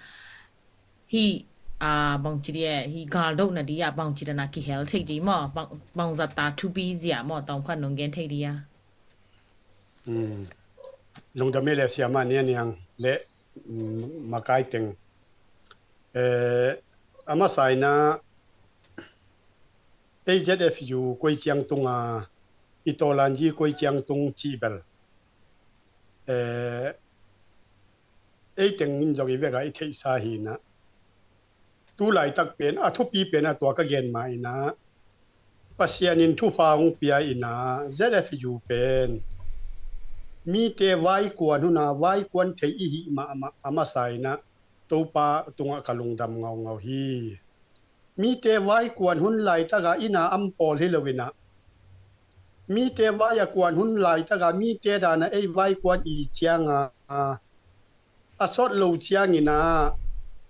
hi, a, bang ci di e, hi galdoh na di a, bang ci dan a kihel thei di maw, bang, bang zat ta thupi zia maw, tawm khan nong gen thei di a. Mm. Lungdam e le siama Nia Niang le, mm, makai teng. Eh, a masa in a, ei ZFU koi ciang tung a, i tawlanji koi ciang tung cih bel. Eh, ei teng in zong i vek a i theihsa hi in a. Tu laitak pen, a thupi pen a tua ka gen mah in a. Pasian in thupha hong pia in a, ZFU pen. Mite vaikuan hun a, vaikuan thei i hih mahmah a masa in a, Topa tungah ka lungdam ngaungau hi. Mite vaikuan hun laitak a inn a am pawl hi lo in a. Mite vai a kuan hun laitak a, mite dan a ei vaikuan i ciang a, a sawt lo ciang in a,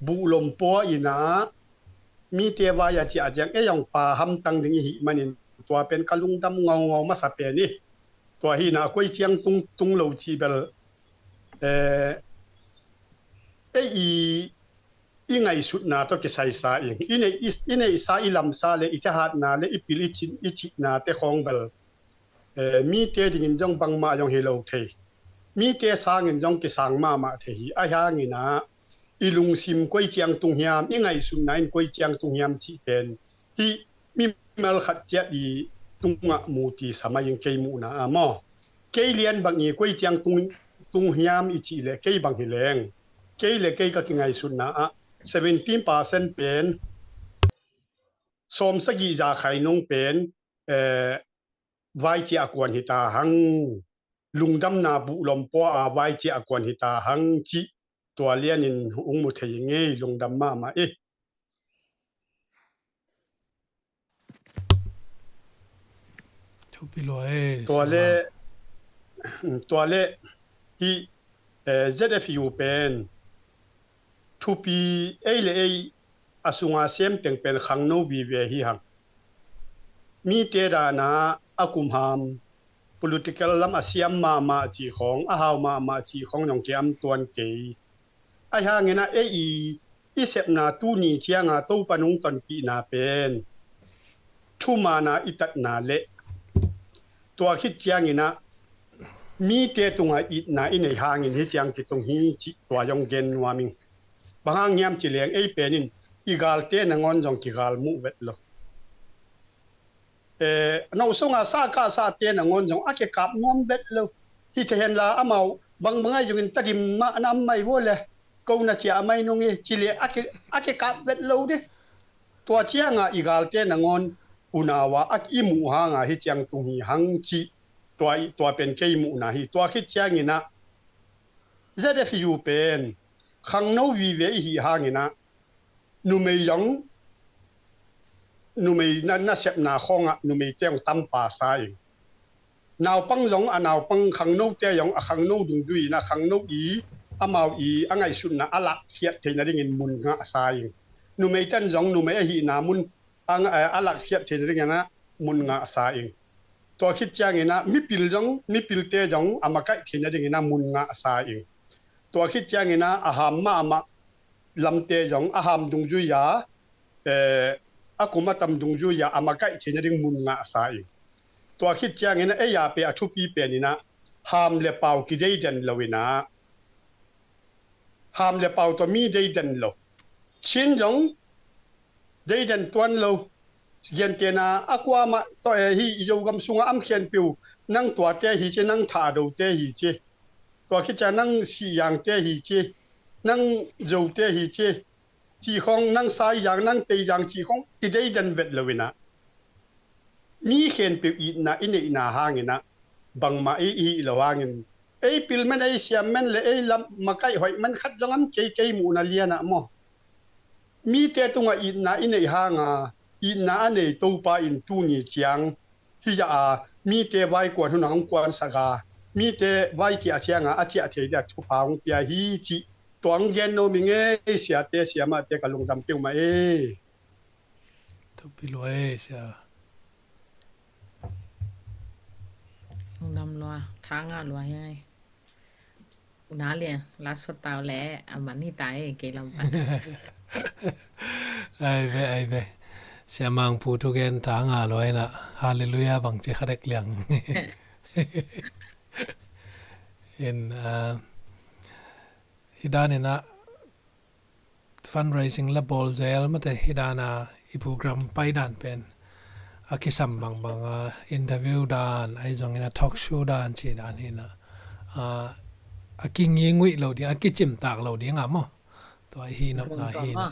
buhlom pua in a, mite vai a ciah ciang ei hong pa hamtang ding i hih manin, tua pen ka lungdam ngaungau masa pen hi. Tua hi in a, koi ciang tung, tung lo cih bel, eh, ei i, i ngaihsutna tawh kisaisa ing. I neih, i, i neihsa, i lamsa le, i kihatna le, i pil, i cin, i cihnate khawng bel, eh, mite dingin zong bangmah zong hi lo thei. Mite sangin zong kisang mahmah thei hi. Ahi hangin a, i lungsim koi ciang tung hiam, i ngaihsutna in koi ciang tung hiam cih pen, hih mimal khat ciat i tungah mu ti sa mai ing, kei muhna a maw. Kei lian bang i koi ciang tung, tung hiam i cih leh kei bang hi leng, kei le kei ka kingaihsutna ah seventeen percent pen, sawmsagih za khainung pen, eh, vaicia a kuan hi ta hang, lungdamna buhlom pua a vaicia a kuan hi ta hang cih tua lianin hong mu thei i ngei, lungdam mahmah i. Thupi lua e, tua le, tua le hi, eh, ZFU pen thupi ei le ei a sunga sem teng pen khangno vive hi hang. Mite dana a kumham, political lam a siam mahmah cih khawng, a hau mahmah cih khawng zong kiam tuan kei. Ahi hangin a ei i, i sepna tuni cianga Topa nung tonpihna pen thumana i tatna le tua khit ciangin a mite tunga itna i nei hangin hi ciang kitung hi cih tua zong gen nuam ing. Bang hang hiam ci leng ei penin i galte nangawn zong kigal muh vet lo. Eh, no sunga sa ka sa te nangawn zong a kikap nuam vet lo. Hi thei henla amau bangbang ai zongin Tedim mah na am mai vua le ko na ciah mai nung i ci le a ki, a kikap vet lo di. Tua cianga i galte nangawn unau a i muh hanga hi ciang tung hi hang cih tua, tua pen kei muhna hi. Tua khit ciangin a ZFU pen khangno vive i hih hangin a numei zong, numei na, nasepna khawngah numeite zong tampa sa ing. Naupang zong a naupang khangnote zong a khangno dungzui in a khangno i, amau i a ngaihsutna a lakkhiat theihna dingin mun ngah sa ing. Numeiten zong numei ahihna mun a, a lakkhiat theihna dingin a mun ngah sa ing. Tua khit ciangin a mipil zong, mipilte zong a makaih theihna dingin a mun ngah sa ing. Tua khit ciangin a a ham mahmah lamte zong a ham dungzui a, eh, a kum a tam dungzui a a makaih theihna ding mun ngah sa ing. Tua khit ciangin a ei a pe a thupi penin a ham le pau kideiden lo in a, ham le pau tawh mi deiden lo. Chin zong deiden tuan lo. Gentehna a kuamah tawh e hi i Zogam sunga am khempeuh nang tuate hi ci, nang Thahdote hi ci. Tua khit ciang nang Sihyangte hi ci, nang Zote hi ci. Cih khawng nang Saizang, nang Teizang cih khawng kideiden vet lo in a mi khempeuh itna i neihna hangin a bangmah i, i hih lo hangin Ei pil man, ei siam man le ei lam makaih hoih man khat zong om kei, kei muhna lianah maw. Mite tungah itna i neih hanga itna a nei Topa in tuni ciang hi-a mite vai kuan hunah hong kuansak a, mite vai ciah cianga a ciah thei dia thupha hong pia hi cih tua hong gen nuam ing ei, siate siamahte ka lungdam peuhmah ei. Thupi lua ei sia. Lungdam lua, tha ngah lua hi ei. U Na Lian, last word tau le, a man hi ta e, kei lam pan. Ai ve, ai ve. Sia Mang Pu thugen tha ngah lua hi na, Hallelujah bang ci kha dek liang. In, ah, hi dan hi na, fundraising la bawl zel mate hi dana i program pai dan pen a kisam bangbang a interview dan, ahi zongin a talk show dan ci dan hi na, a, a kinginguih lo ding, a kicimtak lo ding a maw. Tua hi nopna hi na.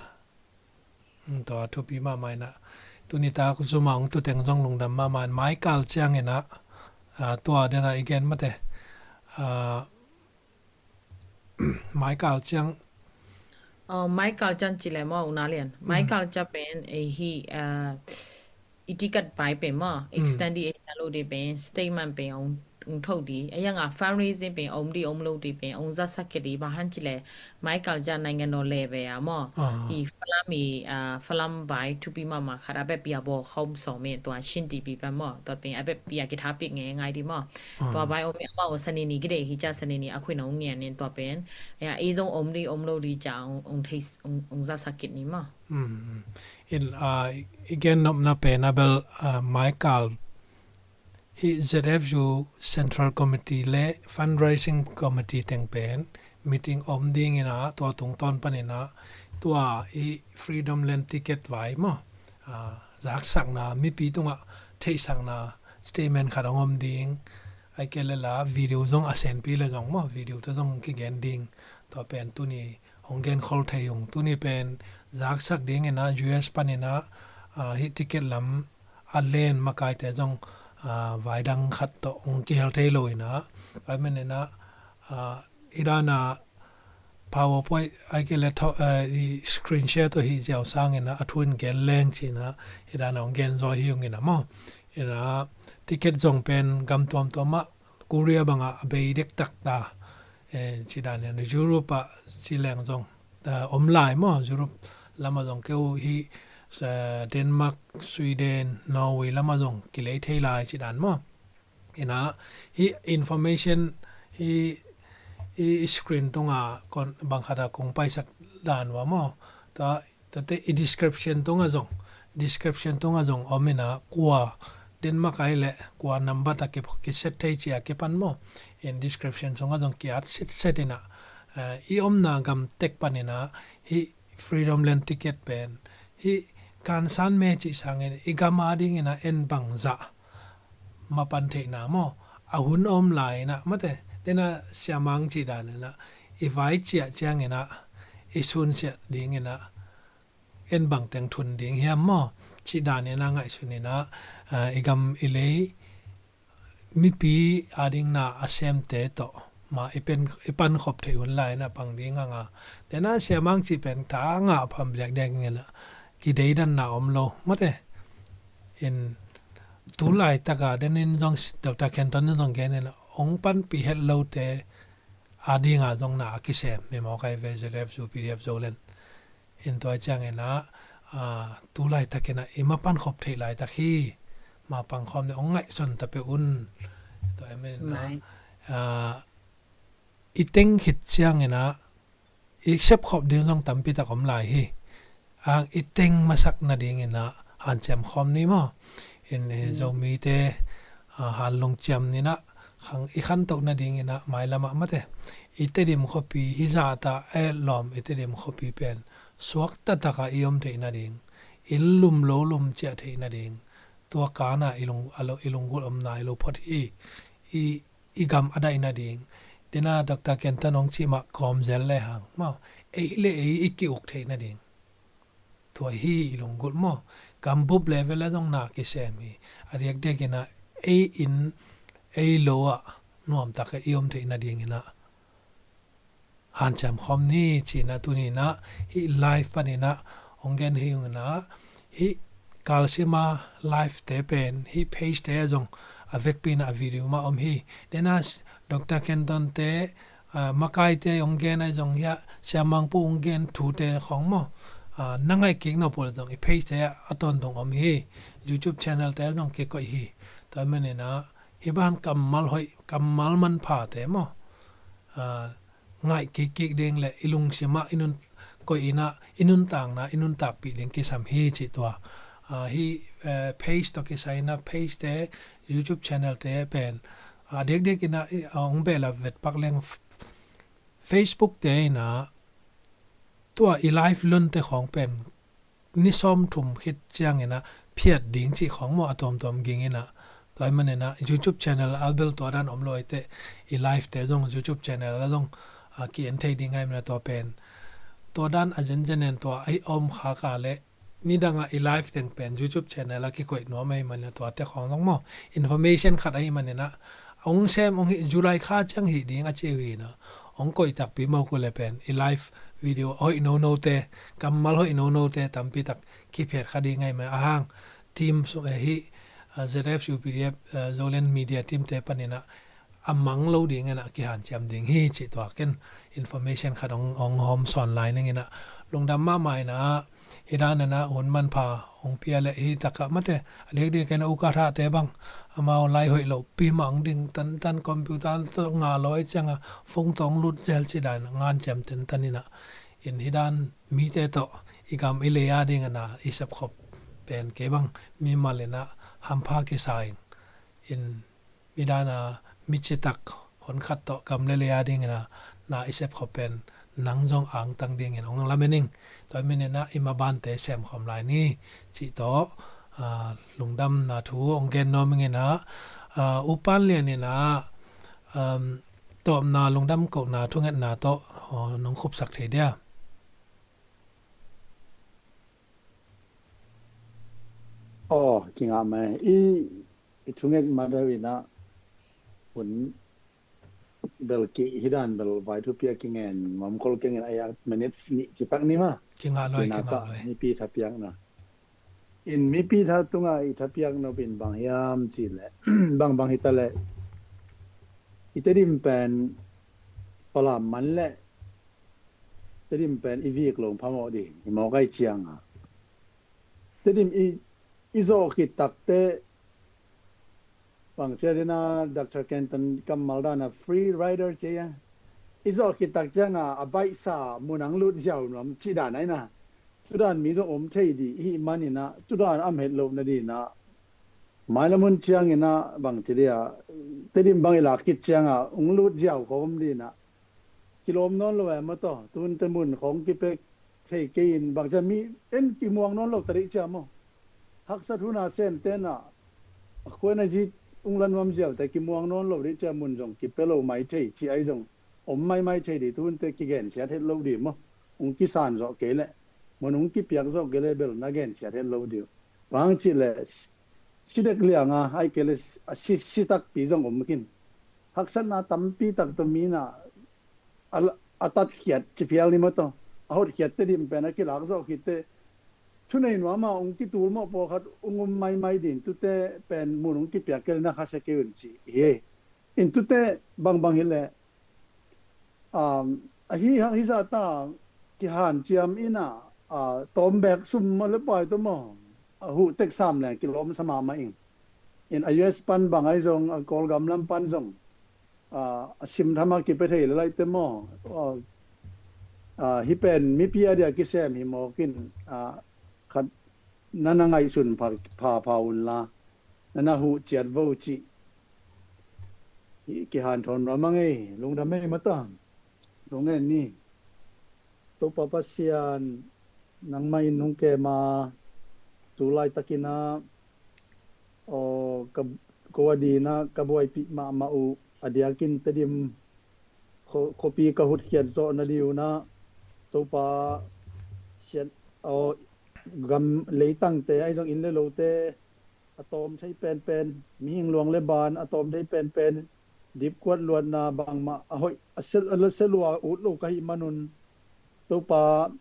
Mm, tua thupi mahmah hi na. Tuni tak Zoom a hong tuteng zong lungdam mahmah in, mai kal ciangin a, a, tua dena i gen mate. A, mai kal ciang. Oh, mai kal ciang ci le maw, U Na Lian. Mai kal ciang pen, eh, hi, ah, i ticket pai pen maw, extend i na lo ding pen, statement pen ong, ong tho ding. A yang a fundraising pen om ding om lo ding pen ong zasak kei ding, bang hang ci le mai kal ciang naingan naw le ve a maw. Hi Falam i, ah, Falam vai thupi mahmah khat a bek pi a bawl khawm sawm in tua Chin T V pen maw. Tua pen a bek pi a kitha pik nge ngai ding maw. Tua vai om i amau Sanini kidei hi ca Sanini a khuina ong ngian in tua pen. Ya, i zong om ding om lo ding ca ong, ong thei, ong, ong zasak kit ni maw. Mm. In, ah, i gen nopna pen a bel, ah, mai kal hi Z F U Central Committee le Fundraising Committee teng pen meeting om ding hi na, tua tungtawn panin a, tua i Freedom Land ticket vai maw. Ah, zaksakna, mipi tungah theihsakna statement khat hong om ding. Ai ke le la video zong a senpi le zong maw, video te zong kigen ding. Tua pen tuni hong genkhol thei ung. Tuni pen zaksak dingin a U S panin a, ah, hih ticket lam a len makaite zong, ah, vai dang khat tawh hong kihel thei lo in a. Ai manin a, ah, hi dana PowerPoint ai ke le tho, eh, i screen share tawh hi ziau sangin a, a thu in gen leng cin a, hi dana hong gen zaw hi ung in a maw. In a ticket zong pen gam tuamtuam ah Korea bangah a bei dektak ta. Eh, ci dan in Europe ah ci leng zong, eh, om lai maw, Europe lamah zong keu hi, eh, Denmark, Sweden, Norway lamah zong kilei thei lai ci dan maw. Ina hi information hi, hi screen tunga kon bang khata kong paisak dan uh a maw. Tua Tuate i description tungah zong, description tungah zong om ina kua Denmark ai le kua nambat a ki, kiset thei ci a kipan maw. In description sungah zong ki-at sitset ina, eh, i omna gam tek pan ina hi Freedom Land ticket pen hi kansan me cih sangin i gam a ding ina en bangzah mapan theihna maw. A hun a om lai ina mate dena siamang cih dan ina i vai ciah ciang ina i sunsiah ding ina en bangteng thun ding hiam maw? Cih dan ina ngaihsun ina, ah, i gam i lei mipi a ding na a semte tawh ma i pen, i pankhop theih hun lai ina pang ding anga. Dena siamang cih pen ta ngah pham liak deng ina kideidanna om lo mate. In tu laitaka denin zong Doctor Kenton in zong gen ina ong panpih het lote a dinga zong na a kisem mi mawk ai ve Z F U P D F Zoland. In tua ciang ina, ah, tu laitak ina i mapan khop theih laitak hi, mapang khawm ni ong ngaihsun ta peuh un. Tua em ina, ah, i teng khit ciang ina i sep khop ding zong tampi tak om lai hi. Ang i teng masak nading ina hanciam khawm ni maw. In, eh, Zomite, ah, hanlung ciam nina khang i khantoh nading ina mailamah mate. I Tedim khuapi hi zata eh lawm i Tedim khuapi pen suakta taka i om theih nading, in lum lo lum ciah theih nading, tua kana i lung, a lo, i lunggulh omna i lo phot hi. I i gam a daih nading. Dena Doctor Kenton ong cih mah kawm zel le hang maw. Ei le ei i ki-uk theih nading. Tua hi i lunggulh maw. Gam bup level a zong na kisem hi. A diakdiak ina ei in ei lo ah nuamtak a i om theih nadingin ah hanciam khawm ni ci-in ah tuni-in ah hih live panin ah hong gen hi ung in ah, hih Kalsima live te pen hih page te ah zong a vekpi in ah a video mah om hi. Dennis, Doctor Kenton te, ah, makaite hong gen ah zong, hiah Siamangpu hong gen thute khawng maw, ah, na ngaih kik nop uh leh zong i page te ah a tawntung om hi. YouTube channel te ah zong kikoih hi. Tua ahih manin ah hih bang kammal hoih, kammal manphate maw, ah, ngaih kikkik ding le i lungsim ah i nun, koih in ah i nuntakna i nuntakpih ding kisam hi cih tua. Ah, hih, eh, page tawh kisai in ah page te, YouTube channel te pen, ah, diakdiak in ah i, ah, hong behlap vetpak leng f-, Facebook te in ah tua i live lunte khawng pen ni sawmthum khit ciangin ah phiat ding cih khawng maw, a tuamtuam ging in ah. Tua ahih manin ah YouTube channel a bel tua dan om lo ahih teh i live te zong YouTube channel ah zong, ah, ki-en thei ding ahih manin ah tua pen, tua dan a zenzen in tua a om khak a leh nidang ah i live teng pen YouTube channel ah kikoih nuam ahih manin ah tuate khawng zong maw, information khat ahih manin ah, hong sem hong hih, July kha ciang hih ding a ci uh hi in ah, hong koih takpi mawk uh leh pen i live video hoih nonote, kammal hoih nonote tampi tak kiphiat kha ding ahih manin ah, a hang team sung, eh, hih, ah, Z F U P D F, ah, Zoland Media team te panin ah a mang lo dingin ah kihanciam ding hi cih tua ken information khat hong, hong hawm sawn lai ning in ah, lungdam mahmah in ah, hih dan in ah hun manpha hong pia leh hih tak ah mate, a diakdiak in ah U Ka Thah te bang, amau lai hoih lopi mah hong ding tantan, computer tawh ngah lo ahih ciang ah phone tawh hong lut zel cih dan in ah nganciam tantan in ah, in hih dan mite tawh i gam i lei a dingin ah i sepkhop pen kei bang mimal in ah hampha kisa ing. In hih dan a mi citak honkhat tawh gam le lei a dingin ah na i sepkhop pen nang zong angtang dingin hong lamen ing. Tua ahih manin ah i mabante semkhawm lai ni cih tawh, ah, lungdamna thu hong gen nuam ing in ah, ah, U Pan Lian in ah, um, tawpna lungdam kohna thungetna tawh, aw, nong khupsak thei dia? Aw, kingah mai. I, i thunget ma deuh in ah hun bel kih hih dan bel vai thupi a kingen mawmkol keng in a yak minute nih citak ni ma. Kingah luai, kingah luai. Mipi thapiakna. In mipi tha tungah i thapiak nop in bang hiam cih leh, bangbang hi ta leh i Tedim pen Falam man leh Tedim pen i vik lo phamawh ding hi mawk ahih ciang a, Tedim i, i zawh khit takteh, bang ci a ding a, Doctor Kenton kammal dan a free rider ci a, i zawh khit tak ciang a, a baihsa mun ah hong lut ziau nuam cih dan a in ah, tudan mi zong om thei ding i hih manin ah, tudan a om het loh nading in ah, mailam hun ciangin ah, bang ci ding a, Tedim bang i lak khit ciang a hong lut ziau khawm ding in ah kilawm nawn lo e maw taw. Tun te mun khawng kipia thei kei in, bang ci a, mi en kimuang nawn lo ta ding ci a maw. Haksat hun a sem ten ah, a khua in a zi ung la nuam ziau te kimuang nawn lo ding ci a, mun zong kipia lo mai thei, ci a i zong om maimai thei ding, tun te kigensiat het lo ding maw. Hong kisan zawh kei leh, mun hong kipiak zawh kei leh bel na gensiat het lo ding. Bang ci leh, si dek liang a, ahih kei leh a si, si takpi zong om khin. Haksatna tampi tak tawh mi in ah a, a tatkhiat ci phial ni maw taw, a hotkhiat Tedim pen a kilak zawh khit teh, thunei nuam a hong kitul mawh pawlkhat hong om maimai ding, tute pen mun hong kipiak kei leh na khasia kei un ci hi. In tute bangbang hi leh, um, a hi hang hi zah ta kihanciam in ah, ah, tawm bek sum maw le pai tawh maw, a huh tek sam leng kilawm sa mahmah ing. In a U S pan bang ahi zong, a Kawlgam lam pan zong, ah, a sim tham a kipia thei le laih te maw. Ah, ah, hih pen mipi a dia kisem hi mawk in, ah, khat na na ngaihsun pha, pha, pha un la, na na huh ciat vo cih. Hih kihanthawn nuam a ngei, lungdam ei maw taw. Lungdam ni. Topa Pasian, nangmah in hong kem a, tu laitakin ah, aw, ka, ko a dingin ah ka buaipih mahmah uh, a diakin Tedim khuapi ka hutkhiat zawh nading un ah, Topa, siat, aw, gam leitangte ahi zong inn le lote a tawm thei penpen, mihing luang le ban a tawm thei penpen, dipkuat luatna bangmah a hoih a sia, a sia lua ut lo ka hih manun, Topa,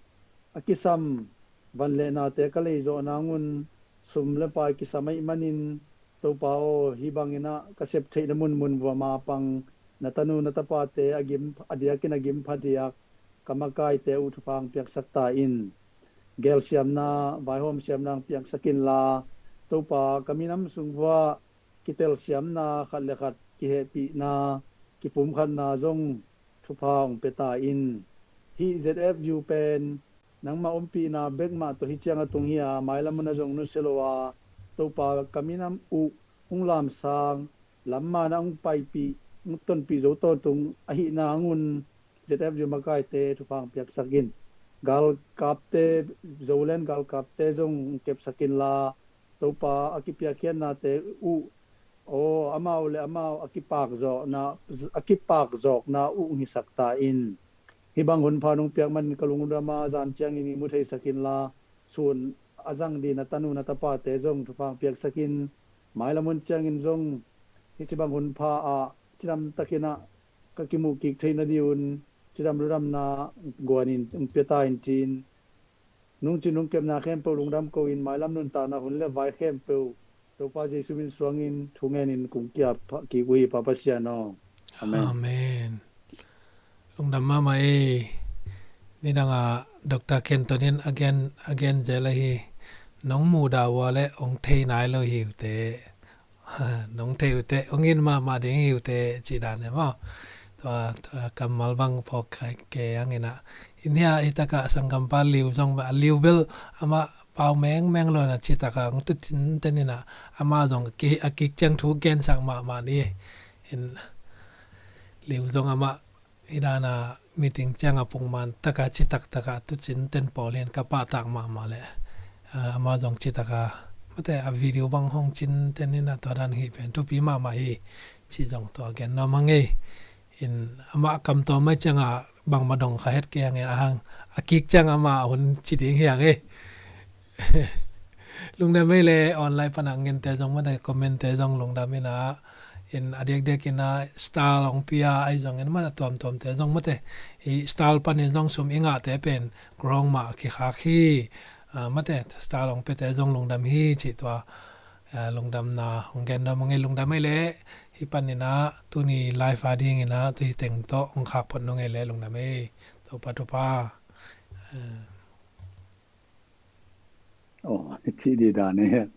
a kisam vanlehnate ka leizawh nangun, sum le pai kisam ahih manin, Topa aw, hih bangin ah ka sep theihna munmun vuama pang na tanu na tapate a gim, a diakin a gim phadiak ka makaite uh thupha hong piaksak ta in. Gelsiamna, vaihawm siamna hong piaksak inla, Topa, ka minam sung vuah kitelsiamna, khat le khat kihehpihna, kipumkhatna zong thupha hong pia ta in. Hih Z F U pen nangmah ompihna bek mah tawh hih ciang a tung hi a, mailam hun ah zong nusia lo a, Topa, ka minam uh hong lamsang, lamman ah hong paipih, hong tonpih zo tawntung ahih nangun, Z F U makaite thupha hong piaksak in. Galkapte, Zoland galkapte zong hong kepsak inla, Topa, a kipiakkhiatnate uh, aw, amau le amau a kipakzawkna, a kipakzawkna uh hong hisak ta in. Hih bang hunpha nong piak manin ka lungdam a, zan ciangin i mu theisak inla, sun a zang ding na tanu na tapate zong thupha hong piaksak in. Mailam hun ciangin zong hih ci bang hunpha ah cidamtakin ah ka kimuh kik theih nadingun cidam ludamna guanin hong pia ta in ci-in, nungcin nungkepna khempeuh lungdam ko-in, mailam nuntakna hun le vai khempeuh Topa Jesu min suangin thu ngenin kong ki-ap kik uh hi, Pa Pasian aw. Amen. Amen. Lungdam mahmah ei. Nidangah Doctor Kenton in a gen, a gen zel ahi. Nong mudah ua le hong thei nai lo hi uh teh. Nong thei uh teh, hong in mahmah ding hi uh teh, cih dan e maw. Tua, tua kammal bang phawk kei hang in ah. In hia, hih takah sanggampa Liu zong, a Liu bel amah pau mengmeng lo in ah, citak a hong tut cinten in ah, amah zong ki, a kik ciang thu gensak mahmah ni. In Liu zong amah hih dan a meeting ciang a pongman tak a citak tak a tut cinten pawl hi in ka pahtak mahmah leh. Ah, amah zong citak a, mate, a video bang hong cinten in ah, tua dan hih pen thupi mahmah hi, cih zong tua gen nuam hang ei. In amah kam tawm ahih ciang a bangmah dong kha het kei hang in, a hang a kik ciang amah hun ci ding hi hang ei. Lungdam ei le, online pan a ngente zong mate, comment te zong lungdam in ah, in a diakdiak in ah star hong pia ahi zongin mate, tuamtuamte zong mate, i star panin zong sum i ngahte pen ground mah kikhak hi. Ah, mate, star hong piate zong lungdam hi, cih tua, ah, lungdamna hong gen nuam hang ei. Lungdam ei le, hih panin ah tuni live a dingin ah tu hi teng tawh hong khak phot nung ei le, lungdam ei. Topa, Topa. Ah. Aw, cih dih dan e.